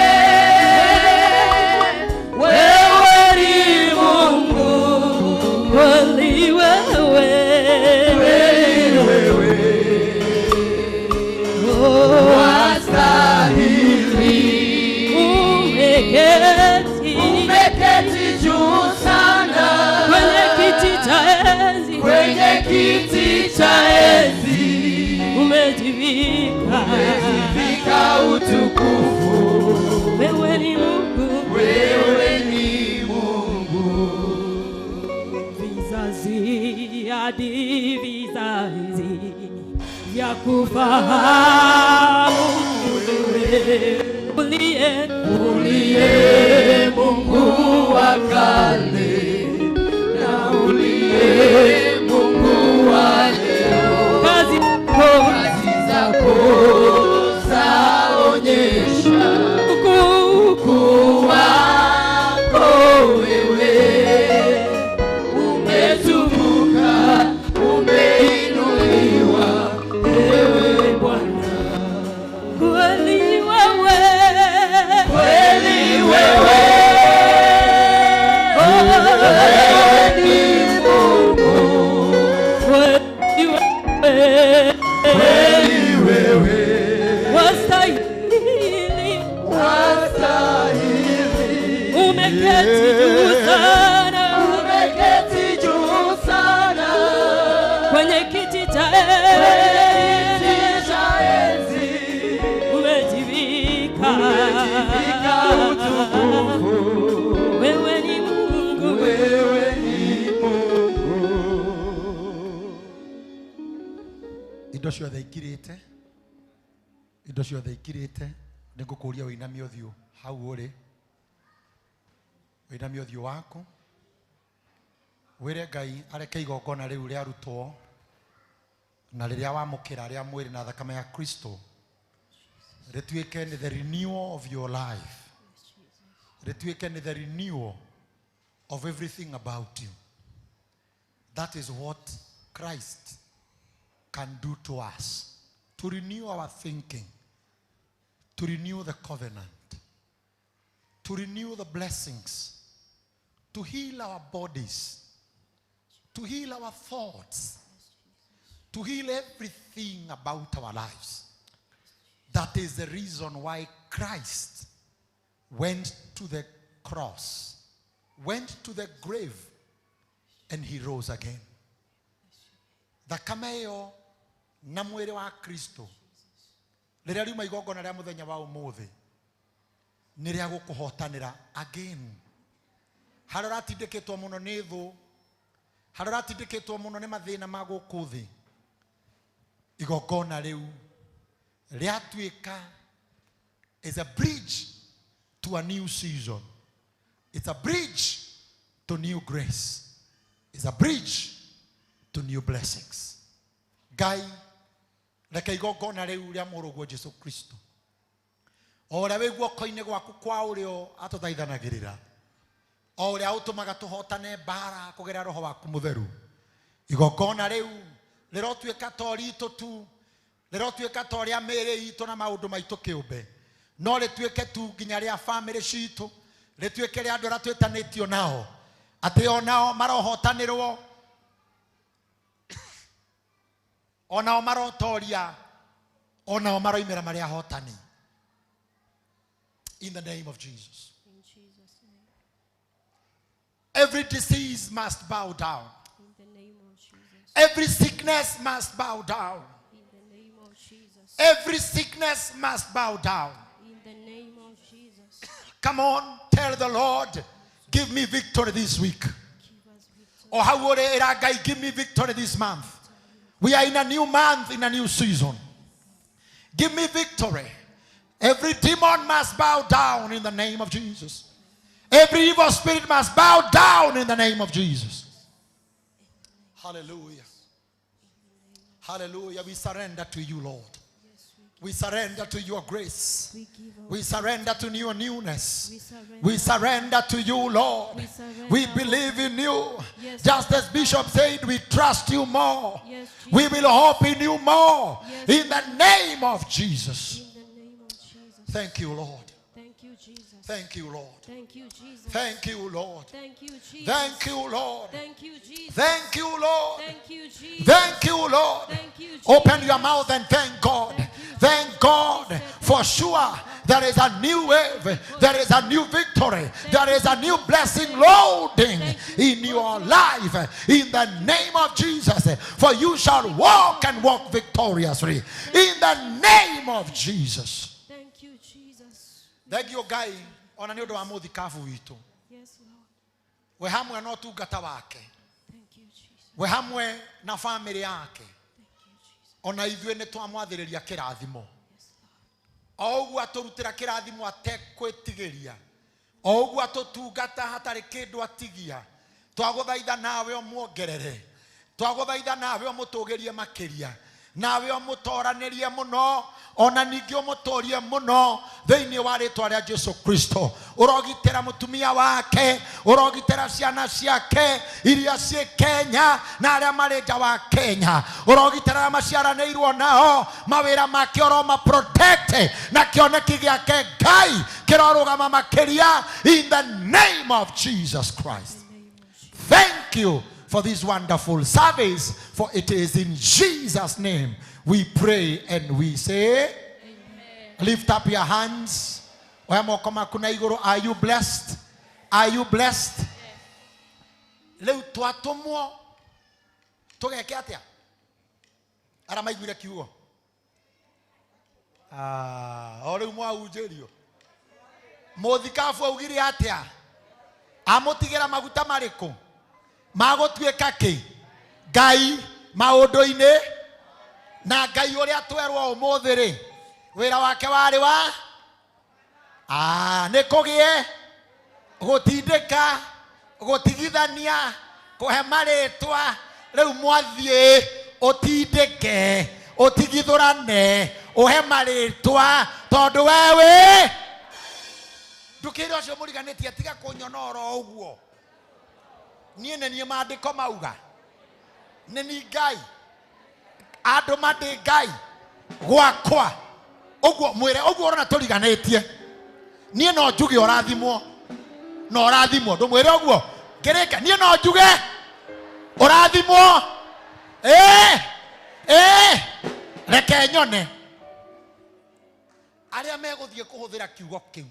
wewe ni Mungu. Kweli wewe, kweli wewe, wastahili. Umeketi juu sana kwenye kiti cha enzi, kwenye kiti cha enzi. Umejivika, umejivika utukufu. Wewe ni Mungu, wewe ni Mungu. Vizazi hadi vizazi vya kufahamu wewe uliye, uliye Mungu wa kale na uliye Mungu wa leo. Kazi zako zaonyesha ukuu wako. Wewe umetukuka, umeinuliwa, ewe Bwana. Kweli wewe, kweli wewe, wewe ni Mungu. Kweli wewe, kweli wewe, wastahili, wastahili. Umeketi juu sana, umeketi juu sana kwenye kiti cha enzi, umejivika, umejivika utukufu. Wewe ni Mungu, wewe ni Mungu. Indo ciothe ikirite, indo ciothe ikirite. Nĩngũkũria ũinamie ũthiũ hau ũrĩ, ũinamie ũthiũ waku, wĩre Ngai areke igongona rĩu rĩarutwo na rĩrĩa wamũkĩra rĩa mwĩrĩ na thakame ya Kristo rĩtuĩke nĩ the renewal of your life, rĩtuĩke nĩ the renewal of everything about you. That is what Christ can do to us, to renew our thinking, to renew the covenant, to renew the blessings, to heal our bodies, to heal our thoughts, to heal everything about our lives. That is the reason why Christ went to the cross, went to the grave, and he rose again. Thakame ĩyo na mwĩrĩ wa Kristo rĩrĩa riuma igongona rĩa mũthenya wa ũmũthĩ nĩ rĩa gũkũhotanĩra again. Harĩa ũratindĩkĩtwo mũno nĩ thũ, harĩa ũratindĩkĩtwo mũno nĩ mathĩna ma gũkũ thĩ, igongona rĩu rĩatuĩka is a bridge to a new season. It's a bridge to new grace. It's a bridge to new blessings. Ngai reke igongona rĩu rĩa mũrũguo Jesu Kristo o ũrĩa wĩ guoko-inĩ gwaku kwa ũrĩo atũthaithanagĩrĩra, o ũrĩa ũtũmaga tũhotane mbara kũgerera roho waku mũtheru, igongona rĩu rĩrotuĩka to ritũ tu, rĩrotuĩka to rĩa mĩĩrĩ itũ na maũndũ maitũ kĩũmbe, no rĩtuĩke tu nginya rĩa bamĩrĩ citũ, rĩtuĩke rĩa andũ arĩa twĩtanĩtio nao, atĩ onao marohotanĩrwo, onao marotoria, onao maroimĩra marĩ ahotani. In the name of Jesus. In Jesus' name. Every disease must bow down. In the name of Jesus. Every sickness must bow down. In the name of Jesus. Every sickness must bow down. In the name of Jesus. Come on, tell the Lord, give me victory this week. Or how would Ngai give me victory this month? We are in a new month, in a new season. Give me victory. Every demon must bow down in the name of Jesus. Every evil spirit must bow down in the name of Jesus. Hallelujah. Hallelujah. We surrender to you, Lord. We surrender to your grace. We give our We surrender to your newness. We surrender. We surrender to you, Lord. We surrender, We believe in you. Yes, Just as Bishop said, we trust you more. Yes, We will hope in you more. Yes. In the name of Jesus. In the name of Jesus. Thank you, Lord. Thank you, Jesus. Thank you, Lord. Thank you, Jesus. Thank you, Lord. Thank you, Jesus. Thank you, Lord. Thank you, Jesus. Thank you, Lord. Thank you, Jesus. Thank you, Lord. Thank you, Jesus. Open your mouth and thank God. Thank God. For sure, there is a new wave. There is a new victory. There is a new blessing loading in your life. In the name of Jesus. For you shall walk and walk victoriously. In the name of Jesus. Thank you, Jesus. Thank you, Ngai. Ona nĩ ũndũ wa mũthikabu witũ. Yes, Lord. We hamwe na ũtungata wake. Thank you, Jesus. We hamwe na bamĩrĩ yake. Ona ithuĩ nĩ twamwathĩrĩria kĩrathimo. O ũguo atũrutĩra kĩrathimo atekwĩtigĩria. O ũguo atũtungata hatarĩ kĩndũ atigia. Twagũthaitha nawe ũmuongerere. Twagũthaitha nawe ũmũtũgĩrie makĩria. Nawe ũmũtoranĩrie mũno ona ningĩ ũmũtũrie mũno thĩinĩ wa rĩtwa rĩa Jesu Kristo. Ũrogitĩra mũtumia wake, ũrogitĩra ciana ciake iria ciĩ Kenya na arĩa marĩ nja wa Kenya. Ũrogitĩra arĩa maciaranĩirwo nao, mawĩra make ũroma protect na kĩoneki gĩake Ngai kĩrorũgama makĩria in the name of Jesus Christ. Thank you for this wonderful service, for it is in Jesus' name we pray and we say, Lift up your hands. Oya moko maku na igũrũ. Are you blessed? Are you blessed? Rĩu twatũmwo tũgeke atĩa? Arĩa maiguire kiugo. Ah, o rĩu mwahunjĩrio. Mũthikabu augire atĩa? Amũtigĩra maguta marĩkũ? Magũtuĩka kĩ? Ngai maũndũ-inĩ na Ngai ũrĩa twerwo ũmũthĩ rĩ, wĩra wake warĩ wa nĩ kũgĩe gũtindĩka gũtigithania kũhe marĩtwa. Rĩu mwathiĩ ũtindĩke ũtigithũrane ũhe marĩtwa tondũ wewe ndũkĩre ũcio mũriganĩtie tiga kũnyona oro ũguo. Niĩ nĩ niĩ maandĩko mauga nĩ ni Ngai andũ mandĩ Ngai gwakwa ũguo mwĩre ũguo ũrona tũriganĩtie. Niĩ no njuge ũrathimwo na ũrathimwo ndũmwĩre ũguo ngĩrĩka niĩ no njuge ũrathimwo reke nyone arĩa megũthiĩ kũhũthĩra kiugo kĩu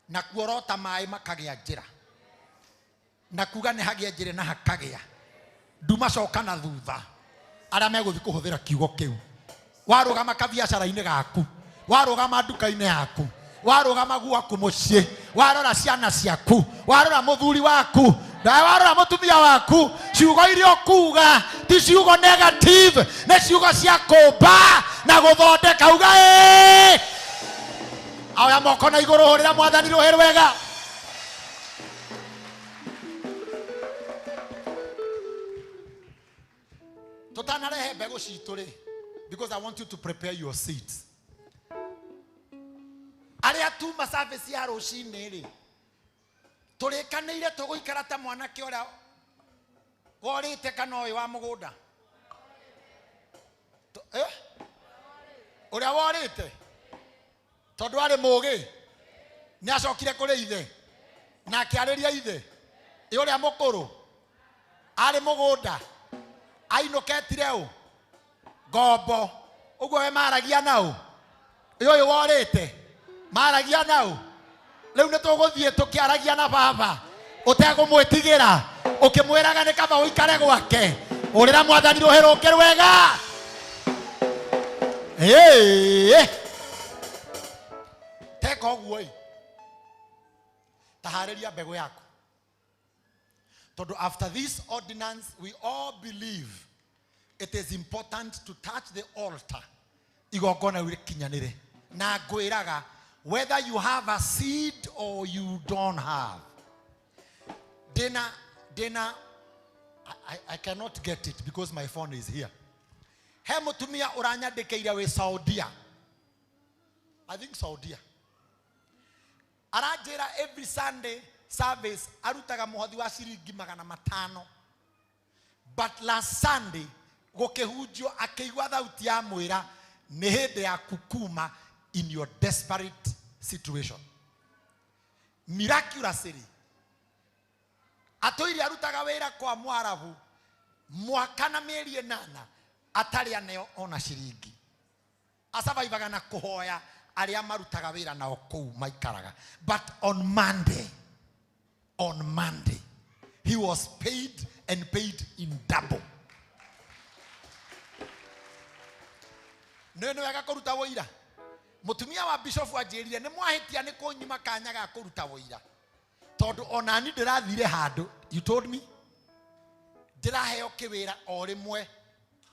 na kuorota maĩ makagĩa njĩra na kuga nĩ hagĩa njĩra na hakagĩa ndumacoka na thutha arĩa megũthiĩ kũhũthĩra kiugo kĩu. Warũgama kabiacara-inĩ gaku, warũgama nduka-inĩ yaku, warũgama gwaku mũciĩ, warora ciana ciaku, warora mũthuri waku, na warora mũtumia waku, ciugo iria ũkuga ti ciugo negative, nĩ ciugo cia kũmba na gũthondeka. Uga ĩĩ. Oya moko na igũrũ, hũrĩra mwathani rũhĩ rwega. Tũtanarehe mbegũ citũ rĩ, because I want you to prepare your seeds. Arĩa tuma service ya rũcinĩ rĩ, tũrĩkanĩire tũgũikara ta mwanake ũrĩa worĩte kana ũyũ wa mũgũnda. Ũrĩa worĩte tondũ arĩ mũũgĩ nĩ acokire kũrĩ ithe na akĩarĩria ithe. Ĩ ũrĩa mũkũrũ arĩ mũgũnda ainũketire ũ ngombo ũguo we maragia nau. Ĩ ũyũ worĩte maragia nau. Rĩu nĩ tũgũthiĩ tũkĩaragia na baba ũtegũmwĩtigĩra ũkĩmwĩraga nĩ kaba ũikare gwake. Ũrĩra mwathani rũhĩ rũngĩ rwega. Teka ũguo ĩ, taharĩria mbegũ yaku tondũ after this ordinance we all believe it is important to touch the altar igongona rĩu rĩkinyanĩre. Na ngwĩraga whether you have a seed or you don't have. Dina, I cannot get it because my phone is here. He mũtumia ũranyandĩkĩire wĩ Saudia. I think Saudia. Aranjĩra every Sunday service arutaga mũhothi wa ciringi 500. But last Sunday gũkĩhunjio akĩigua thauti ya mwĩra nĩ hĩndĩ ya kukuma in your desperate situation. Miraculously atũire arutaga wĩra kwa Mwarabu mwaka na mĩeri 8 atarĩ aneo ona ciringi. Acabaibaga na kũhoya arĩa marutaga wĩra nao kũu maikaraga. But on Monday he was paid and paid in double. Nĩ wega kũruta wũira. Mũtumia wa bishop anjĩrire nĩ mwahĩtia nĩ kũnyima kanya ga kũruta wũira. Tondũ onani ndĩrathire handũ, you told me, ndĩraheo kĩwĩra o rĩmwe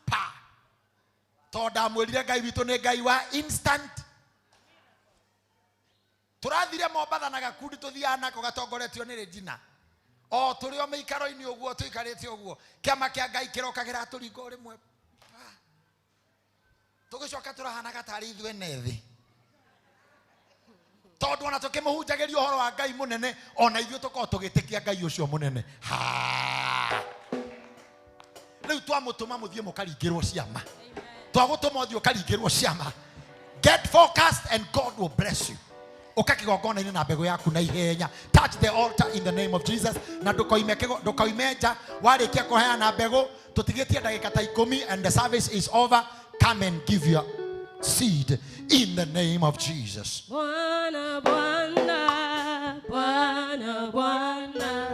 pa. Tondũ ndamwĩrire Ngai witũ nĩ Ngai wa instant. Tũrathire Mombatha na gakundi tũthiaga nako gatongoretio nĩ Regina. O tũrĩ o mĩikaro-inĩ ũguo tũikarĩte ũguo, kĩama kĩa Ngai kĩroka kĩratũringa o rĩmwe. Tũgĩcoka tũrahanaga tarĩ ithuĩ ene thĩ. Tondũ ona tũkĩmũhunjagĩria ũhoro wa Ngai mũnene, ona ithuĩ tũkorwo tũgĩtĩkia Ngai ũcio mũnene. Ha! Rĩu twamũtũma mũthiĩ mũkaringĩrwo ciama. Twagũtũma ũthiĩ ũkaringĩrwo ciama. Get focused and God will bless you. Ũka kĩgongona-inĩ na mbegũ yaku na ihenya. Touch the altar in the name of Jesus. Na ndũkoime nja. Warĩkia kũheana mbegũ, tũtigĩtie ndagĩka ta 10 and the service is over. Come and give your seed in the name of Jesus. Bwana, Bwana, Bwana, Bwana,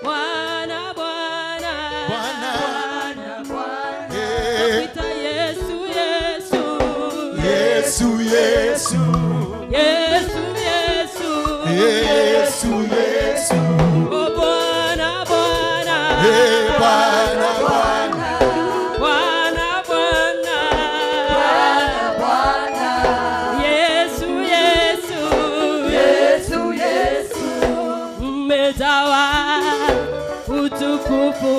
Bwana, Bwana, Bwana, Bwana. Nakuita Yesu, Yesu, Yesu, Yesu, Yesu, Yesu, Yesu, Yesu. Oh Bwana, Bwana, Hey, Bwana, Bwana. Bwana, Bwana, Bwana, Yesu, Yesu, Yesu, Yesu. Umejawa utukufu,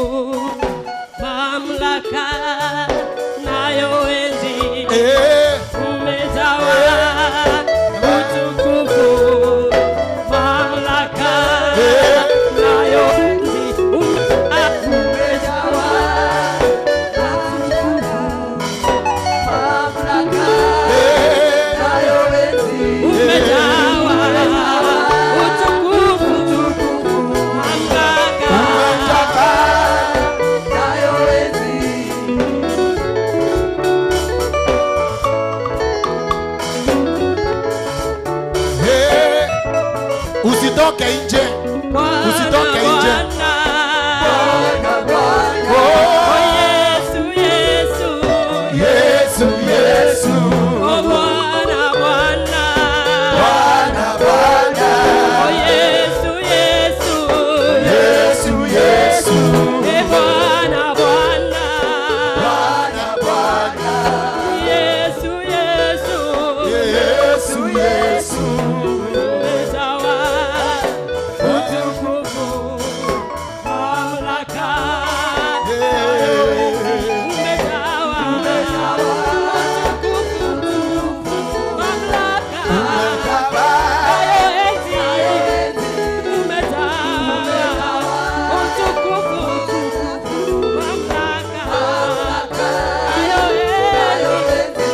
mamlaka nayo enzi. Umejawa utukufu, mamlaka nayo enzi. Umejawa utukufu, mamlaka nayo enzi. Umejawa utukufu, mamlaka nayo enzi. Hey, usitoke nje. Usitoke nje. Bwana, Bwana. Oh, Yesu, Yesu, Yesu, Yesu. Oh Bwana, Bwana, Bwana, Bwana. Oh Yesu, Yesu, Yesu, Yesu. Eh Bwana, Bwana, Bwana, Bwana. Yesu, Yesu, Yesu, Yesu. Umejawa utukufu, mamlaka. Umejawa utukufu, mamlaka. Nayo enzi. Umejawa utukufu, mamlaka. Nayo enzi.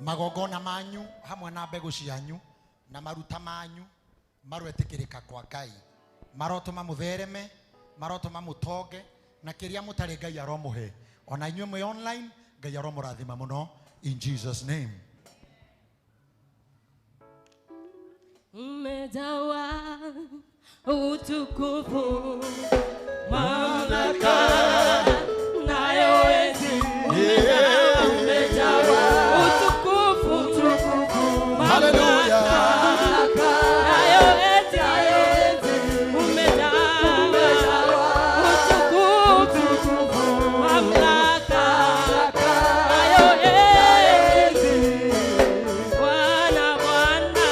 Magongona manyu hamwe na mbegũ cianyu na maruta manyu marwetĩkĩrĩka kwa Ngai. Marotũma mũthereme, marotũma mũtonge, na kĩrĩa mũtarĩ Ngai aromũhe. Ona inyuĩ mwĩ online, Ngai aromũrathima mũno in Jesus name. Umejawa utukufu, mamlaka nayo enzi. Umejawa utukufu, Hallelujah. mamlaka nayo enzi. Umejawa utukufu, mamlaka nayo enzi. Bwana, Bwana,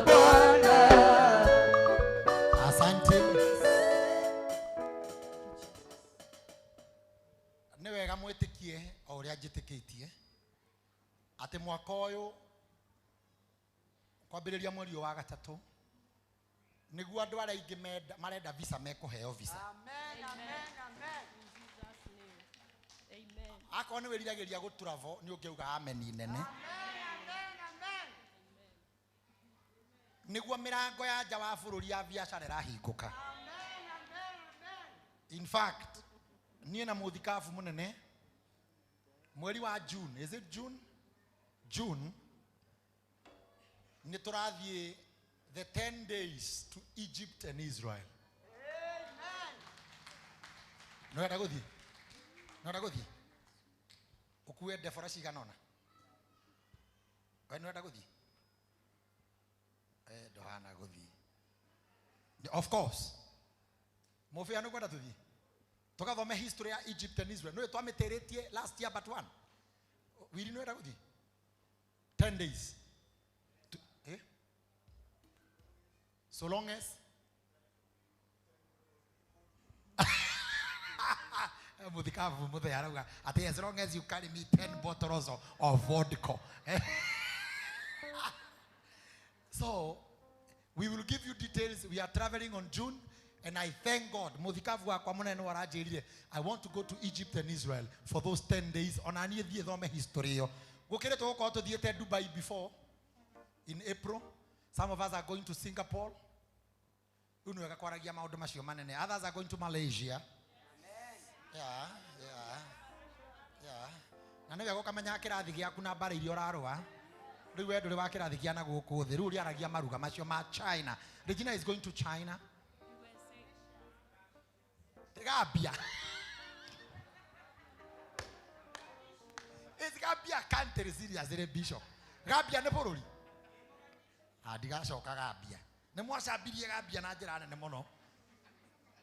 Bwana, ũyũ kwambĩrĩria mweri ũyũ wa gatatũ nĩguo andũ arĩa aingĩ marenda visa mekũheo visa. Amen, amen, amen. Akorwo nĩ wĩriragĩria gũ travel nĩ ũngĩuga ameni nene. Nĩguo mĩrango ya nja wa bũrũri ya biacara ĩrahingũka. In fact, niĩ na mũthikabu mũnene mweri wa June, is it June? June nĩ tũrathiĩ the 10 days to Egypt and Israel. Nĩ ũrenda gũthiĩ? Nĩ ũrenda gũthiĩ? Ũkue ndebora cigana ũna? We nĩ ũrenda gũthiĩ? Ndũhana gũthiĩ. Of course. Mũbĩa nĩ ũkwenda tũthiĩ? Tũgathome history ya Egypt and Israel. Nĩ twamĩtĩrĩtie last year but one. Wiri nĩ ũrenda gũthiĩ? 10 days. So long as Muthikabu muthe arauga ati as long as you carry me 10 bottles of vodka. So we will give you details. We are traveling on June, and I thank God. Muthikabu wakwa munene aranjĩrire I want to go to Egypt and Israel for those 10 days. Ona niĩ thiĩ thome history ĩyo. Gũkĩrĩ tũgũkorwo tũthiĩte Dubai before in April. Some of us are going to Singapore. Rĩu nĩ wega kwaragia maũndũ macio manene. Others are going to Malaysia. Yeah, yeah, yeah. Na nĩ wega ũkamenya kĩrathi gĩaku na mbara iria ũrarũa. Rĩu we ndũrĩ wa kĩrathi kĩa na gũkũ thĩ. Rĩu ũrĩaragia maruga macio ma China. Regina is going to China. Gambia. Is Gambia country serious ĩrĩ bishop? Gambia nĩ bũrũri? Ndigacoka Gambia. Nĩ mwacambirie Gambia na njĩra nene mũno.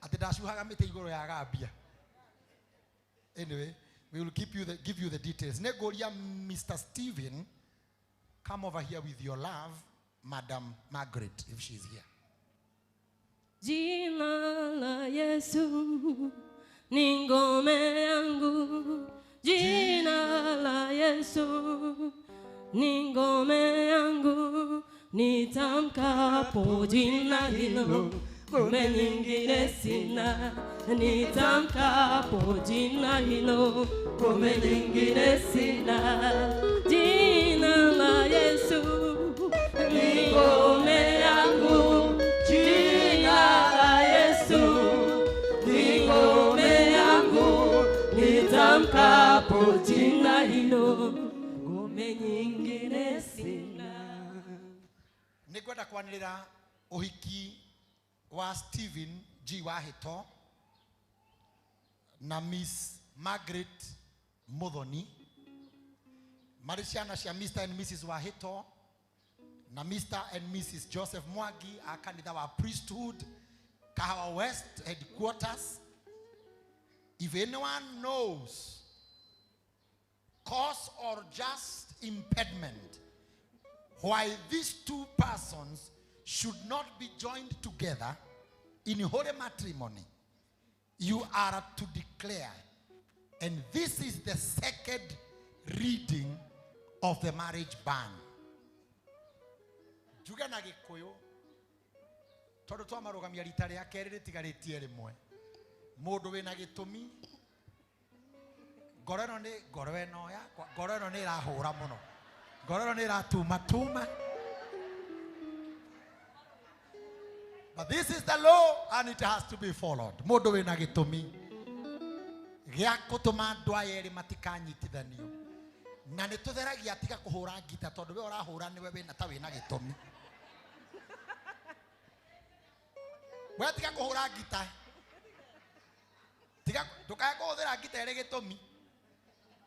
Atĩ ndacuhaga mĩtĩ igũrũ ya Gambia. Anyway, we will keep you give you the details. Negoria Mr. Stephen, come over here with your love, Madam Margaret, if she's here. Jina la Yesu ni ngome yangu. Jina la Yesu ni ngome yangu. Nitamkapo jina hilo, ngome nyingine sina. Nitamkapo jina hilo, ngome nyingine sina. Jina la Yesu ni ngome yangu. Jina la Yesu ni ngome yangu. Nitamkapo jina hilo, ngome nyingine sina. Nĩngwenda kwanĩrĩra ũhiki wa Stephen G. Wahĩto na Miss Margaret Muthoni marĩ ciana cia Mr. and Mrs. Wahĩto na Mr. and Mrs. Joseph Mwangi a kanitha wa Priesthood Kahawa West headquarters. If anyone knows cause or just impediment why these two persons should not be joined together in holy matrimony, you are to declare. And this is the second reading of the marriage ban. Njuge na Gĩkũyũ tondũ twamarũgamia rita rĩa kerĩ rĩtigarĩtie rĩmwe. Mũndũ wĩna gĩtũmi, ngoro ĩno nĩ ngoro ĩno yakwa, ngoro ĩno nĩ ĩrahũra mũno. Ngoro ĩno nĩ ĩratuma tuma. But this is the law and it has to be followed. Mũndũ wĩna gĩtũmi gĩa gũtũma andũ aya erĩ matikanyitithanio. Na nĩ tũtheragia tiga kũhũra ngita tondũ we ũrahũra nĩwe wĩna ta wĩna gĩtũmi. We tiga kũhũra ngita. Tiga ndũkae kũhũthĩra ngita ĩrĩ gĩtũmi.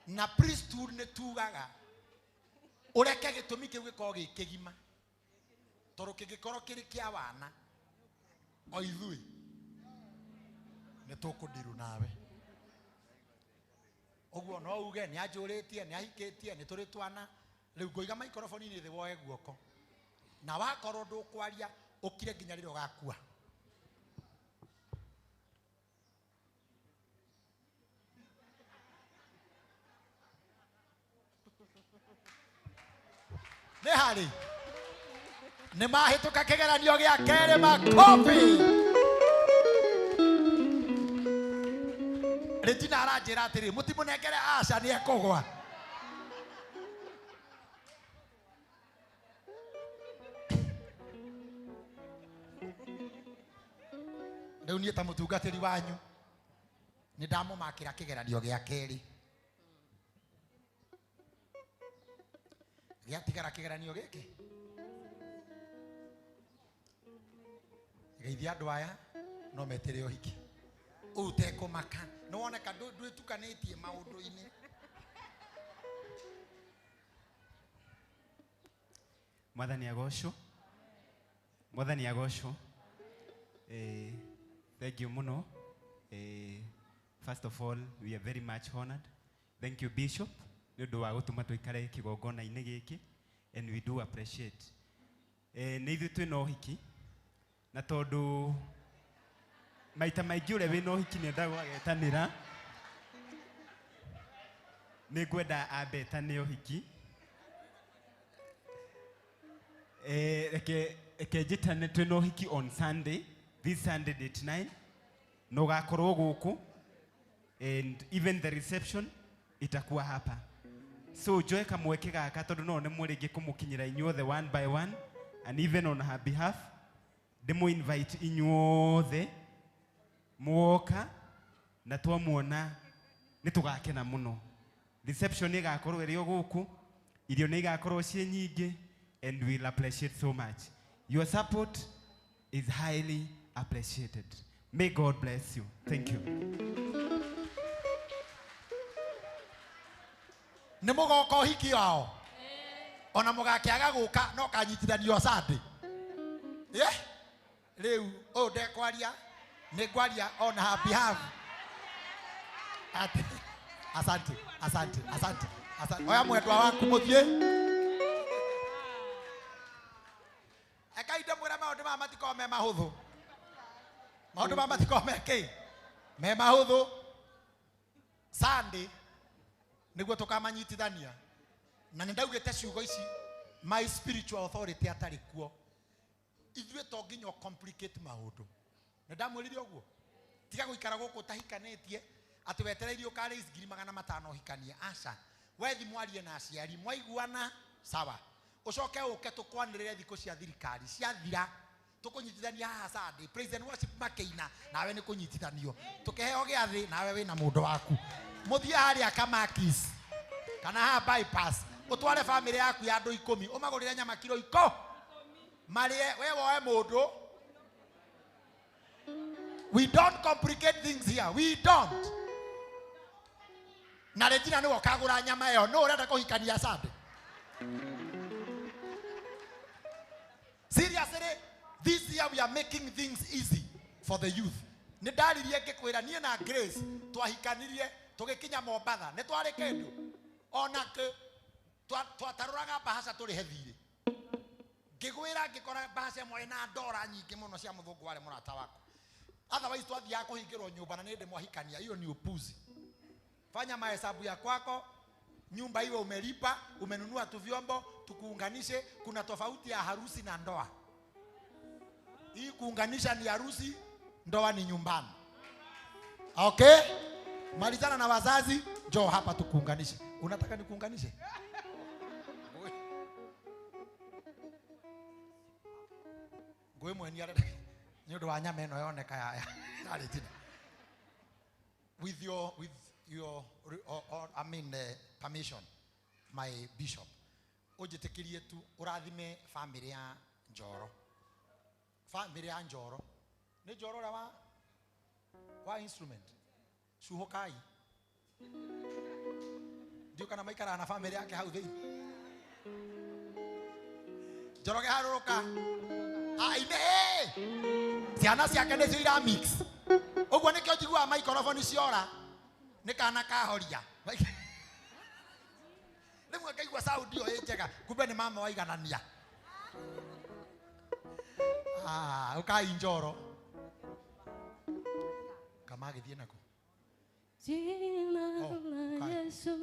Na priesthood nĩ tugaga ũreke gĩtũmi kĩu gĩkorwo gĩ kĩgima. Tondũ kĩngĩkorwo kĩrĩ kĩa wana o ithuĩ nĩ tũkũndiru nawe. Ũguo no uge nĩ anjũrĩtie, nĩ ahikĩtie, nĩ tũrĩ twana. Rĩu ngũiga maikoroboni-inĩ thĩ woe guoko. Na wakorwo ndũkwaria ũkire nginya rĩrĩa ũgakua. Nĩ harĩ nĩ mahĩtũka kĩgeranio gĩa kerĩ makobi. Regina aranjĩra atĩrĩ mũtimũnengere aca nĩ ekũgwa. Rĩu niĩ ta mũtungatĩri wanyu nĩ ndamũmakĩra kĩgeranio gĩa kerĩ. Gĩatigara kĩgeranio gĩkĩ geithia andũ aya no metĩre ũhiki ũtekũmaka nĩ woneka ndwĩtukanĩtie maũndũ-inĩ. Mwathani agocwo. Mwathani agocwo. Thank you muno. First of all, we are very much honored. Thank you, Bishop, nĩ ũndũ wa gũtũma tũikare kĩgongona-inĩ gĩkĩ, and we do appreciate. Nĩ ithuĩ twĩna ũhiki, na tondũ maita maingĩ ũrĩa wĩna ũhiki nĩendagwo agetanĩra, nĩ ngwenda ambe etane ũhiki. Reke njĩtane twĩna ũhiki on Sunday, this Sunday date 9, na ũgakorwo gũkũ, and even the reception itakuwa hapa. So njoe kamweke gaka tondũ no nemwe rĩngĩ kũmũkinyĩra inyuothe one by one, and even on her behalf ndĩmũ invite inyuothe muoka na twamuona nĩ tũgakena mũno. Reception ĩgakorwo ĩrĩ o gũkũ, irio nĩ igakorwo ciĩ nyingĩ, and we'll appreciate so much. Your support is highly appreciated. May God bless you. Thank you. Nĩ mũgoka ũhiki wao ona mũgakĩaga gũka no kanyitithanio Sunday. Rĩu ũyũ ndekwaria nĩ ngwaria on her behalf. Asante, asante, asante, asante. Oya mwendwa waku mũthiĩ. Ekai ndĩmwĩre maũndũ maya matikoragwo me mahũthũ. Maũndũ maya matikoragwo me kĩ? Me mahũthũ. Sunday nĩguo tũkamanyitithania. Na nĩ ndaugĩte ciugo ici, my spiritual authority atarĩ kuo. Ithuĩ to nginya complicate maũndũ. Nĩ ndamwĩrire ũguo. Tiga gũikara gũkũ ũtahikanĩtie atĩ wetereire ũka raise 500,000 ũhikanie. Aca. Wethi mwarie na aciari, mwaiguana sawa. Ũcoke ũke tũkwanĩrĩre thikũ cia thirikari ciathira tũkũnyitithania haha Sunday praise and worship makĩina nawe nĩ kũnyitithanio tũkĩheo gĩathĩ nawe wĩna mũndũ waku mũthiĩ harĩa Kamakis kana haha bypass ũtware family yaku ya andũ 10 ũmagũrĩre nyama kiro 10 marĩe we woe mũndũ. We don't complicate things here. We don't. Na Regina nĩwe ũkagũra nyama ĩyo no ũrenda kũhikania Sunday. Seriously, this year we are making things easy for the youth. Nĩ ndaririe ngĩkwĩra niĩ na Grace twahikanirie tũgĩkinya Mombatha nĩ twarĩ kĩndũ ona kĩ twatarũraga mbahaca tũrĩhe thirĩ. Ngĩgwĩra ngĩkora mbahaca ĩmwe ĩna ndora nyingĩ mũno cia mũthũngũ warĩ mũrata wakwa. Otherwise twathiaga kũhingĩrwo nyũmba na nĩ ndĩ mwahikania, hiyo ni upuzi. Fanya mahesabu ya kwako, nyumba iwe umelipa, umenunua tu vyombo, tukuunganishe. Kuna tofauti ya harusi na ndoa. Hii kuunganisha ni harusi, ndoa ni nyumbani. Okay? Malizana na wazazi, njoo hapa tukuunganishe. Unataka nikuunganishe? Ngwe mweni arenda nĩ ũndũ wa nyama ĩno yoneka ya Regina. With your I mean permission, my bishop, ũnjĩtĩkĩrie tu ũrathime family ya Njoro. Family ya Njoro. Nĩ Njoro ũrĩa wa instrument. Cuhũkai. Ndiũ kana maikaraga na family yake hau thĩinĩ. Njoroge harũrũka. Aine. Ciana ciake nĩcio ira mix. Ũguo nĩkĩo njiguaga microphone ciora. Nĩ kana kahoria. Rĩmwe ngaigua sound ĩyo ĩ njega, kumbe nĩ mama waiganania. Ũkai Njoro. Kama agĩthiĩ nako. Jina la Yesu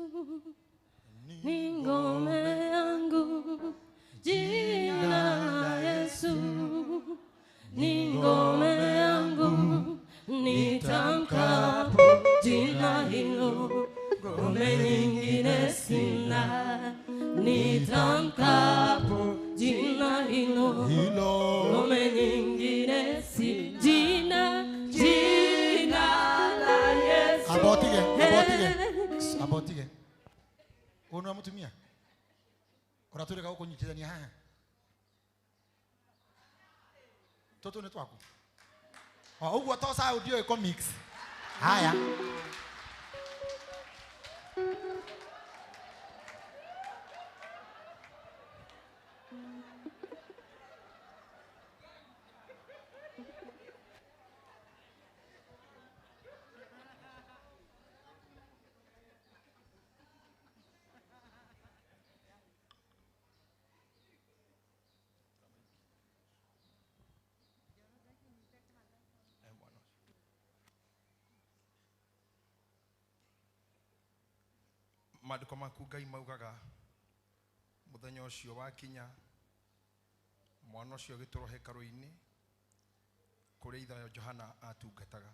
ni ngome yangu, Haha. Tũtũ nĩ twaku. O ũguo to sound ĩyo ĩko mix. Haya. Maandĩko maku Ngai maugaga mũthenya ũcio wakinya mwana ũcio agĩtwarwo hekarũ-inĩ kũrĩa ithe Johana atungataga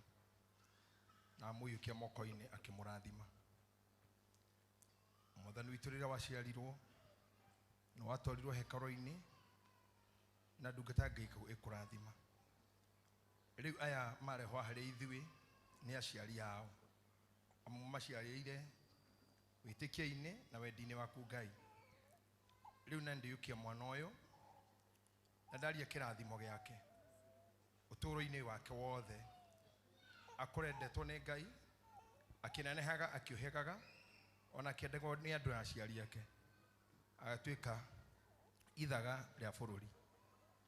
na amũiyũkia moko-inĩ akĩmũrathima. Mwathani witũ rĩrĩa waciarirwo nĩ watwarirwo hekarũ-inĩ na ndungata ya Ngai ĩkũrathima. Rĩu aya marehwo harĩ ithuĩ nĩ aciari ao, amu maciarĩire wĩtĩkio-inĩ na wendi-inĩ waku Ngai. Rĩu na ndĩyũkia mwana ũyũ na ndaria kĩrathimo gĩake ũtũũro-inĩ wake wothe, akũrendetwo nĩ Ngai, akĩnenehaga akĩũhĩgaga, ona akĩendagwo nĩ andũ na aciari ake, agatuĩka ithaga rĩa bũrũri.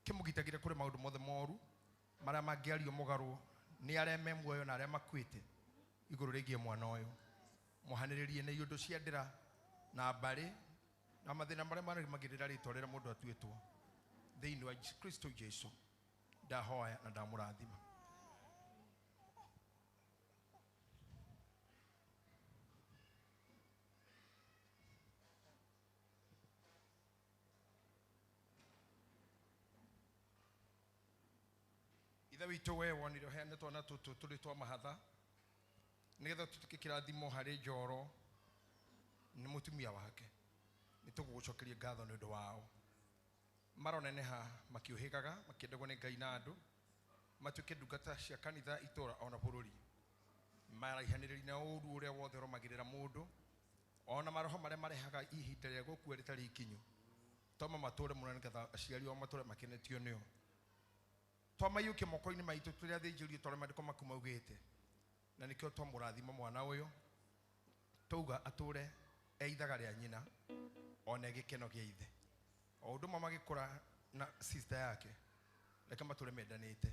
Kĩmũgitagĩre kũrĩ maũndũ mothe moru marĩa mangĩario mũgarũ nĩ arĩa me muoyo na arĩa makuĩte igũrũ rĩgiĩ mwana ũyũ. Mũhanĩrĩrie na iũndũ cia ndĩra na mbarĩ na mathĩna marĩa marũmagĩrĩra rĩtwa rĩrĩa mũndũ atuĩtwo. Thĩinĩ wa Kristo Jesu ndahoya na ndamũrathima. Ithe witũ we wonire ũheane twana tũtũ tũrĩ twa mahatha nĩgetha tũtuĩke kĩrathimo harĩ Njoro nĩ mũtumia wake. Nĩ tũgũgũcokeria ngatho nĩ ũndũ wao. Maroneneha makĩũhĩgaga makĩendagwo nĩ Ngai na andũ, matuĩke ndungata cia kanitha, itũũra ona bũrũri. Maraihanĩrĩria na ũũru ũrĩa wothe ũrũmagĩrĩra mũndũ, ona maroho marĩa marehaga ihinda rĩa gũkua rĩtarĩ ikinyu. Toma matũũre mũno nĩgetha aciari ao matũũre makenetio nĩo. Twamaiyũkia moko-inĩ maitũ tũrĩ athĩnjĩri ta ũrĩa maandĩko maku maugĩte, na nĩkĩo twamũrathima mwana ũyũ, twauga atũũre e ithaga rĩa nyina one gĩkeno gĩa ithe. O ũndũ ũmwe magĩkũra na sister yake, reke matũũre mendanĩte.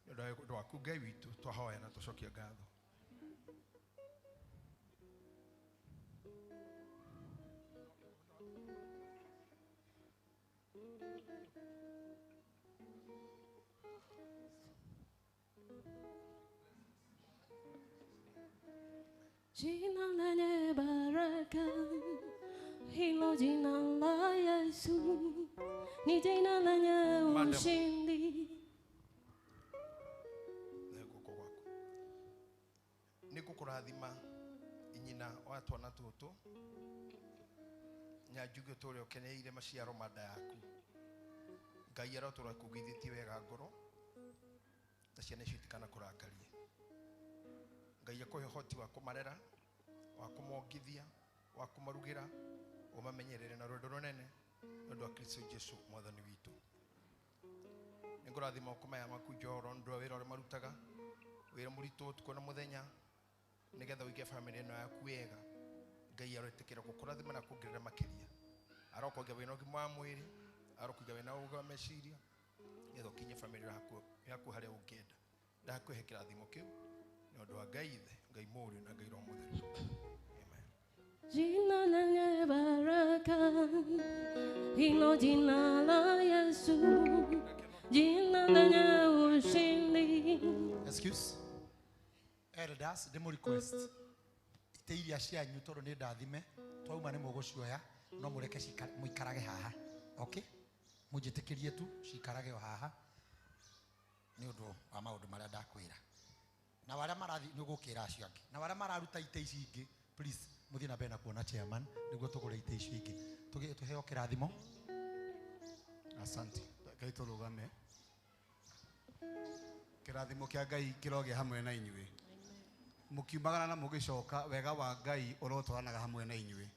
Nĩ ũndũ waku Ngai witũ twahoya na twacokia ngatho. Jina lenye baraka, hilo jina la Yesu, ni jina lenye ushindi. Guoko gwaku nĩ ngũkũrathima nyina wa twana tũtũ, na njuge ũtũũre ũkeneire maciaro ma nda yaku. Ngai arotũũra akũgithĩtie wega ngoro na ciana icio itikanakũrakarie. Ngai akũhe ũhoti wa kũmarera, wa kũmongithia, wa kũmarugĩra, ũmamenyerere na rwendo rũnene nĩ ũndũ wa Kristo Jesu mwathani witũ. Nĩ ngũrathima moko maya maku Njoro nĩ ũndũ wa wĩra ũrĩa marutaga, wĩra mũritũ ũtukũ na mũthenya, nĩgetha ũige bamĩrĩ ĩno yaku wega. Ngai aroĩtĩkĩra gũkũrathima na kuongerera makĩria. Arokũiga wĩna ũgima wa mwĩrĩ, arokũiga wĩna ũũgĩ wa meciria, nĩgetha ũkinye bamĩrĩ yaku harĩa ũngĩenda. Ndakũhe kĩrathimo kĩu nĩ ũndũ wa Ngai Ithe, Ngai Mũriũ na Ngai Roho Mũtheru. Amen. Jina lenye baraka, hilo jina la Yesu, jina lenye ushindi. Excuse. Elders, ndĩmũ request ite iria cianyu tondũ nĩ ndathime twauma nĩ mũgũcioya no mũreke mũikarage haha. Okay? Mũnjĩtĩkĩrie tu ciikarage o haha nĩ ũndũ wa maũndũ marĩa ndakwĩra. Na arĩa marathi nĩ ũgũkĩra acio angĩ. Na arĩa mararuta ite ici ingĩ, please mũthiĩ na mbere na kuona chairman nĩguo tũgũre ite icio ingĩ. Tũheo kĩrathimo. Asante. Ngai tũrũgame. Kĩrathimo kĩa Ngai kĩrogĩa hamwe na inyuĩ. Mũkiumagara na mũgĩcoka, wega wa Ngai ũrotwaranaga hamwe na inyuĩ.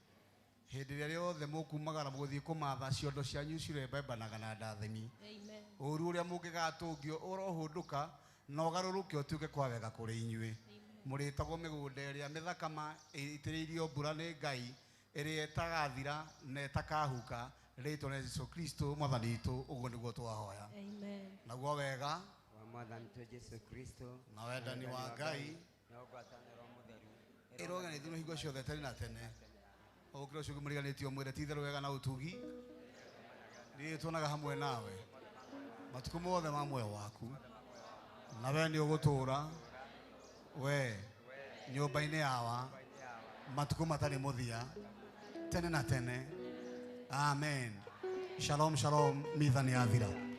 Hĩndĩ ĩrĩa rĩothe mũkumagara mũgũthiĩ kũmatha ciondo cianyu cirembembanaga na ndathimi. Amen. Ũru ũrĩa mũngĩgatũngio ũrohũndũka na ũgarũrũke ũtuĩke kwa wega kũrĩ inyuĩ. Mũrĩtagwo mĩgũnda ĩrĩa mĩthaka ma ĩitĩrĩirio mbura nĩ Ngai, ĩrĩa ĩtagathira na ĩtakahuka, rĩtwa rĩa Jesũ Kristo mwathani witũ, ũguo nĩguo twahoya. Amen. Naguo wega wa mwathani witũ Jesu Kristo na wendani wa Ngai na ngwatanĩro mũtheru ĩrogane ithuĩ hingo ciothe tene na tene. Ũkĩra ũcio ũngĩ mũriganĩtie ũmwĩre ti itherũ wega na ũtugi rĩrĩ tuonaga hamwe nawe matukũ mothe ma muoyo waku, na we nĩ ũgũtũũra we nyũmba-inĩ yawa matukũ matarĩ mũthia tene na tene. Amen. Shalom shalom. Mitha nĩ yathira.